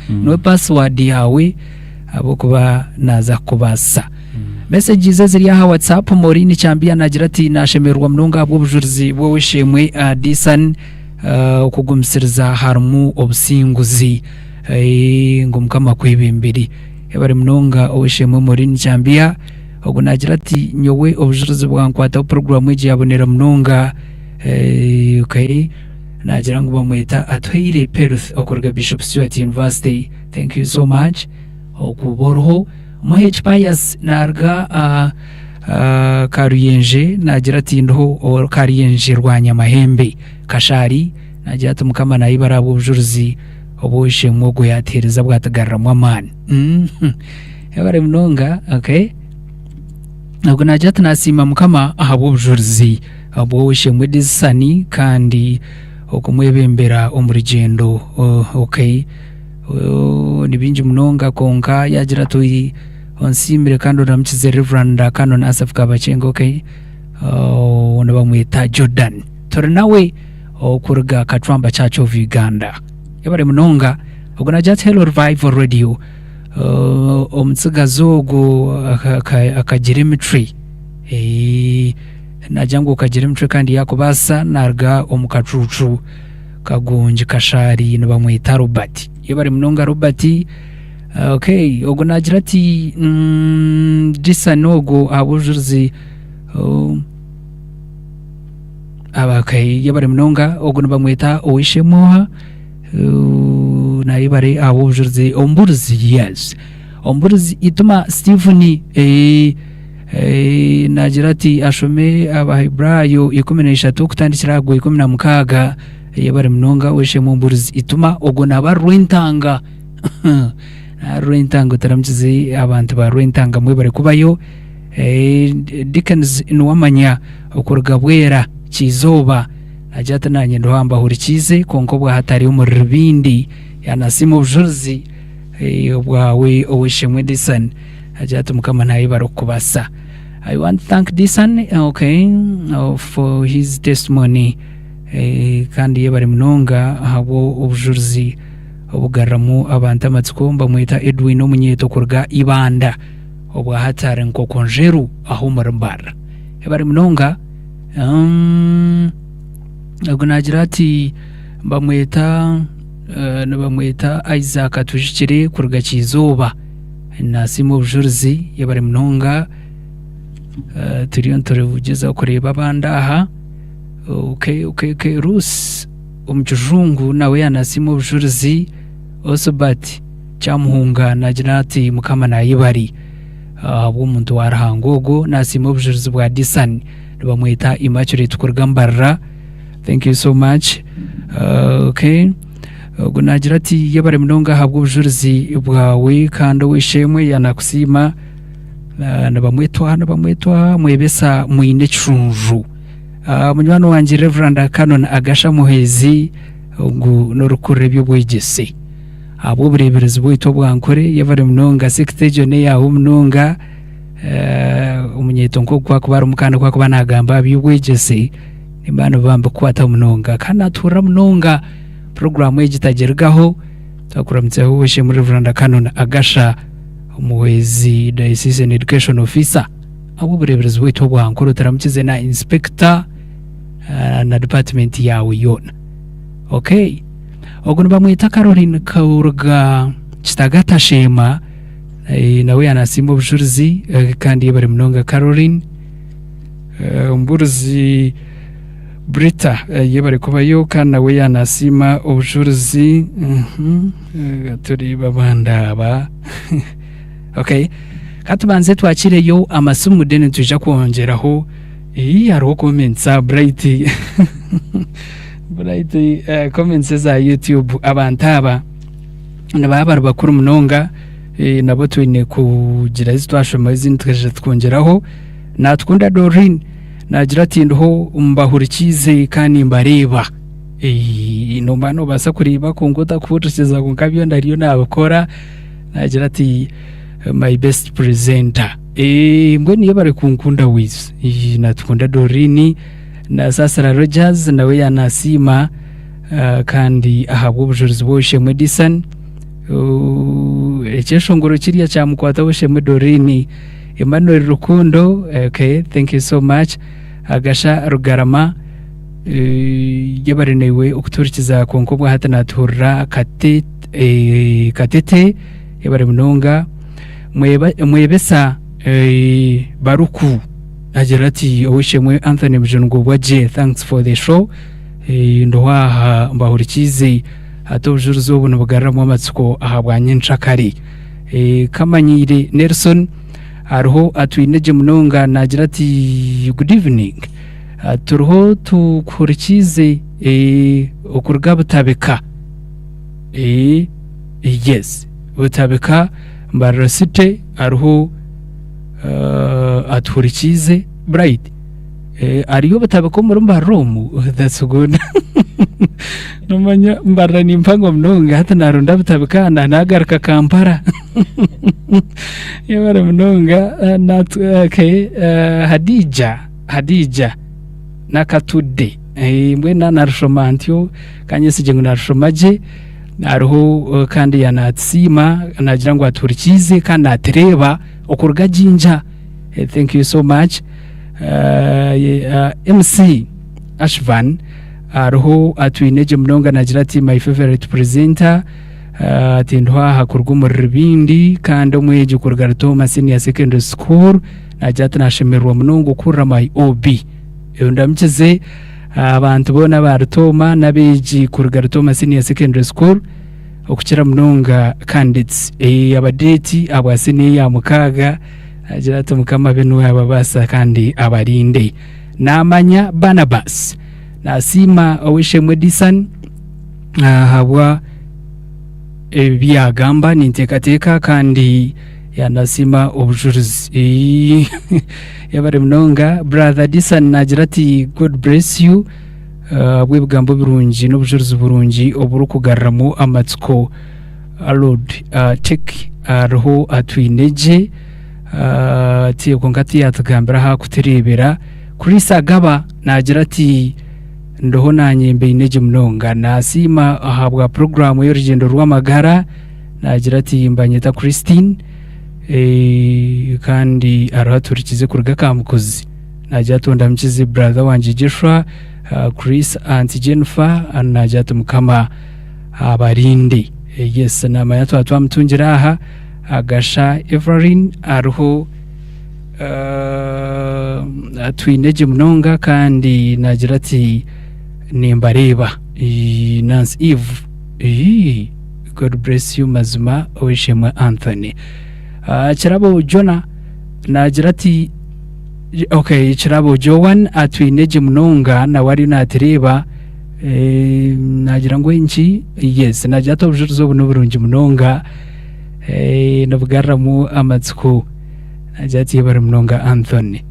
niwe password yaawe ahabw'okuba naaza kukubaasisa. Messages eziri aha WhatsApp, Maureen Kyambiya naagira ati naashemererwa munonga ahabw'obujurizi bw'ow'eishe-emwe Disan okugumisiriza harimu obusinguzi ngu Mukama akwebembere. Yebare munonga ow'eishe-emwe Maureen Kyambiya. Ogu naagira ati nyowe obujurizi bwankwataho puroguraamu egi yaabonera munonga. Okay. Naagira ngu bamweta Atuhaire Peruth okuruga Bishop Stuart University. Thank you so much okuba oriho. Muheki Pius naruga Karuyenje nagira ati ndiho Karuyenje rwa Nyamahembe Kashari nagira ati Mukama nayebare ahabw'obujurizi obu ow'eishe-emwe ogwo yatuheereza bwatugaruramu amaani. Yebare munonga okay. Ogwo nagira ati nasiima Mukama ahabw'obujurizi bw'ow'eishe-emwe Disani kandi okumwebembera omu rugyendo okay. Ni bingi munonga kwonka yaagira ati onsiimire kandi oramukize Rev. Canon Asaph Kabakyenga okay nibamweta Jordan turi nawe okuruga Kacwamba Church of Uganda yebare munonga ogu naagira ati hello Revival Radio omutsigazi ogu akagira emicwe naagira ngu okagira emicwe kandi yaakubaasa naaruga omu kacuucu. Kagungi Kashaari nibamweta Robert. Yebare munonga Robert. Okay, ogwo naagira ati Disan ogwo ahabw'obujurizi oh, okay, yebare munonga ogwo nibamweta ow'eishe-emwe oha uh, nayebare ahabw'obujurizi omuburizi yes omuburizi Ituma Stephen eh, Naagira ati, Ashome Abaheburaayo 13 okutandikira aha gwa 16. Yebare munonga w'eishe-emwe Omubuurizi Ituma. Ogwo naaba ari Rwentanga. Ari Rwentanga otaramukize abantu ba Rwentanga mwebare kubayo. Dickens Niwamanya okuruga Bwera Kyizooba naagira ati naanye ndiho aha mbahurikiize kwonka obwa hati ari omuri Rubindi. Yaanasiima obujurizi obwawe ow'eishe-emwe Disan. Agira ati Mukama nayebare okukubasa. I want to thank Disan okay, for his testimony eh, kandi yebare munonga ahabwo obujurizi obugaruramu abantu amatsiko. Mbamweta Edwin Omunyeeto kuruga Ibanda obwa hati ari Nkokonjeru aho omuri Mbarara. Yebare munonga. Ogu nagira ati mbamweta eh, nibamweta Isaac Atujikire kuruga Kyizooba. Nasiima obujurizi yebare munonga turiyo niturigyezaho kureeba abandi aha okay okay okay Ruth omu kijungu nawe yanasiima obujurizi Osbert Kyamuhunga nagira ati mukama nayebare ahabw'omuntu wa Ruhanga ogwo nasiima obujurizi bwa Disan nibamweta Immaculate kuruga Mbarara thank you so much okay. Ogwo naagira ati, Yebare munonga ahabw'obujurizi bwawe kandi ow'eishe-emwe yaanakusiima. Nibamwetwa nibamwetwa Mwebesa Mwine Ekishunju. Munywani wangye Rev. Canon Agasha Muhwezi ogu n'orikukurira eby'obwegyese ahabw'obureeberezi bwaitu obwa Nkore. Yebare munonga sector egyo n'eyaawe munonga. Omunyeeto nk'ogu ku akuba arimu kandi ku akuba naagamba aha by'obwegyese nimba nibiba nibikukwataho munonga kandi naatuhurira munonga. Puroguraamu egi tagirigaho. Twakuramutseho Ow'eishe-emwe Rev. Canon Agasha, omuhwezi Diocesan Education Officer ahabw'obureeberezi bwaitu obwa nkuru. Turamukize na Inspector na department yaawe yoona. Okay. Ogu nibamweta Caroline kuruga Kitagata Sheema, nawe yaanasiima obujurizi kandi yebare munonga Caroline. Omubuurizi Brita yebare kubayo kandi nawe yanasiima obujurizi. Tureebe abandi aba. Okay. Ka tubanze twakireyo amasimu then nitwija kwongyeraho. Ii hariho comments aha Bright. Bright comments eza YouTube abantu aba nibaba bari bakuru munonga nabo twine kugira ezi twashoma ezindi tukaija tukongyeraho. Natukunda Doreen naagira ati ndiho mbahurikiize kandi nimbareeba. Nooba noobaasa kureeba kwonka otakuhurikiza kwonka byona ariyo naabikora. Naagira ati my best presenter. Mbwenu yebare kunkunda wiz. Natukunda Doreen Nasaasira Rogers nawe yaanasiima kandi ahabw'obujurizi bw'ow'eishe-emwe Disan. Ekyeshongoro kiriya kyamukwata ow'eishe-emwe Doreen. Emmanuel Rukundo, okay, thank you so much. Agasha Rugarama, yebare naiwe okutuhurikiza kwonka obwahati natuhurira Katete, yebare munonga. Mwebesa Baruku agira ati ow'eishe-emwe Anthony Mujuni Gubwagye, thanks for the show. Ndiho aha mbahurikiize hati obujurizi obu nibugaruramu amatsiko ahabwa nyenkyakare. Kamanyiire Nelson ariho atwine gye munonga naagira ati good evening turiho tukuhurikiize okuruga Butabika. Yes Butabika Mbarara City ariho atuhurikiize Bright hariyo Butabika omuri Mbarara omu that's good nomanya Mbarara ni mpango munonga hati naronda Butabika nagaruka Kampala yebare munonga okay Hadija Hadija Nakatudde mbwenu naaba narushoma ntyo kanyesigye ngu narushoma gye hariho kandi yaanatusiima naagira ngu atuhurikiize kandi naatureeba okuruga Jinja thank you so much MC Ashvan hariho atwine gye munonga naagira ati my favourite presenter ati ndiho aha kuruga omuri Rubindi kandi omwegi kuruga Rutooma senior secondary school naagira ati naashemererwa munonga okuhurira my OB. Ndamukize abantu boona aba Rutooma n'abeegi kuruga Rutooma Senior Secondary School okukira munonga candidates abadeeti abwa siniya eya mukaaga agira ati Mukama abe niwe ababaasa kandi abarinde. Naamanya Barnabas nasiima ow'eishe-emwe Disan ahabwa ebi yaagamba ninteekateeka kandi yanasiima obujurizi. Yebare munonga brother Disan nagira ati God bless you ahabw'ebigambo birungi n'obujurizi burungi oburikugaruramu amatsiko. Lord take hariho atwine gye ati kwonka tiyatugambira aha kutureebera. Chris Agaba nagira ati ndiho nanye mbaine gye munonga nasiima ahabwa puroguraamu y'orugyendo rw'amagara nagira ati mbanyeta Christine kandi hariho aturikize kuruga Kamukuzi nagira ati ondamukize brother wangye Joshua, Chris, Aunty Jennifer nagira ati mukama abarinde. Yes namanya twaba twamutungira aha Agasha Everine hariho atwine gye munonga kandi nagira ati nimbareeba Nancy Eve God bless you mazima ow'eishe-emwe Anthony. Kirabo Jonah naagira ati okay Kirabo Joan atwine gye munonga nawe ariyo naatureeba eh, naagira ngu enki yes naagira ati obujurizi obu niburungi munonga eh, nibugaruramu amatsiko naagira ati yebare munonga Anthony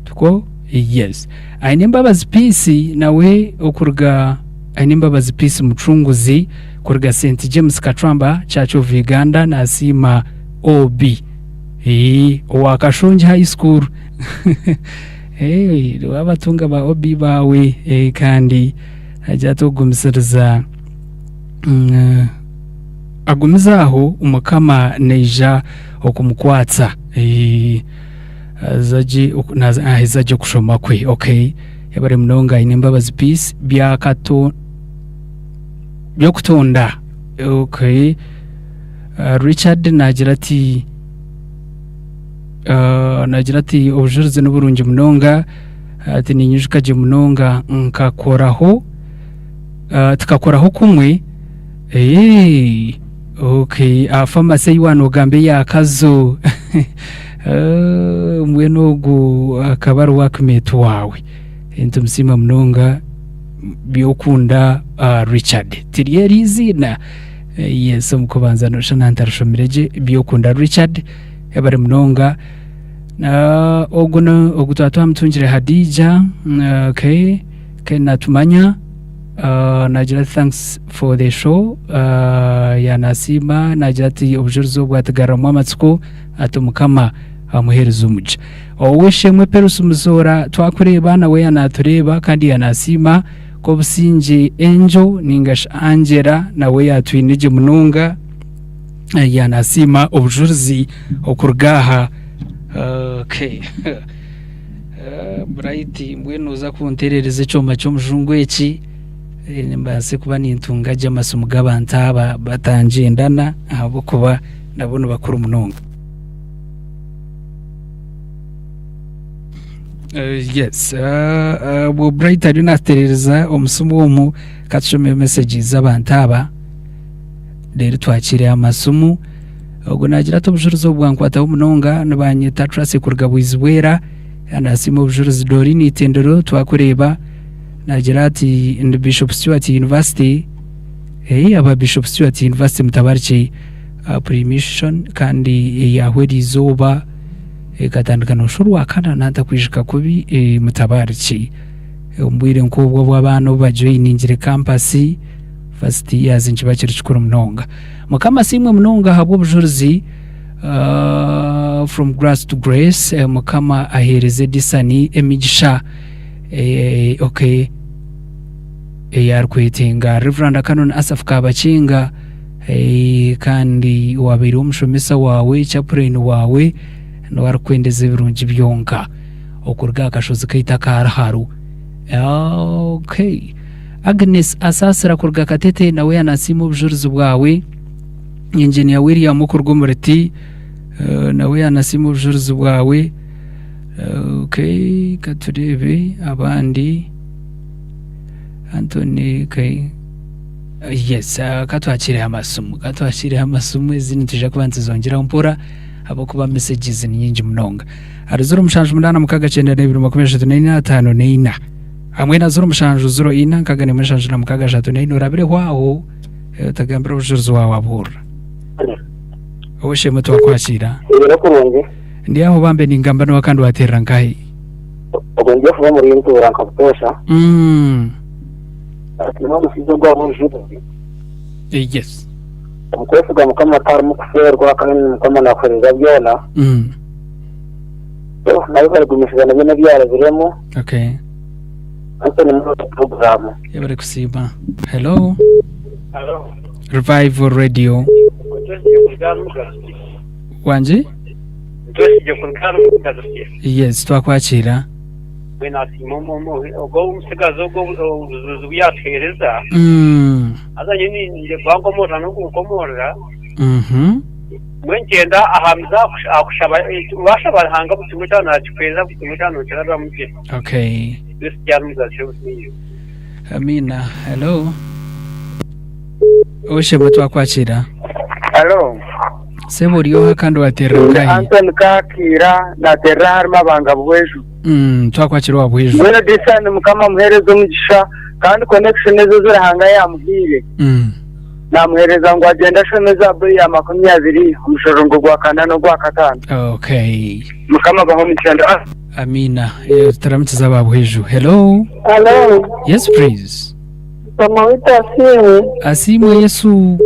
Tukwo yes aine embabazi Peace nawe okuruga Ainembabazi Peace Mucunguzi kuruga St James Kacwamba Church of Uganda nasiima OB owa Kashongi High School wabatunga ba OB baawe kandi agira ati okugumisiriza agumize aho Mukama naija okumukwatsa aheza gye okushoma kwe okay. Yebare munonga Ainembabazi Peace byakato byokutonda okay. Richard nagira ati nagira ati obujurizi niburungi munonga ati ninyijuka gye munonga nkakoraho tukakoraho kumwe. Okay, aha pharmacy ei waanogamba eya Kazo. Eh, mbwenu ogu akaba ari workmate waawe. Nitumusiima munonga Byokunda ah, Richard. Tiri eri eiziina? Eh, Yes, omu kubanza noshusha nantarishomire gye. Byokunda Richard, ebare munonga. Ah, ogu no- ogu twaba twamutungire Hadija. Okay, okay, natumanya. Naagira ati thanks for the show yanasiima naagira ati obujurizi obu bwatugaruramu amatsiko ati mukama amuheereze omugisha. Ow'eishe-emwe Perus Muzoora twakureeba nawe yanatureeba kandi yanasiima Kobusingye Angel ninga shi Angela nawe yatwine gye munonga yanasiima obujurizi okuruga aha okay. Bright mbwenu nooza kunterereza ekyoma ky'omujungu eki nimbaasa kuba nintunga gye amasimu g'abantu aba batangyendana ahabw'okuba nabo nibakuru munonga. Yes, obwo Bright ariyo naatuterereza omusimu omu, katushome messages z'abantu aba reero twakire amasimu. Ogwo naagira ati obujurizi obu bwankwataho munonga nibanyeta Tracy kuruga Bwizibwera nasiima obujurizi Doreen Itendero twakureeba naagira ati ndi Bishop Stuart University eh, aba Bishop Stuart University mutabarikye uh, pre-mission kandi yahwera izooba ekatandika nosha orwakana nantakwijuka kubi eh, mutabarikye omu bwire nk'obwo obw'abaana obu bajoiningire campus first years nikiba kiri kikuru munonga. Mukama asiimwe munonga ahabw'obujurizi uh, from grass to grace eh, Mukama aheereze Disani emigisha eh, okay eyarikwetenga Reverend Canon Asaph Kabakinga eh, kandi wabaire omushomesa wawe chaplain wawe niwe arikwendeza ebirungi byonka okuruga aha kashozi kaitu aka Ruharu okay Agnes Asaasira kuruga Katete nawe yanasiima obujurizi bwawe. Engineer William okuruga omuri T eh, nawe yanasiima obujurizi bwawe. Eh, Okay, katureebe abandi. Anthony, okay. Yes, uh, katwakireho amasimu katwakireho amasimu ezi nitwija kuba nituzongyeraho mpora ahabw'okuba messages ni nyingi munonga. Ahari 0786 92 34. Hamwe na ziro mushanju ziro ina nkaga nemwe nshanju na mukaga ashatu na ina orabireho aho eh, otagambira obujurizi wawe abuhurira. Oweshemwe twakwakira. Ebiro kurungi. Ndi aho bambe ningamba niwe kandi waterera nkahi. Ogwo ndi okuba omuri ntuura nka butoosha. Ati n'omushaija ogwo aho obujurizi. Yes. Omu kwesiga Mukama tiharimu kufeerwa kandi Mukama naakuheereza byona. Nabo barigumisiriza na byona ebi yaarabiremu. Okay. Anthony muri puroguraamu. Yebare kusiima. Hello. Revival Radio. Wangi? Yes, twakwakira. Ogwo omutsigazi ogwo obujuzi obu yaatuheereza, haza nyowe niinyija kubankomorora n'okunkomorora. Mbwenu niinyenda ahamize aha kushaba, waashaba Ruhanga buri kimwe kyona naakikuheereza buri kimwe kyona nookirabiramu gye. Okay. Yesu kyarumugarukyera obusingye. Amiina. Hello. Oshebwe twakwakira. Halo. Sebo ori oha kandi waterera Ndi nkahi? Anthony Kakiira naterera ahari Mabanga Buhweju. Twakwakira owa Buhweju. Mbwenu Disani Mukama amuhereze omugisha kandi connection ezo ezi Ruhanga yamuhaire. Namuhereza ngu agyende ashome Zaaburi ya 20 omushorongo gwa kana n'ogwa kataano. Okay. Mukama abahe omugisha ndi ah. Amiina. Eh, Turamukiza aba Buhweju. Hello. Hello. Yes please. Mukama waitu asiimwe. Asiimwe Yesu.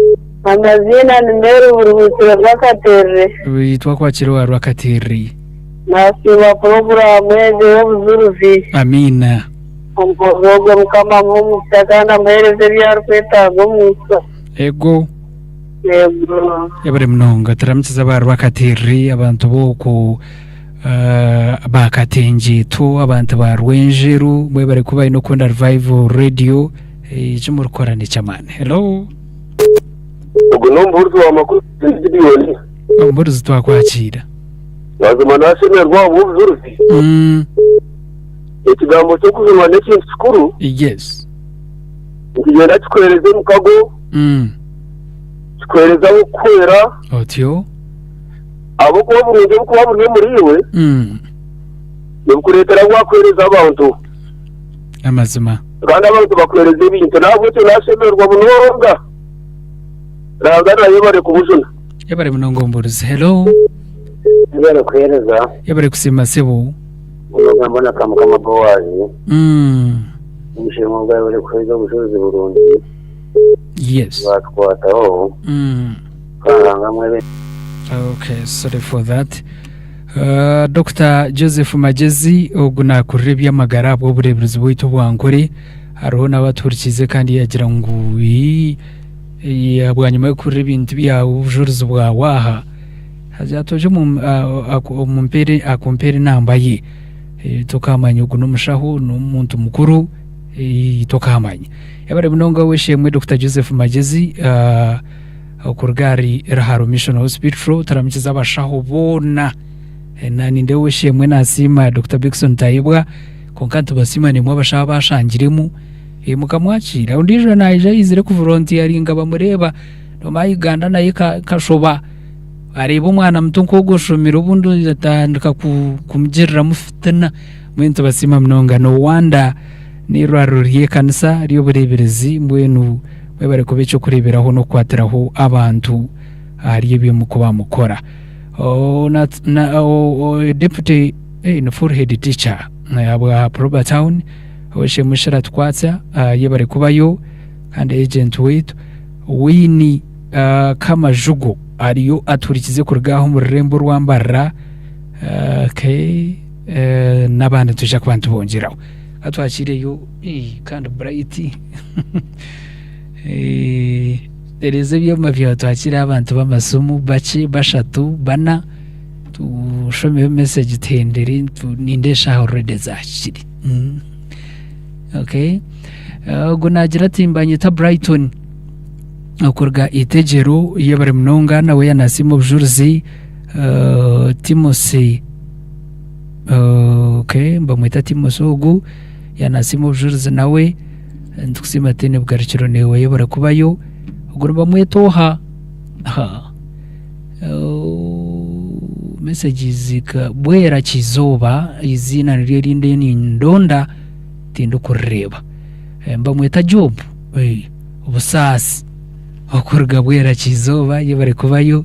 Amaziina ni Mary oburuhuukiro bw'Akaterere. Twakwakira owa Rwakaterere. Nasiima puroguraamu egi ey'obujuruzi. Amiina. Omukozi ogwo Mukama amuhe omugisha kandi amuheereze ebi arikwetaaga omu nsi. Ego. Ego. Yebare munonga turamukiza aba Rwakaterere abantu b'oku uh, ba Katengyeto abantu ba Rwenjeru mwebare kuba aine okunda Revival Radio eki murikukora n'eky'amaani. Hello. Ogu n'omubuurizi wa makuru Gideon. Omubuurizi twakwakiira. Mazima nashemererwa ahabw'obujurizi. Ekigambo ky'okujunwa n'ekintu kikuru. Yes. Nikigyenda kikuheereza emikago, Kikuheereza ab'okukuhwera. Otyo. Ahabw'okuba oburungi oburikuba buri omuriiwe nibukureetera bwakuheereza abantu. Amazima. Kandi abantu bakuheereza ebintu. N'ahabw'ekyo naashemererwa munonga. Ruhanga naayebare kubujuna. Yebare munonga omubuurizi. Hello. Yebare kuheereza. Yebare kusiima sebo. Onoogamba na Kamukama Boazi. Omushema ogwo ayebare kuheereza obujurizi burungi. Yes. Bwatukwataho. Ruhanga amwebe. Okay, sorry for that. Dr Joseph Magyezi ogu nakurira eby'amagara ahabw'obureeberezi bwaitu obwa Nkore hariho n'abatuhurikiize kandi yagira ngu ii, ii, bwanyima y'okuhurira ebintu byawe obujurizi bwawe aha haza ati oje omu- a- aku- omumpeere akumpeere enamba ye Eh, tokamanya ogu n'omushaho n'omuntu mukuru eh, tokamanya yabare munonga w'eishemwe Dr Joseph Magyezi ah, Okuruga ahari Ruharo Mission Hospital turamukize abashaho boona. Na nindeeba ow'eishe-emwe nasiima Dokita Beckson Tayebwa kwonka nitubasiima naimwe abashaho abashangiremu mukamwakiira. Ondiijo naija aizire kuvolontiyaringa bamureeba nomanya Uganda nayo ekashoba areeba omwana muto nk'ogwo oshomire obundi atandika kumugiriramu fitina. Mbwenu nitubasiima munonga. No wonder n'eirwariro ry'ekanisa ry'obureeberezi mbwenu Mwebare kuba eky'okureeberaho n'okukwatiraho abantu ahari ebi mukuba mukora. Oh, na, na, oh, oh, deputy eh, ni full head teacher abwa Proba Town oweshemu Shira Tukwatsa yebare kubayo kandi agent waitu Winnie Kamajugo ariyo atuhurikize kuruga aho omu rurembo rwa Mbarara okay n'abandi nitwija kuba nitubongyeraho. Ka twakiireyo kandi Bright Tereeza ebyoma byawe twakire abantu b'amasimu bakye bashatu bana tushomeho message tuhendere ninde eshaaha already zaahikire. Okay. Ogu naagira ati mbanyeta Brighton okuruga Itegyero yebare munonga nawe yanasiima obujurizi Timothy Okay, nibamweta Timothy ogu yanasiima obujurizi nawe nitukusiima tihaine bugarukiro naiwe wayebare kubayo ogu nibamweta oha Ha, messages ka Bwera Kizooba eiziina niryo eri nindonda tindikurireeba nibamweta Job Busaasi okuruga Bwera Kizooba yebare kubayo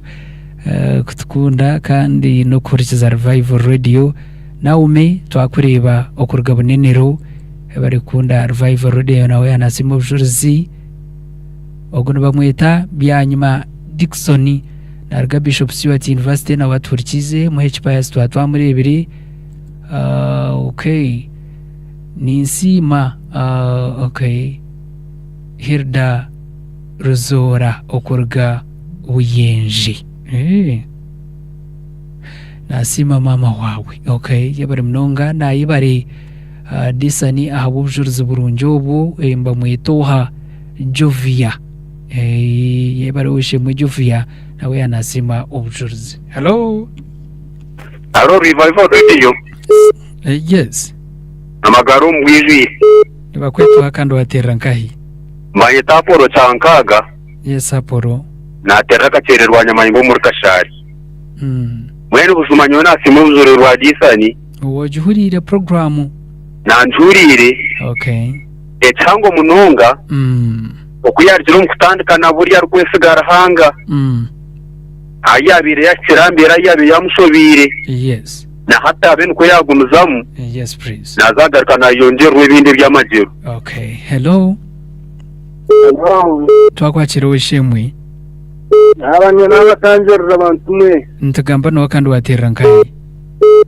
kutukunda kandi n'okuhurikiza Revival Radio. Naomi twakureeba okuruga Bunenero yebare kukunda Revival Radio nawe yanasiima obujurizi. Ogu nibamweta Byanyima Dickson naruga Bishop Stuart University nawe atuhurikiize Muheki Pius twaba twamureebire. Okay ninsiima okay Hilda Ruzoora okuruga Buyenje. Eh. Nasiima maama waawe. Okay, yebare munonga nayebare uh, Disani ahabw'obujurizi burungi obwo eh, mbamweta oha Jovia. Eh, yebare ow'eishe-emwe Jovia nawe yanasiima obujurizi. Hello. Haro Revival Radio. Eh, yes. Amagara omu bwijwire. Nibakwetwa kandi waterera nkahi? Mbanyeta Apollo Kyankaaga. Yes Apollo. Naaterera akakyererwa Nyamanyinga omuri Kashaari. Mbwenu buzima nyowe naasiima obujurire bwa Disani. Wogihuriire puroguraamu? Nangihuriire. Okay. Ekihango munonga, oku yaarugire omu kutandika na buri arikwesiga Ruhanga. Ahu yaabaire yaahikire aha mbeera ahu yaabaire yaamushobeire. Yes. Na hati abe nikwo yaagumizamu. Yes please. Naaza kugaruka naayongyererwa ebindi eby'amagyero. Okay. Hello. Twakwakira ow'eishe-emwe. Naaba nyowe naabatangirira bantu mwe. Nitugamba nowe kandi wateerera nkahi?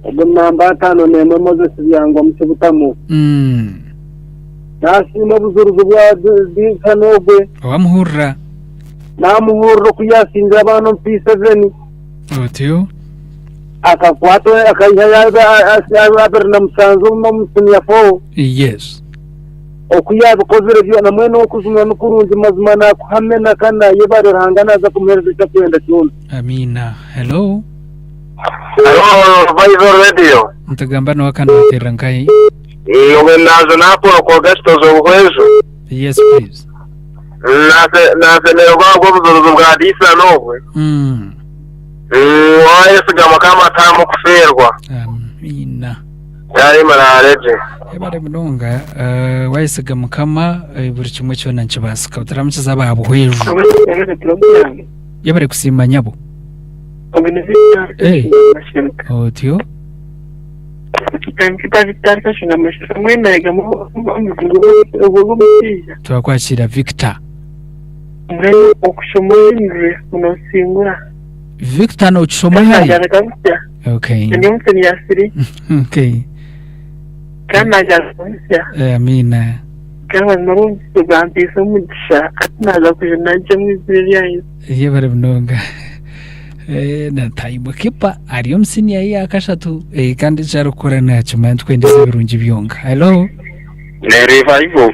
Ogwo ni namba 51 Moses Byangwa Mukibutamu. Naasiima obujurizi bwa Dickson ogwe. Wamuhurira? Naamuhurira oku yaasingira abaana omu P7. Otyo. Akakwata akaihayo 27 omu siniya 4. Yes. Oku yaabikozire byona mbwenu okujunwa ni kurungi mazima naakuhamya kandi naayebare Ruhanga naaza kumuheereza eki arikwenda kyona. Amiina. Hello. Hello, Revival Radio. Nitugamba noha kandi wateerera nkahi? Nyowe naaza naakora kuruga Kitozi Obuhweju. Yes please. Nasemererwa ahabw'obuzuruzi bwa Disani obwe. Wayesiga Mukama tiharimu kufeerwa. Amiina. Yari muraare gye. Yebare munonga eh, wayesiga Mukama eh, buri kimwe kyona nikibaasika. Otaramukiza aba Buhweju. Yebare kusiima nyabo. Eh. Otyo. Twakwakira Victor. Okushoma ohindure nosingura. Victor nokishoma hari? Okay. Ndi omu senior 3. Okay. Kandi naija kuhitsya. Amiina. Kandi mazima omugisha gwampiisa omugisha ati naaza kujuna gye omu izina rya Yesu. Yebare munonga. Eh, na time keeper ari omu senior ye ya kashatu eh, kandi eki arikukora nakimanya nitukwendeza ebirungi byonka. Hello. Ni revival.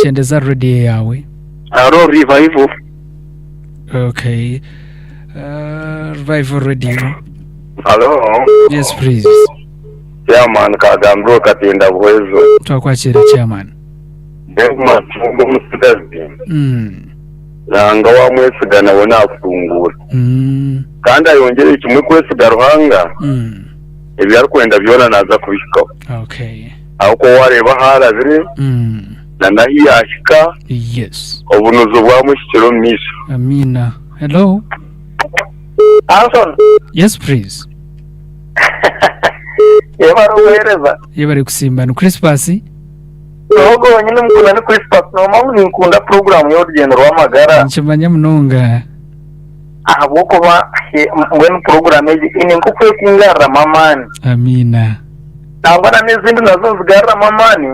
Kyendeza radio yawe. Haro revival. Okay. Revival Radio. Halo. Yes, please. Chairman kagambirwe Katinda Buhwezo. Twakwakira chairman. Mbega omutungo omutsigazi. Ruhanga wamwesiga nawe nakutunguura. Kandi ayongyere kimwe kwesiga Ruhanga, ebi arikwenda byona naaza kubihikaho. Okay. Ahabw'okuba wareeba ahu arabire na n'ahu yaahika, Yes. obunuzi bwamuhikire omu maisho. Amiina. Hello. Anson. Yes, please. Yebare obuheereza. Yebare kusimba ni Crispus. Ogu wenyine omukunda ni Crispus noomanya ngu ninkunda puroguraamu y'orugyendo rw'amagara. Nikimanya munonga. Ahabw'okuba mbwenu puroguraamu egi eine nk'oku erikungaruramu amaani. Amiina. Nangwa na n'ezindi nazo nizigaruramu amaani.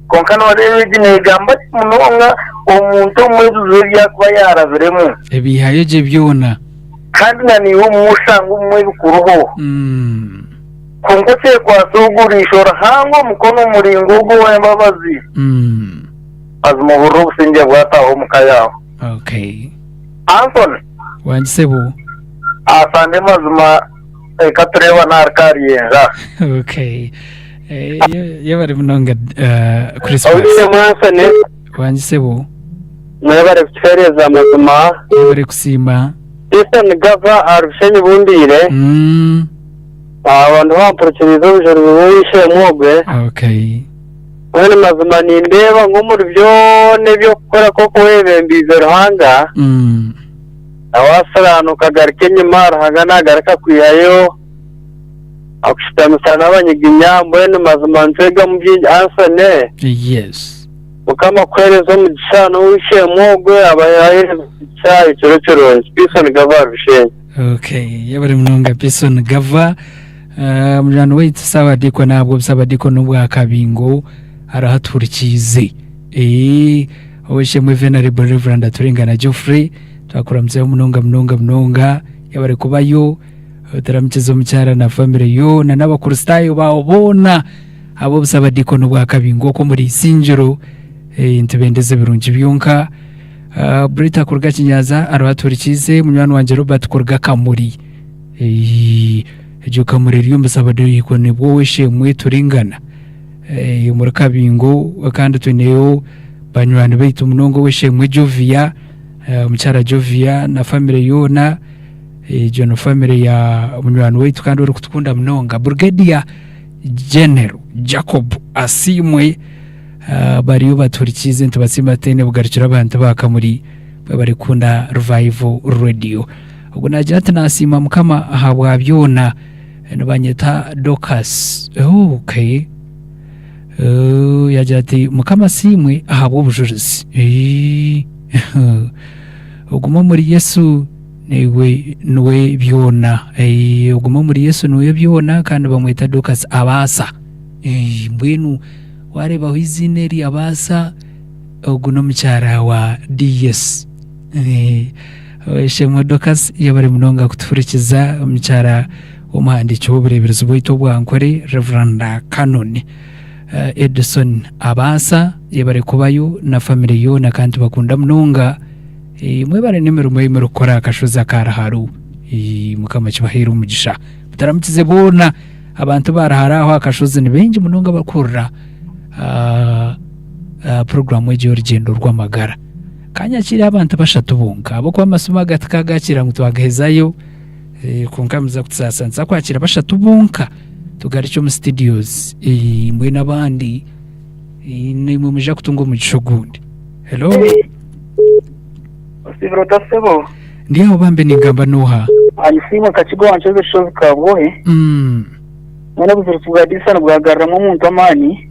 Kwonka nooreeba egi neegamba gye munonga omuntu omu ebizibu ebi arikuba yaarabiremu. Ebiihayo gye byona. Kandi na naiwe obumwe oshanga obumwe bikuruho. Kwonka okyekwatsa ogurisho Ruhanga omukono muraingwa ogwo ow'embabazi. Mazima ohurire obusingye bwataaha omu ka yaawe. Okay. Anthony. Wangi sebo. Asande mazima reka tureebane ahari Karyenja. Okay. Eh, yebare munonga Christmas. Ow'eishe-emwe Anthony. Wangi sebo. Mwebare kutuheereza amazima. Yebare kusiima. Eastern Gava aha Rushenyi Bumbiire. Abantu bampurikiriize obujurizi bw'ow'eishe-emwe ogwe. Okay. Mbwenu mazima nindeeba ngu omuri byona eby'okukora nk'oku webembiize Ruhanga, na waasiraana okagaruka enyima, Ruhanga naagaruka akwihayo akushutamisa n'abanyiginya, mbwenu mazima nitwegamu bingi. Anthony, Yes. Mukama akuheereze omugisha n'ow'eishe-emwe ogwe abaheereze omugisha ekiro kirungi. Peace on Gava Rushenyi. Okay, yebare munonga Peace on Gava. Munywani waitu Saabadiikoni ahabwa obusabadiikoni obwa Kabingo hariho atuhurikiize. Eh, Ow'eishe-emwe Venerable Reverend Aturingana Geoffrey twakuramutsayo munonga munonga munonga yebare kubayo oturamukize omukyara na famire yoona n'abakristaayo baawe boona ab'obusabadiikoni obwa Kabingo okwo omuri Isingiro eh, nitubendeza ebirungi byonka. Brita kuruga Kinyaza ariho atuhurikiize, munywani wangye Robert kuruga Kamuri. Eeh, egyo Kamuri eri omu busabadiikoni bw'ow'eishe-emwe Turingana eh, omuri Kabingo kandi twineyo banywani baitu munonga ow'eishe-emwe Jovia, eh, omukyara Jovia na famire yoona, egyo ni famire ya munywani waitu kandi orikutukunda munonga Brigadier General Jacob Asiimwe. Ah, bariyo batuhurikiize nitubasiima tutaine bugarukiro abantu ba Kamuri barikukunda Revival Radio. Ogwo naagira ati naasiima Mukama ahabwa byona. Nibanyeta Dorcas. Oh, okay. Oh, yaagira ati Mukama asiimwe ahabw'obujurizi. Eh, ogume omuri Yesu niwe niwe byona. Eh, ogume omuri Yesu niwe byona kandi bamweta Dorcas Abaasa. Eh, mbwenu Waareebaho eiziina eri Abaasa, ogu n'omukyara wa DS. Ow'eishe-emwe Dorcas yebare munonga kutuhurikiza, omukyara w'omuhandiiki w'obureeberezi bwaitu obwa Nkore, Rev. Canon Edison Abaasa, yebare kubayo na famire yoona kandi tubakunda munonga. Mwebare n'emirimo ei murikukora aha kashozi aka Ruharu. Mukama akibaheere omugisha. Mutaramukize boona. Abantu ba Ruhara aho aha kashozi ni baingi munonga abarikuhurira puroguraamu egi y'orugyendo rw'amagara. Kanyakire abantu bashatu bonka ahabw'okuba amasimu aga tikagakiira ngu twagahezayo kwonka muza kutusaasira nituza kwakira bashatu bonka tugarukye omu studios mbwenu abandi naimwe mwija kutunga omugisha ogundi. Hello? Osiibire ota sebo? Ndi aho bambe ningamba n'oha? Anisiimwe Kakigo wa Nshozi Rushozi Kabwohe. Mbwenu obuziruki bwa Disani bwagaruramu omuntu amaani.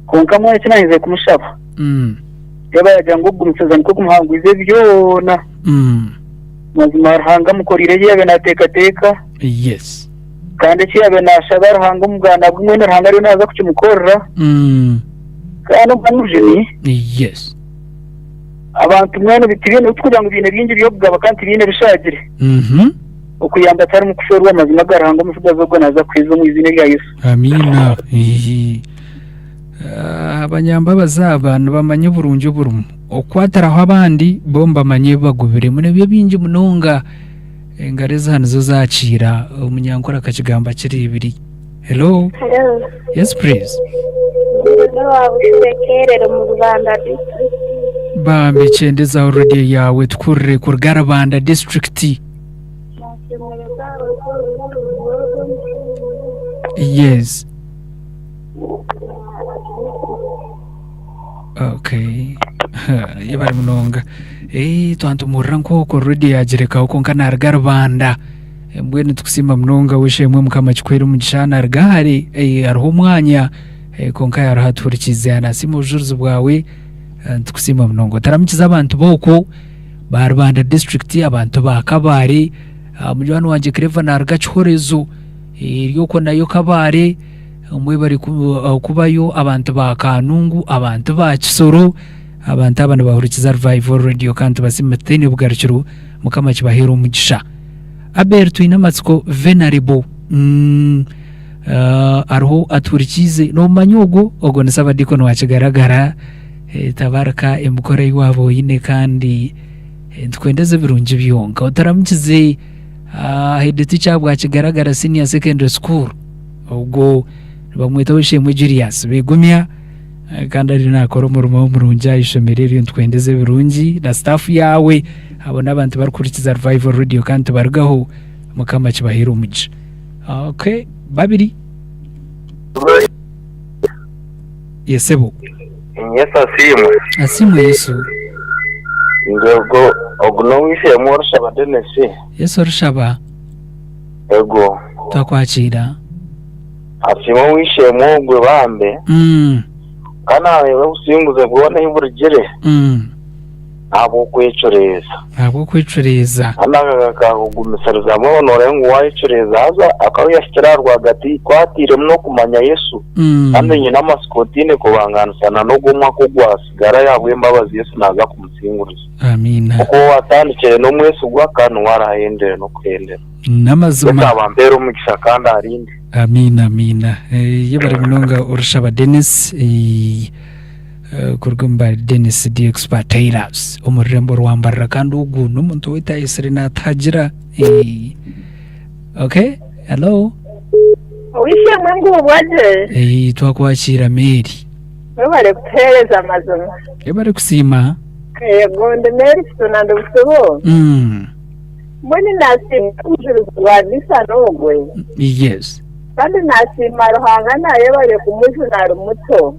Kwonka mbwenu eki naaherize kumushaba, reeba yaagira ngu okugumisiriza nikwo kumuhangwize byona. Mazima Ruhanga amukoreire ebi yaabaire naateekateeka. Yes. Kandi eki yaabaire naashaba Ruhanga omu bwana bwe, mbwenu Ruhanga ariyo naaza kukimukorera. Kandi omwana omujuni. Yes. Abantu mbwenu tibaine tikugira ngu baine bingi by'okugaba kandi tibaine bishaagire. Okuyamba tiharimu kufeerwa amazima ga Ruhanga omutsigazi ogwo naaza kuheza omu iziina erya Yesu. Amiina. Ihi. Ah, Abanyambabazi aba nibamanya oburungi oburimu. Okukwatiraho abandi bo nibamanya ebi bagubiremu nibyo bingi munonga. Engaro ezi aha nizo zakiira. Omunyankore akakigamba kiri ibiri. Hello. Hello. Yes please. Ndi owa Bushure Kerere mu Rubanda district. Bambi kyendezaho radio yawe tukurire kuruga Rubanda district. Yes. Okay. Yebare munonga. Eh, twantumurira nk'okwo radio yagirekaho kwonka naruga Rubanda. Mbwenu nitukusiima munonga w'eishe-emwe Mukama akikuhere omugisha naruga hare eh, hariho omwanya eh, kwonka hariho atuhurikiize nasiima obujurizi bwawe eh, nitukusiima munonga. Otaramukize abantu b'okwo ba Rubanda district, abantu ba Kabale, ah, munywani wangye Clever naruga Kihorezo eri okwo nayo Kabale, mwebare kubayo abantu ba Kanungu, abantu ba Kisoro, abantu aba nibahurikiza Revival Radio kandi tubasiime tutaine bugarukiro Mukama akibaheere omugisha. Abel Twinamatsiko Venerable mm, ah, ariho atuhurikiize nomumanya ogwo ogwo ni Sabadikoni wa Kigaragara eh, tabarika emikoro ei waaba oine kandi eh, nitukwendeza ebirungi byonka otaramukize ah, head teacher bwa Kigaragara Senior Secondary School ogwo nibamweta Ow'eishe-emwe Julius Begumya eh, kandi ariyo nakora omurimo murungi aha ishomero eryo nitukwendeza ebirungi na staff yaawe abo n'abantu barikuhurikiza Revival Radio kandi tibarugaho Mukama akibaheere omugisha. Okay, babiri. Yesebo. Yesu asiimwe. Asiimwe Yesu. Nze ogu n'ow'eishe-emwe orishaba Denis. Yesu orishaba. Ego. Twakwakira. Asiimwe ow'eishe-emwe ogwe bambe. Ka naareeba obusinguzi bwona ahi burugire. Ahabw'okwecureeza. Ahabw'okwecureeza. Kandi akakugumisiriza mbwenu nooreeba ngu waayecureeza haza akaba yaahikire aha rwagati ku atairemu n'okumanya Yesu. Kandi nyine amatsiko otaine kubangaanisa na n'ogwo omwaka ogwatsigara ahabw'embabazi Yesu naaza kumusinguriza. Amiina. Nk'oku waatandikire n'omwesigwa kandi niwe araahendere n'okuhendera. N'amazima. Yesu abampeere omugisha kandi arinde. Amiina, amiina. Yebare munonga Orushaba Denis. Kuruga omu ba Denis the Expert Tailors omu rurembo rwa Mbarara kandi ogu n'omuntu owaitu ayetsire naatuhagira. Okay, hello. Ow'eishe-emwe nguubwa gye. Twakwakiira Mary. Webare kutuheereza amazima. Webare kusiima. Yego ndi Mary Kituna ndi Busibo. Mbwenu nasiima obujurizi bwa Disani ogwe. Yes. Kandi nasiima Ruhanga nayebare kumujuna ari muto.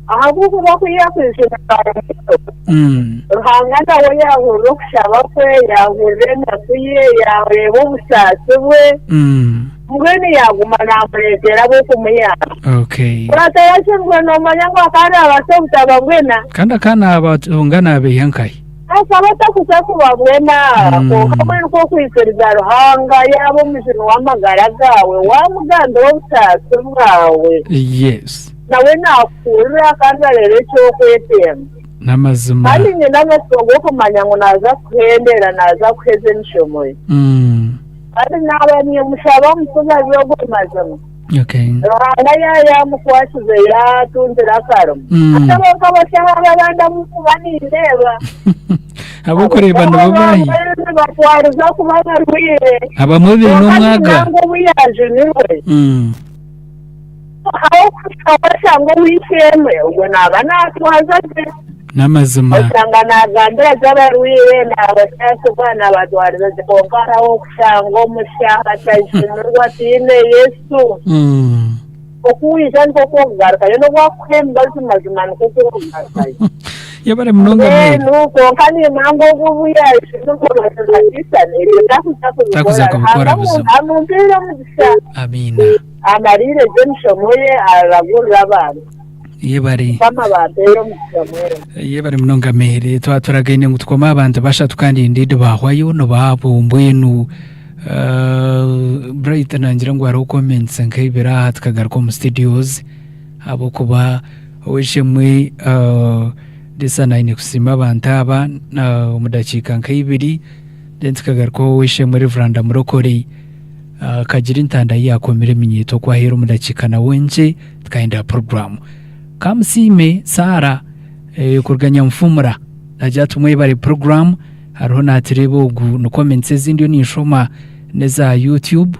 Ahabw'okuba ku yaakwijuna ari muto, Ruhanga nawe yaahurira okushaba kwe, yaahurira enaku ye, yaareeba obusaasi bwe, mbwenu yaaguma naamureetera ab'okumuyamba. Okay. Ku atarasherurwe noomanya ngu akaba naabaasa obutaba bwena. Kandi akaba naabatunga naabaiha nkahi? Akaba atakuza kuba bwena, kwonka mbwenu ku okwikiriza Ruhanga yaaba omujuni w'amagara gaawe, waamugambira obusaasi bwawe, Yes. nawe naakuhurira kandi areeba eki orikwetenga. N'amazima. Kandi nyine amatsiko g'okumanya ngu naaza kuhendera, naaza kuheza emishomo ye. Kandi naaba niimushaba omutsigazi ogwo mazima. Okay. Ruhanga ya yaamukwasize yaatungire akarimo. Hati abo nk'abashaho abo abandi abu ndikuba nindeeba. Ab'okureeba nibo baahi? Abamwe nibatwariza kuba barwaire. Abamwe baine Kwonka omwaga. nanga obu yaajunirwe. Aho okuhika washanga ow'eishe-emwe ogwo naaba naatwaza gye. N'amazima. Oshanga naagambira gye abarwaire, naabasaasibwa, naabatwariza gye. Kwonka hariho okushanga omushaho atajunirwe ataine Yesu. Oku waija nikwo oku orikugarukayo. N'obu akuha emibazi mazima nikwo oku orikugarukayo. Yebare munonga Mary. Mbwenu kwonka nimanya ngu obu obu yaajunirwe Disani ebyo takuza kubikora. Takuza kubikora Ruhanga buzima. amumpaire omugisha. Amiina. Amariire gye emishomo ye araragurira abantu. Yebare. Mukama abampeere omugisha mwena. Yebare munonga Mary. Twaturagaine ngu tukome abantu bashatu kandi indeed bahwayo nibaabo mbwenu uh, Bright nangira ngu hariho comments nk'eibiri aha tukagaruka omu studios ahabw'okuba ow'eishe-emwe uh, Disana aine kusiima abantu aba uh, omu dakiika nk'eibiri then tukagaruka ow'eishe-emwe Reverand Murokore Akagira entanda ei yaakomire eminyeeto oku aheera omu dakiika nawe nkye tukahindura puroguraamu. Kamusiime Sarah kuruga Nyanfumura naagira ati mwebare puroguraamu hariho naatureeba ogu ni comments ezi ndiyo ninshoma n'eza YouTube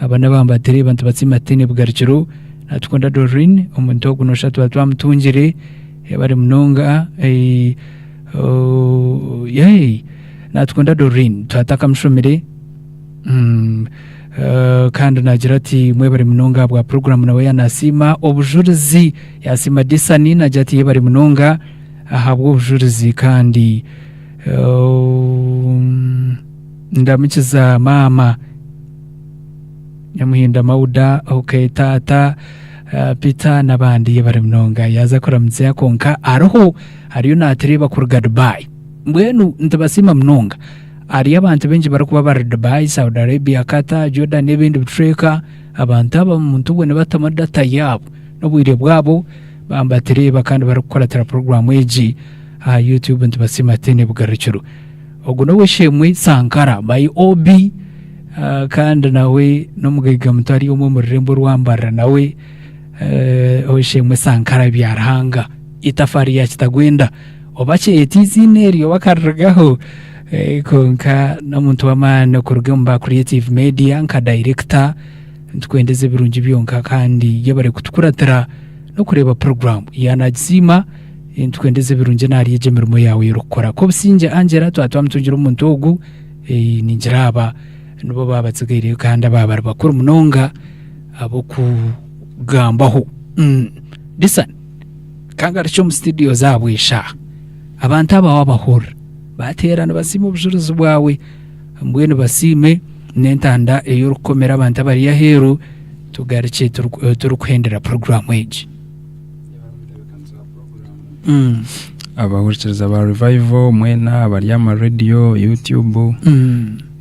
aba n'abamwe batureeba nitubatsiima tutaine bugarukiro. Natukunda Doreen omuntu ogu nooshusha tuba twamutungire yebare munonga Natukunda Doreen twaba tutakamushomire. Kandi naagira ati mwebare munonga ahabwa puroguraamu nawe yaanasiima obujurizi yaasiima Disani naagira ati yebare munonga ahabw'obujurizi kandi ndamukiza maama Nyamuhinda Mauda okay taata Peter n'abandi yebare munonga yaaza kuramutsya kwonka ariho ariyo naatureeba kuruga Dubai mbwenu nitubasiima munonga. Hariyo abantu baingi barikuba bari Dubai, Saudi Arabia, Qatar, Jordan n'ebindi bicweka, abantu aba omuntu obwo nibatamu data yaabo n'obwire bwabo baaba nibatureeba kandi barikukuratira puroguraamu egi aha YouTube nitubasiima tutaine bugarukiro. Ogu n'ow'eishe-emwe Sankara by OB kandi nawe n'omugaiga muto ari omwe omu rurembo orwa Mbarara nawe ow'eishe-emwe Sankara Byaruhanga itafaari ya Kitagwenda. Oba kyeta eiziina eryo oba akarirugaho kwonka n'omuntu w'amaani okuruga omu ba creative media nka dayirekita nitukwendeza ebirungi byonka kandi yebare kutukuratira n'okureeba puroguraamu ya Nagisiima nitukwendeza ebirungi n'ahari egyo emirimo yaawe ei orikukora. Kobusingye Angela twaba twamutungire omuntu ogu ningira aba nibo baaba batsigaireyo kandi aba bari bakuru munonga ab'okugambaho. Listen. Kangarukye omu studio zaabo eshaaha abantu aba wabahurira bateera nibasiima obujurizi bwawe mbwenu basiime n'entanda ei orikukomera abantu abari aheeru tugarukye turikuhendera puroguraamu egi. Abahurikiriza ba Revival mwena abari aha ma radio, YouTube,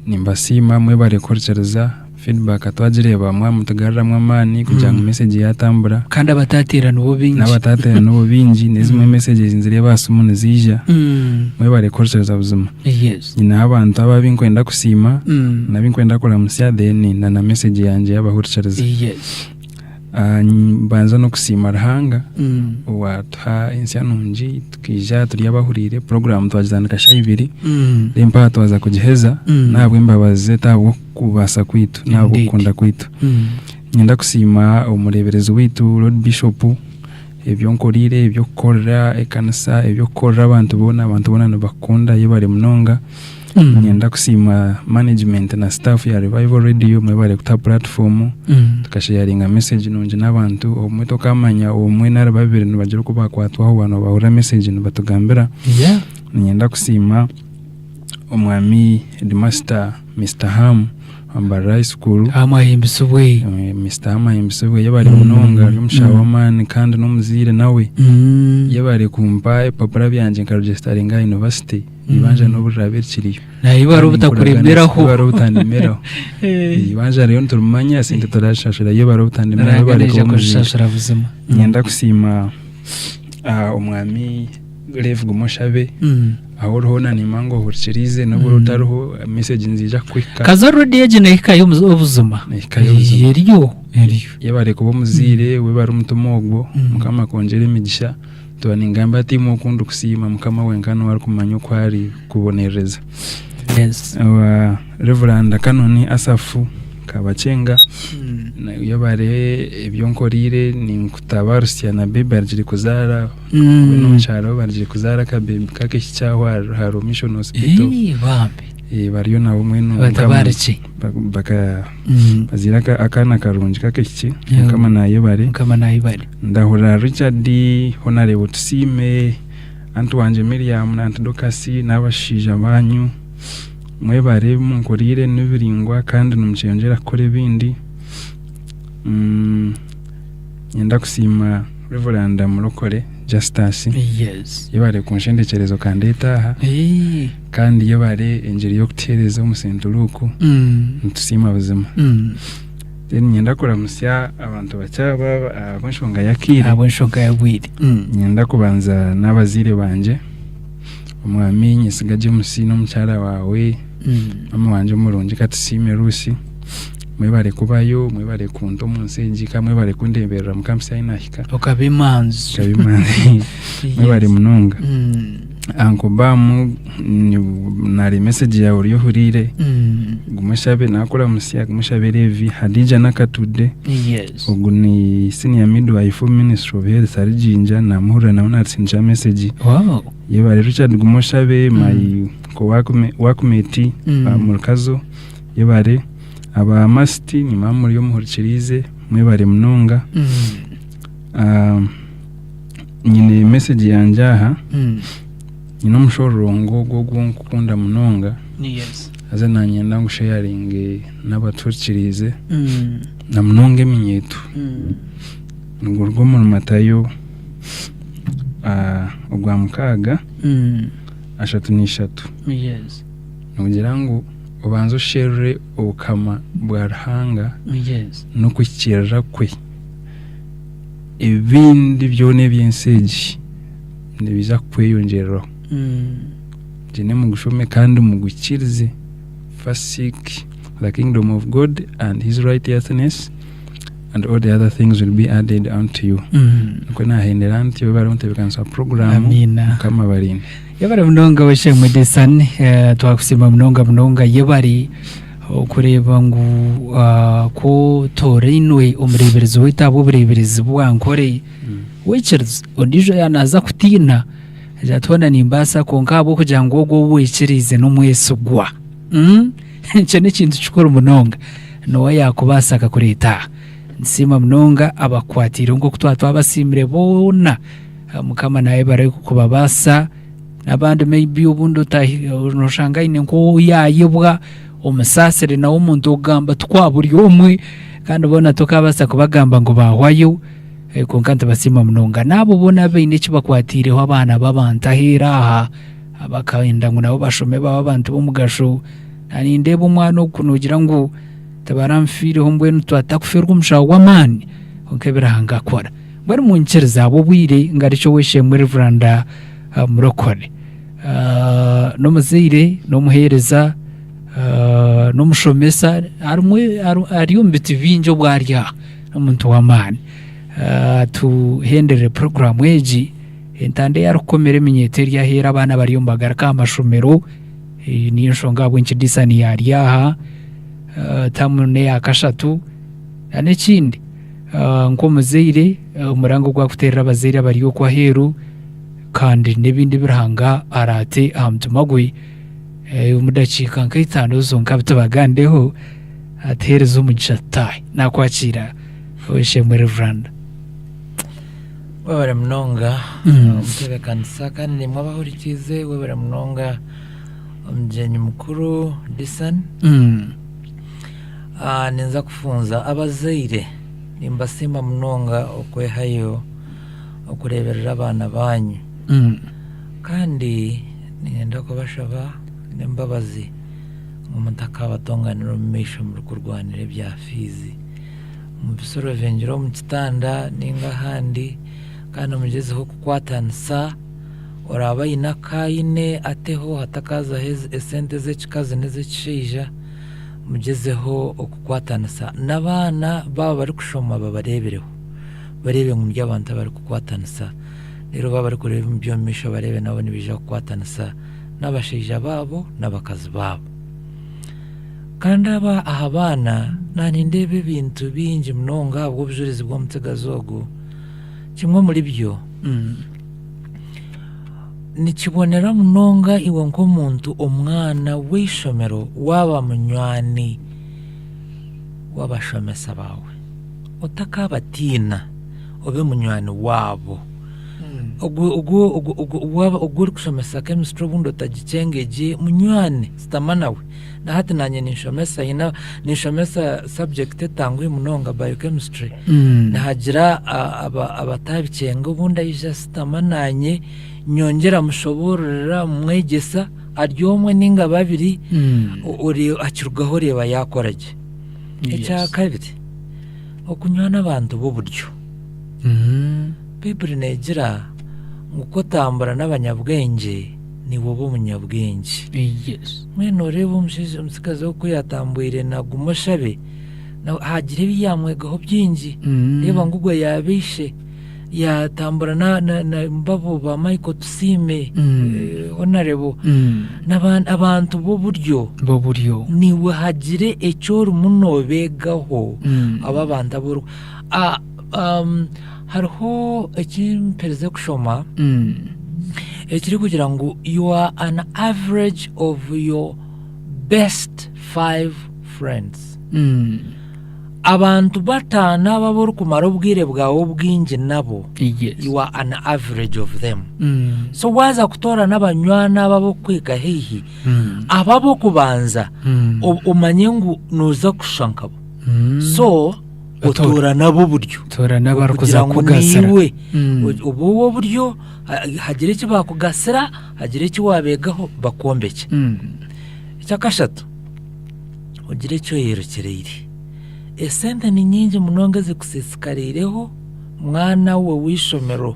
nimbasiima mwebare kuhurikiriza. Feedback twagireeba mwamutugaruramu amaani kugira ngu message yatambura. Kandi abatateera nibo baingi. N'abatateera nibo baingi n'ezimwe messages nzireeba aha simu niziija. Mwebare kuhurikiriza buzima. Yes. Nyineho abantu abo abu nkwenda kusiima n'abu nkwenda kuramutsya then na na message yangye y'abahurikiriza. Yes. Nimbanza n'okusiima Ruhanga owatuha ensya nungi tukaija turi abahuriire puroguraamu twagitandika shaaha ibiri then mpaha twaza kugiheza n'ahabw'embabazi ze t'ahabw'okubaasa kwaitu n'ahabw'okukunda kwaitu. Niinyenda kusiima omureeberezi waitu Lord Bishop ebi onkoreire, eby'okukorera ekanisa, eby'okukorera abantu boona, abantu boona nibakukunda yebare munonga. Niinyenda kusiima management na staff ya Revival Radio mwebare kutuha platform tukasheyaringa message nungi n'abantu obumwe tokamanya omwe nari babiri nibagira oku bakwatwaho baaba nibahurira message nibatugambira. Niinyenda kusiima omwami headmaster Mister Ham wa Mbarara High School. Ham ahimbisibwe. Mister Ham ahimbisibwe yebare munonga ari omushaho w'amaani kandi n'omuzaire nawe. Yebare kumpa ebipapura byangye nkaregisitaringa aha university. Eibanja n'obu riraabe rikiriyo. Naibara obutakuremeraho. Naibara obutandemeraho. Eibanja ririyo niturimanya esente turazishashura yebare obutandemeraho Ruhanga yebare naija kuba omuzaire. kuzishashura buzima. Niinyenda kusiima omwami Levi Gumoshabe ahu ori hoona nimanya ngu ohurikiriize n'obu oriba otariho message niziija kukuhika. Kaza already egi nehikayo obuzima. Nehikayo obuzima. Eriyo eriyo. Yebare kuba omuzaire, webare omutima ogwo, Mukama akwongyere emigisha. Ntuura ningamba ati imwe oku ndikusiima Mukama wenka niwe arikumanya oku arikubonerereza. Yes. Owa Reverand Kanoni Asaph Kabakyenga. Yebare ebi onkoreire ninkutabarutsya na bebi arugire kuzaara mbwenu omu kyaro barugire kuzaara akabebi k'akaishiki aho ahari Mission Hospital. Ii, bambi. Bariyo nabo mbwenu Batabaarukye. Bazaire akaana karungi k'akaishiki Mukama nayebare. Mukama nayebare. Ndahurira Richard Honarebo Tusiime, Aunt wangye Miriam na Aunt Dorcas n'abashaija banyu mwebare ebi munkoreire nibiringwa kandi nimukyeyongyera kukora ebindi. Niinyenda kusiima Rev. Murokore Justus Yes. yebare kunshendekyereza okandeeta aha kandi yebare engiri y'okutuheereza omu St. Luke nitusiima buzima. Then niinyenda kuramutsya abantu bakye aba ahabw'enshonga y'akaire. Ahabw'enshonga y'obwire. Niinyenda kubanza n'abazaire bangye, omwami Nyesiga James n'omukyara waawe, maama wangye omurungi Katusiime Ruth, mwebare kubayo, mwebare kunta omu nsi egi kandi mwebare kundeeberera mukampitsya ahi naahika. Okaba emanzi. Nkaba emanzi. Mwebare munonga. Uncle Bam nari message yawe ori ohuriire guma oshabe nakuramutsya guma oshabe Levi Hadija Nakatudde Yes. ogu ni senior midwife omu ministry of health ari Jinja namuhurira nawe natusindikira message Wow. yebare Richard guma oshabe my co-workmate omu Rukazo yebare aba Masti nimba muri omuhurikiriize mwebare munonga Nyine message yangye aha, nyine omushororongo ogu ogu nkukunda munonga haza nanyenda ngu sharinge n'abatuhurikiriize na munonga eminyeeto. Niguruga omuri Matayo ogwamukaaga 33 nigugira ngu obanze osherure obukama bwa Ruhanga n'okuhikiirira kwe. Ebindi byona eby'ensi egi nibiija kukweyongyereraho. Mugyende mugushome kandi mugukirize. First seek the kingdom of God and his righteousness and all the other things will be added unto you. Nikwo naahendera ntyo webare ontebeekanisa wa puroguraamu. Amiina. Mukama abarinde. Yebare munonga w'eishe-emwe Desan, twakusiima munonga munonga yebare Okureeba ngu ku otoorainwe omureeberezi waitu ahabw'obureeberezi bwa Nkore, waikiriza ondiijo yaaba naaza kutiina agira ati hoona nimbaasa kwonka ahabw'okugira ngu ogwo ou waikiriize n'omwesigwa. Ekyo n'ekintu kikuru munonga. Niwe yaakubaasa akakureeta aha. Nitusiima munonga abakukwatiireho nk'oku twaba twabasiimire boona. Mukama naayebare kubabaasa. N'abandi maybe obundi noshanga aine nk'ou yaayebwa, omusaasire nawe omuntu okugamba tikwa buri omwe, kandi boona tokabaasa kubagamba ngu baahwayo, kwonka nitubasiima munonga. N'abo boona abaine eki bakwatiireho abaana b'abantu aheeru aha, abakenda ngu nabo bashome babe abantu b'omugasho, nindeeba omwana ogu noogira ngu tibaranfiireho mbwenu twatakufeerwa omushaho w'amaani, kwonka ebi Ruhanga akora. Mbwenu munyikirize ahabw'obwire ngarukye ow'eishe-emwe Rev. Murokore. N'omuzaire, n'omuheereza, n'omushomesa, harimu ari omu biti bingi obu ari aha, n'omuntu w'amaani. Tuhenderere puroguraamu egi, entanda ei arikukomera eminyeeto eri aheeru abaana bariyo nibagaruka aha mashomero, niyo nshonga ahabw'enki Disani yaari aha, taamu n'eya kashatu, n'ekindi Nk'omuzaire, omuranga ogu arikuteerera abazaire abari okwo aheeru kandi n'ebindi ebi Ruhanga araate aha mutima gwe omu dakiika nka itaano zonka bitubagambeho atuheereze omugisha tutaahe. Naakwakiira Ow'eishe-emwe Rev. Webare munonga omutebeekanisa kandi naimwe abahurikiize webare munonga omugyenyi mukuru Disan. Ninza kufunza abazaire nimbasiima munonga okwehayo okureeberera abaana baanyu. Kandi niinyenda kubashaba n'embabazi ngu mutakabatonganira omu maisho murikurwanira ebya fiizi. Mubisorovingyire omu kitanda nainga ahandi kandi mugyezeho kukwatanisa, oraabe aine aku aine ateho hatakaazaho esente ez'ekikazi n'ez'ekishaija. Mugyezeho okukwatanisa n'abaana baaba barikushoma babareebereho, bareebe ngu muri abantu abarikukwatanisa. Reero baaba barikureeba omu by'omu maisho bareebe nabo nibaija kukwatanisa n'abashaija baabo n'abakazi baabo. Kandi aba aha baana Naanindeeba ebintu bingi munonga ahabw'obujurizi bw'omutsigazi ogu. Kimwe omuri byo, nikibonera munonga iwe nk'omuntu omwana w'eishomero waaba munywani w'abashomesa baawe. Otakaabatiina, obe munywani waabo. Ogu orikushomesa chemistry obundi otagikyenga egye, munywani shutama nawe. Na hati naanye ninshomesa haine ninshomesa subject etanguhi munonga biochemistry nihagira abatabikyenga obundi aija ashutama naanye nyongyera mushoboororera mwegyesa ari omwe ninga babiri akirugaho oreeba yaakora gye. Ekyakabiri okunywana abantu b'oburyo. Baiburi neegira ngu ku otambura n'abanyabwengye niiwe oba omunyabwengye. Mbwenu nooreeba omushaija omutsigazi ogu ku yaatambwire naaguma oshabe, haagira ebi yaamwegaho bingi. Reeba ngu ogwo yaaba ishe, yaatambura nabo ba Michael Tusiime, Honourable, abantu b'oburyo. B'oburyo. Niiwe hagire eki orimu noobeegaho, abo abantu abu ori. Hariho eki mperize kushoma ekirikugira ngu you are an average of your best five friends. Abantu bataano abo abu orikumara obwire bwawe obwingi nabo, you are an average of them. So waaza kutoorana abanywani abo ab'okukuhika haihi, abo ab'okubanza omanye ngu nooza kushusha nkabo. So otoora n'ab'oburyo Toora n'abarikuza kugira ngu kukugasira. naiwe obe ow'oburyo hagire eki baakugasira hagire eki waabeegaho bakwombekye. Ekyakashatu ogire eki oyerekyerire. Esente ni nyingi munonga ezikusiisikariireho mwana we w'eishomero.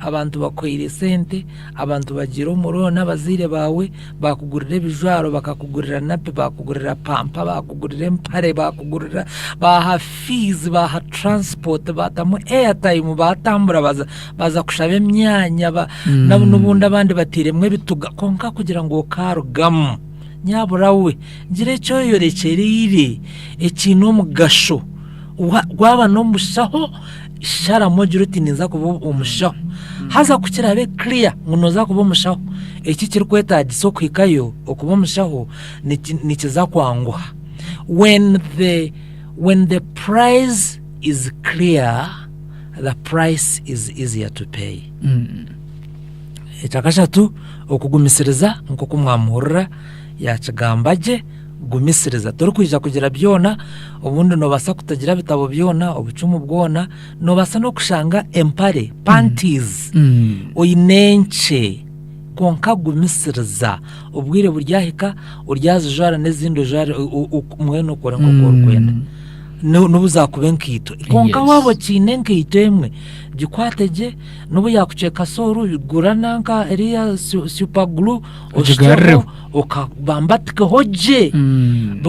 Abantu bakuhaire esente, abantu bagiire omu looni abazaire baawe baakugurira ebijwaro, bakakugurira napi, baakugurira pampa, baakugurira empare, baakugurira, baaha fiizi, baaha transport, baatamu airtime, baatambura baaza baaza kushaba emyanya, ba n'obundi abandi batairemu ebituga kwonka kugira ngu okaarugamu nyabura we gira eki oyorekyereire ekiine omugasho. Waaba n'omushaho sharamu ogire oti ninza kuba omushaho. Haza ku kiraabe clear ngu nooza kuba omushaho, eki ekirikwetaagisa okuhikayo okuba omushaho nikiza kwanguha. When the, when the prize is clear, the price is easier to pay. Ekyakashatu, okugumisiriza nk'oku mwamuhurira yaakigamba gye. Gumisiriza. Torikwija kugira byona, obundi noobaasa kutagira bitabo byona, obucumu bwona, noobaasa n'okushanga empare, panties, oine nkye. Kwonka gumisiriza, obwire buryahika oryazijwara n'ezindi ojware mbwenu okore nk'oku orikwenda. N'obu zaakuba enkaito. Kwonka waaba okiine enkaito emwe, gikwate gye, n'obu yaakucweka soolu, gura nanka eriya super glue Ogigarreho. Okabambatikeho gye.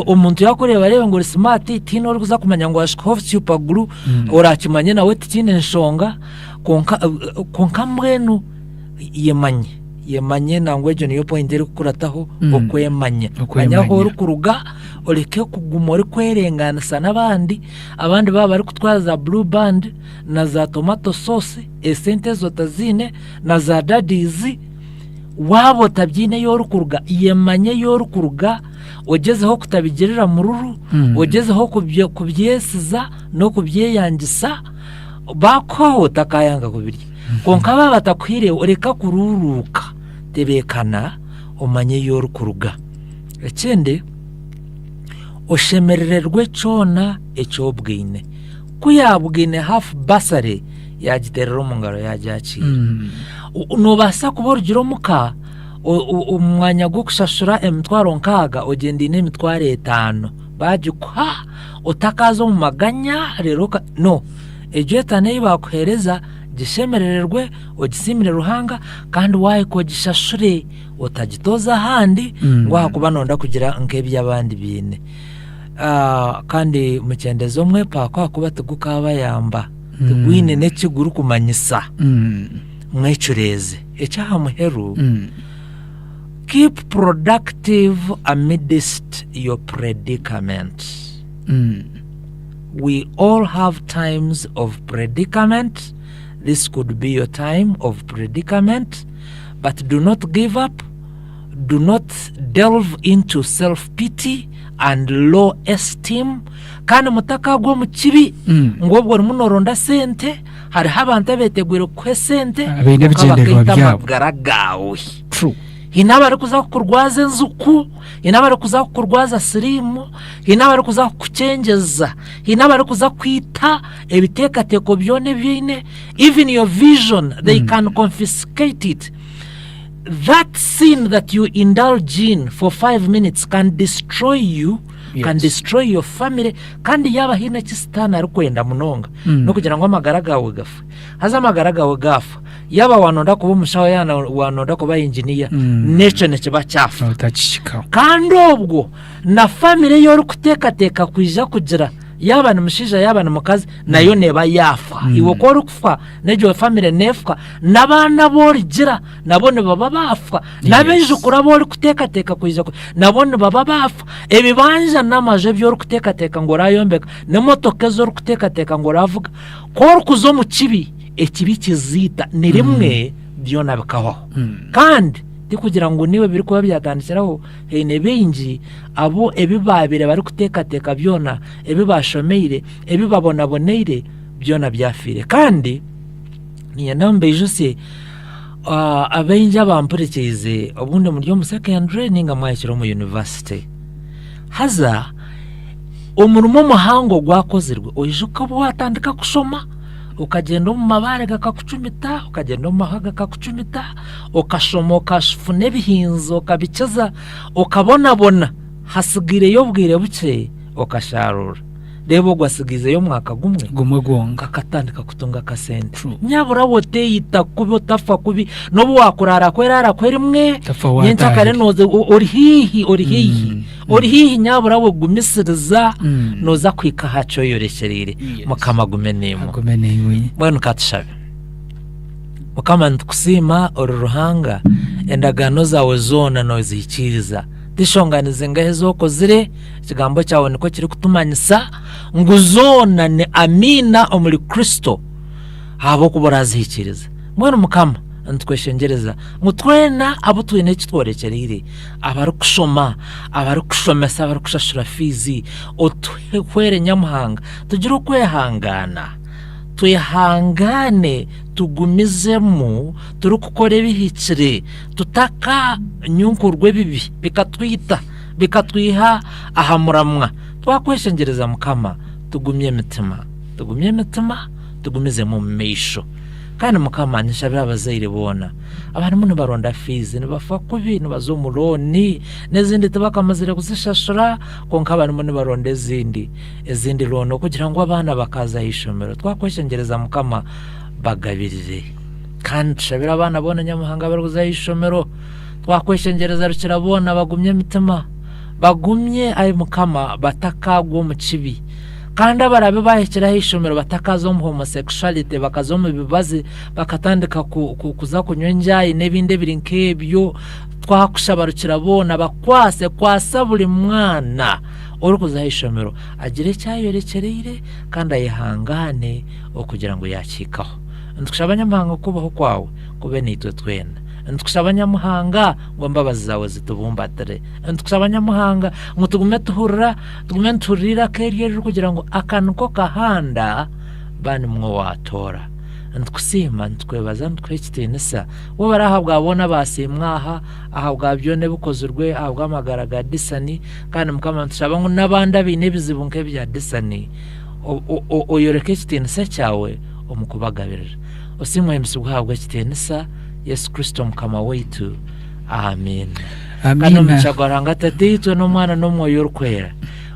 Omuntu yaakureeba areebe ngu ori simaati, tihaine orikuza kumanya ngu waashukaho super glue, oraakimanye nawe tikiine nshonga, kwonka kwonka mbwenu yemanye, yemanye nangwa egyo niyo poyinti erikukurataho, okwemanya. Manya ahu orikuruga, oreke kuguma orikwerengaanisa n'abandi, abandi baaba barikutwara za blue band na za tomato sauce, esente ezo otaziine, na za daddies, Waaba otabyaine ei orikuruga, yemanye ei orikuruga, ogyezeho kutabigirira mururu, ogyezeho kubyesiza n'okubyeyangisa, baakuhaho otakaayanga kubirya. Kwonka baaba batakuhaire, reka kuruuruuka, tebeekana omanye ei orikuruga. Ekindi, oshemerererwe kyona eki obwine. Ku yaabwine hafu basare, yaagiteerera omu ngaro yaagyakiira. Noobaasa kuba orugire omuka omu mwanya gw'okushashura emitwaro nkaaga ogyendaine emitwaro etaano baagikuha otakaaza omu maganya reero no egyo etaano ei baakuheereza gishemerererwe ogisiimire Ruhanga kandi waahika ogishashure otagitooza ahandi ngu ahakuba nooyenda kugira nk'ebi abandi baine. Kandi mukyendeze omwepaako ahakuba tigukaabayamba. Tigwine n'eki gurikumanyisa. Mwecureeze. Eky'aha muheru, keep productive amidst your predicament. We all have times of predicament. This could be your time of predicament, but do not give up. Do not delve into self pity and low esteem. Kandi mutakagwa omu kibi ngu obwo orimu noronda sente, hariho abantu abetegwire kukuha esente Abaine kwonka ebigyendererwa bakaita byabo. amagara gaawe. True. Haine abarikuza kukurwaza enjuku, haine abarikuza kukurwaza siriimu, haine abarikuza kukukyengeza, haine abarikuza kwita ebiteekateeko byona ebi oine, even your vision they can confiscate it. That sin that you indulge in for 5 minutes can destroy you, can destroy your family. Kandi yaaba haine eki Sitaane arikwenda munonga, n'okugira ngu amagara gaawe gafe. Haza amagara gaawe gaafa, yaaba waanonda kuba omushaho, yaaba waanonda kuba inginiya, n'ekyo nikiba kyafa. Otakihikaho. Kandi obwo na famire ei orikuteekateeka kwija kugira, yaaba ni mushaija yaaba ni mukazi, nayo neeba yaafa. Iwe ku orikufa, n'egyo famire neefa, n'abaana abu origira nabo nibaba baafa, n'abaijukuru abu orikuteekateeka kwija ku- nabo nibaba baafa. Ebibanja n'amaju ebi orikuteekateeka ngu oraayombeka, n'emotoka ezi orikuteekateeka ngu oraavuga, ku orikuza omu kibi, ekibi kiziita ni rimwe byona bikahwaho. Kandi tikugira ngu niiwe birikuba byatandikiraho, haine baingi abu ebi baabaire barikuteekateeka byona, ebi baashomeire, ebi babonaboneire, byona byafiire. Kandi niinyenda ngu mbaijusye, abaingi abampurikiize obundi muri omu secondary nainga mwahikire omu university, haza omurimo omuhango ogwakozirwe, oijuke obu waatandika kushoma, okagyenda omu mabaare gakakucumita, okagyenda omu mahwa gakakucumita, okashoma okafuna ebihinzi okabikiza, okabonabona, hatsigaireyo obwire bukye okasharuura. Reeba ogwo atsigaizeyo omwaka gumwe Gumwe gwonka. akatandika kutunga akasente. Nyabura we oteeyita kubi, otafa kubi, n'obu waakuraara kweraara kwe rimwe, Tafa nyencakare waatahire. nooza ori haihi, ori haihi, ori haihi nyabura we gumisiriza, nooza kuhika aha ki oyorekyereire. Mukama agume naimwe. Agume naiwe. Mbwenu ka tushabe. Mukama nitukusiima ori Ruhanga, endagaano zaawe zoona noozihikiiriza. Tishonga ni zingahi ezi okozire, ekigambo kyawe nikwo kirikutumanyisa ngu zoona ni amiina omuri Kristo ahabw'okuba orazihikiiriza. Mbwenu Mukama nitukweshengyereza ngu twena abu twine eki tworekyereire, abarikushoma, abarikushomesa, abarikushashura fiizi, otuhwere Nyamuhanga tugire okwehangaana, twehangaane tugumizemu turikukora ebihikire tutakanyunkurwa ebibi bikatwita, bikatwiha aha muramwa. Twakweshengyereza Mukama tugumye emitima, tugumye emitima, tugumizemu omu maisho. Kandi Mukama ninshabira abazaire boona abarimu nibaronda fiizi nibafa kubi nibaza omu looni n'ezindi tibakamazire kuzishashura kwonka barimu nibaronda ezindi ezindi looni okugira ngu abaana bakaaza aha ishomero. Twakweshengyereza Mukama bagabirire. Kandi tushabire abaana boona Nyamuhanga abarikuza aha ishomero. Twakweshengyereza Rukira boona bagumye emitima, bagumye ai Mukama batakaagwa omu kibi. Kandi abaraabe baahikire aha ishomero batakaaza omu homosexuality bakaza omu bibazi bakatandika kuza kunywa enjaayi n'ebindi ebiri nk'ebyo, twakushaba Rukira boona bakwase, kwasa buri mwana orikuza aha ishomero agire eki ayorekyereire kandi ayehangaane okugira ngu yaakihikaho. Nitukushaba Nyamuhanga okubaho kwawe kube naitwe twena. Nitukushaba Nyamuhanga ngu embabazi zaawe zitubumbatire. Nitukushaba Nyamuhanga ngu tugume tuhurira, tugume nituhurira eiraka eryo eririkugira ngu aka niko kahanda, ba nimwo waatoora. Nitukusiima, nitukwebaza, nitukuha ekitiinisa. Webare ahabwa boona abaasiimwa aha, ahabwa byona ebikozirwe, ahabw'amagara ga Disani. Kandi Mukama nitushaba ngu n'abandi abaine ebizibu nk'ebya Disani, oyoreke ekitiinisa kyawe omu kubagabirira. Osiimwe ohimbisibwe ahabw'ekitiinisa, Yesu Kristo Mukama waitu. Amiina. Kandi omugisha gwa Ruhanga Tataitwe n'Omwana n'Omwoyo Orikwera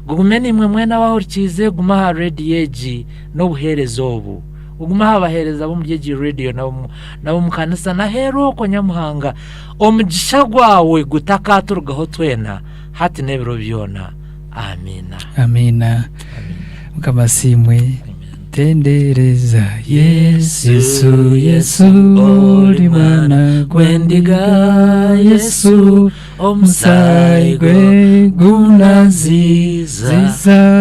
gugume naimwe mwena abahurikiize, gume aha rediyo egi n'obuheereza obu, gugume aha baheereza b'omuri egi rediyo n'ab'omu kanisa n'aheeru okwo Nyamuhanga. Omugisha gwawe gutakaturugaho twena, hati n'ebiro byona. Amiina. Amiina. Mukama asiimwe. Tendereza Yesu, Yesu, Yesu, ori mwana gw'endiga, Yesu, omusaayi gwe gunaziza,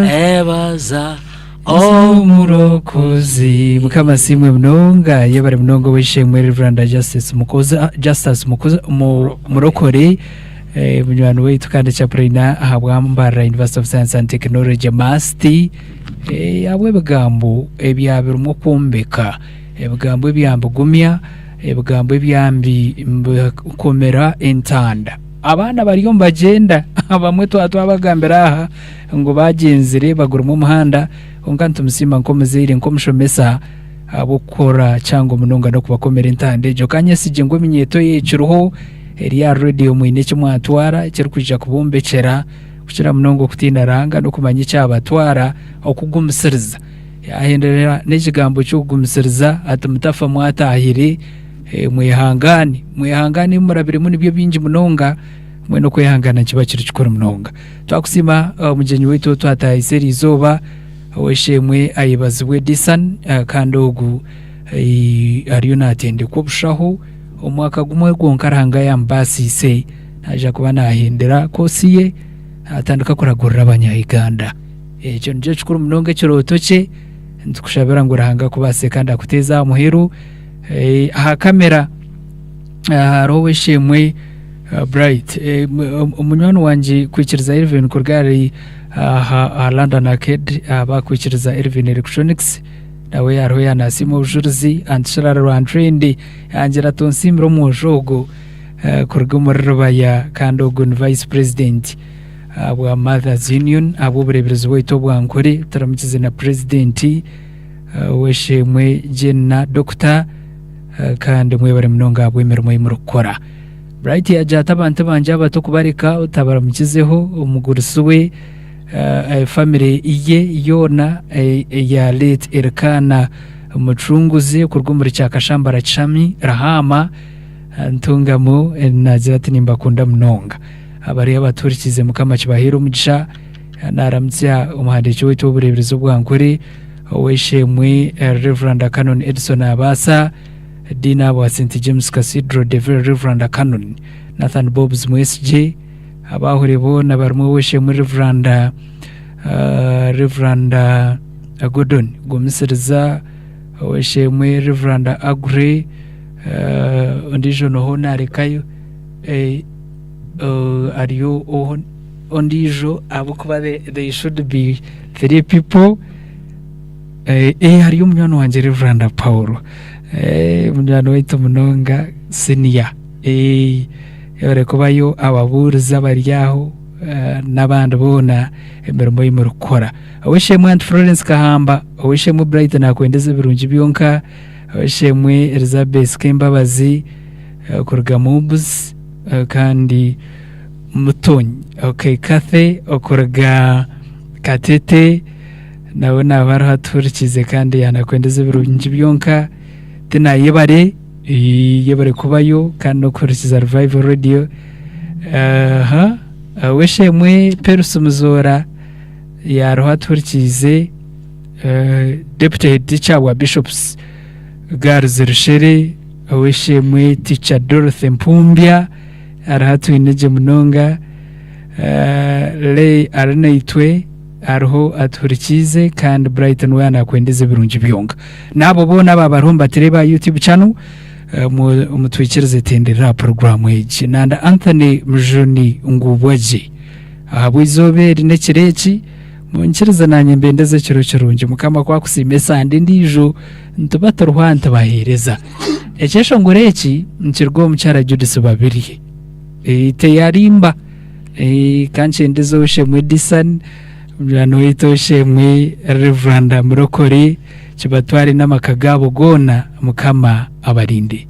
ebaza. Omurokozi. Mukama asiimwe munonga. Yebare munonga ow'eishe-emwe Reverend Justice Mukoza, Justus Mukoza, mu, Murokore, eh, munywani waitu kandi chaplain ahabwa Mbarara University of Science and Technology MUST, eh, ahabw'ebigambo ebyabirimu okwombeka, ebigambo ebyambigumya, ebigambo ebyambi mbikomera entanda. Abaana bariyo nibagyenda, abamwe twaba twabagambira aha ngu baagyenzire bagurimu omuhanda, kwonka nitumusiima nk'omuzaire, nk'omushomesa ahabw'okukora kihango munonga n'okubakomera entanda egyo. Ka nyesigye ngu eminyeeto ye ekiriho eri aha rediyo mwine eki mwatwara ekirikwija kubombekyera kukira munonga okutiina Ruhanga n'okumanya ekyabatwara okugumisiriza. Yaahenderera n'ekigambo ky'okugumisiriza ati mutafa mwataahire, mwehangaane, mwehangaane ebi murabiremu nibyo bingi munonga. Mbwenu okwehangana nikiba kiri kikuru munonga. Twakusiima omugyenyi waitu ou twataahiise eri izooba, ow'eishe-emwe ayebazibwe Disan, kandi ogu ariyo naatendekwa obushaho omwaka gumwe gwonka Ruhanga yaamubaasiise naija kuba naahendera koosi ye atandika kuragurira abanya-Uganda. Ekyo nikyo kikuru munonga ekirooto kye, nitukushabira ngu Ruhanga akubaasise kandi akuteeze aha muheru. Aha kamera hariho ow'eishe-emwe Bright, omunywani wangye kwikiriza Elvin kuruga ahari aha London Arcade abakwikiriza Elvin Electronics nawe hariho yanasiima obujurizi antishirara rwantrend yangira ati onsiimire omwojo ogu kuruga omuri Rubaya kandi ogu ni vice president bwa Mothers Union ahabw'obureeberezi bwaitu obwa Nkore turamukize na president ow'eishe-emwe Jane na Doctor kandi mwebare munonga ahabw'emirimo ei murikukora. Bright yaagira ati abantu bangye abato kubareka otabaramukizeho omugurusi we famire ye yoona eya late Elikana Mucunguzi kuruga omuri Kyakashambara Kishami Rahama Ntungamo naagira ati nimbakunda munonga. Abariyo abatuhurikiize Mukama kibaheere omugisha. Naaramutsya omuhandiiki waitu w'obureeberezi obwa Nkore ow'eishe-emwe Rev. Canon Edson Abaasa, Dean aba St James Cathedral the Very Rev. Canon Nathan Bobs Mwesigye, abaahuri boona barimu ow'eishe-emwe Rev. Rev. Gordon Gumisiriza, ow'eishe-emwe Rev. Aggrey, ondiijo noha naarekayo ariyo ondiijo ahabw'okuba they should be three people. Hariyo omunywani wangye Rev. Paul, munywani waitu munonga senior, yebare kubayo ababuurizi abari aho n'abandi boona emirimo ei murikukora. Ow'eishe-emwe Aunt Florence Kahamba, ow'eishe-emwe Bright naakwendeza ebirungi byonka, ow'eishe-emwe Elizabeth Kembabazi kuruga Mubs kandi Mutonyi, okay Cathy okuruga Katete, Nawe naaba ariho atuhurikiize kandi yaanakwendeza ebirungi byonka. Tinayebare, yebare kubayo kandi n'okuhurikiza Revival Radio. Aha, ow'eishe-emwe Perus Muzoora yaariho atuhurikiize, Deputy Head Teacher wa Bishops Girls Rushere, ow'eishe-emwe Teacher Dorothy Mpumbya ariho atwine gye munonga, Ray Arinaitwe, Ariho atuhurikiize kandi Brighton we nakwendeza ebirungi byonka. N'abo boona aba bariho nibatureba aha YouTube channel mutwikirize tenderera aha puroguraamu egi. Nanda Anthony Mujuni Ngubwagye ahabw'eizooba eri n'ekiro eki munyikirize naanye mbendeze ekiro kirungi. Mukama ku akusiima esande endiijo nituba turiho aha nitubaheereza. Ekyeshongoro eki nikiruga omu mukyara Judith Babirye. Teyarimba. Ka nkyendeze ow'eishe-emwe Disan, munywani waitu ow'eishe-emwe Reverand Murokore, kibatware n'amaka gaabo goona, Mukama abarinde.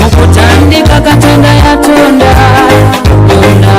Mukutandika Katonda yatonda byona.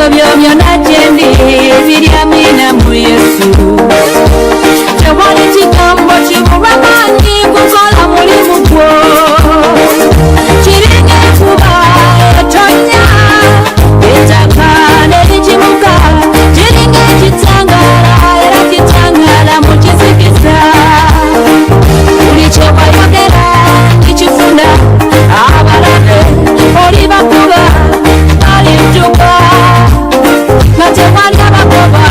Ebyo byona gyendi biri amiina mu Yesu. Tewali kigambo kibulwa maanyi kukola mulimu gwo. Kiringa enkuba etonnya, ettaka ne ligimuka. Kiringa ekitangaala era kitangaala mu kizikiza. Buli kye wayogera ndikifuna, abalabe olibakuba balidduka nga tewali abagoba.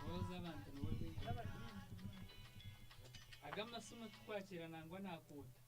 Roza abantu nibo baingi. Aga amasimu tukwakira nangwa nakuuta.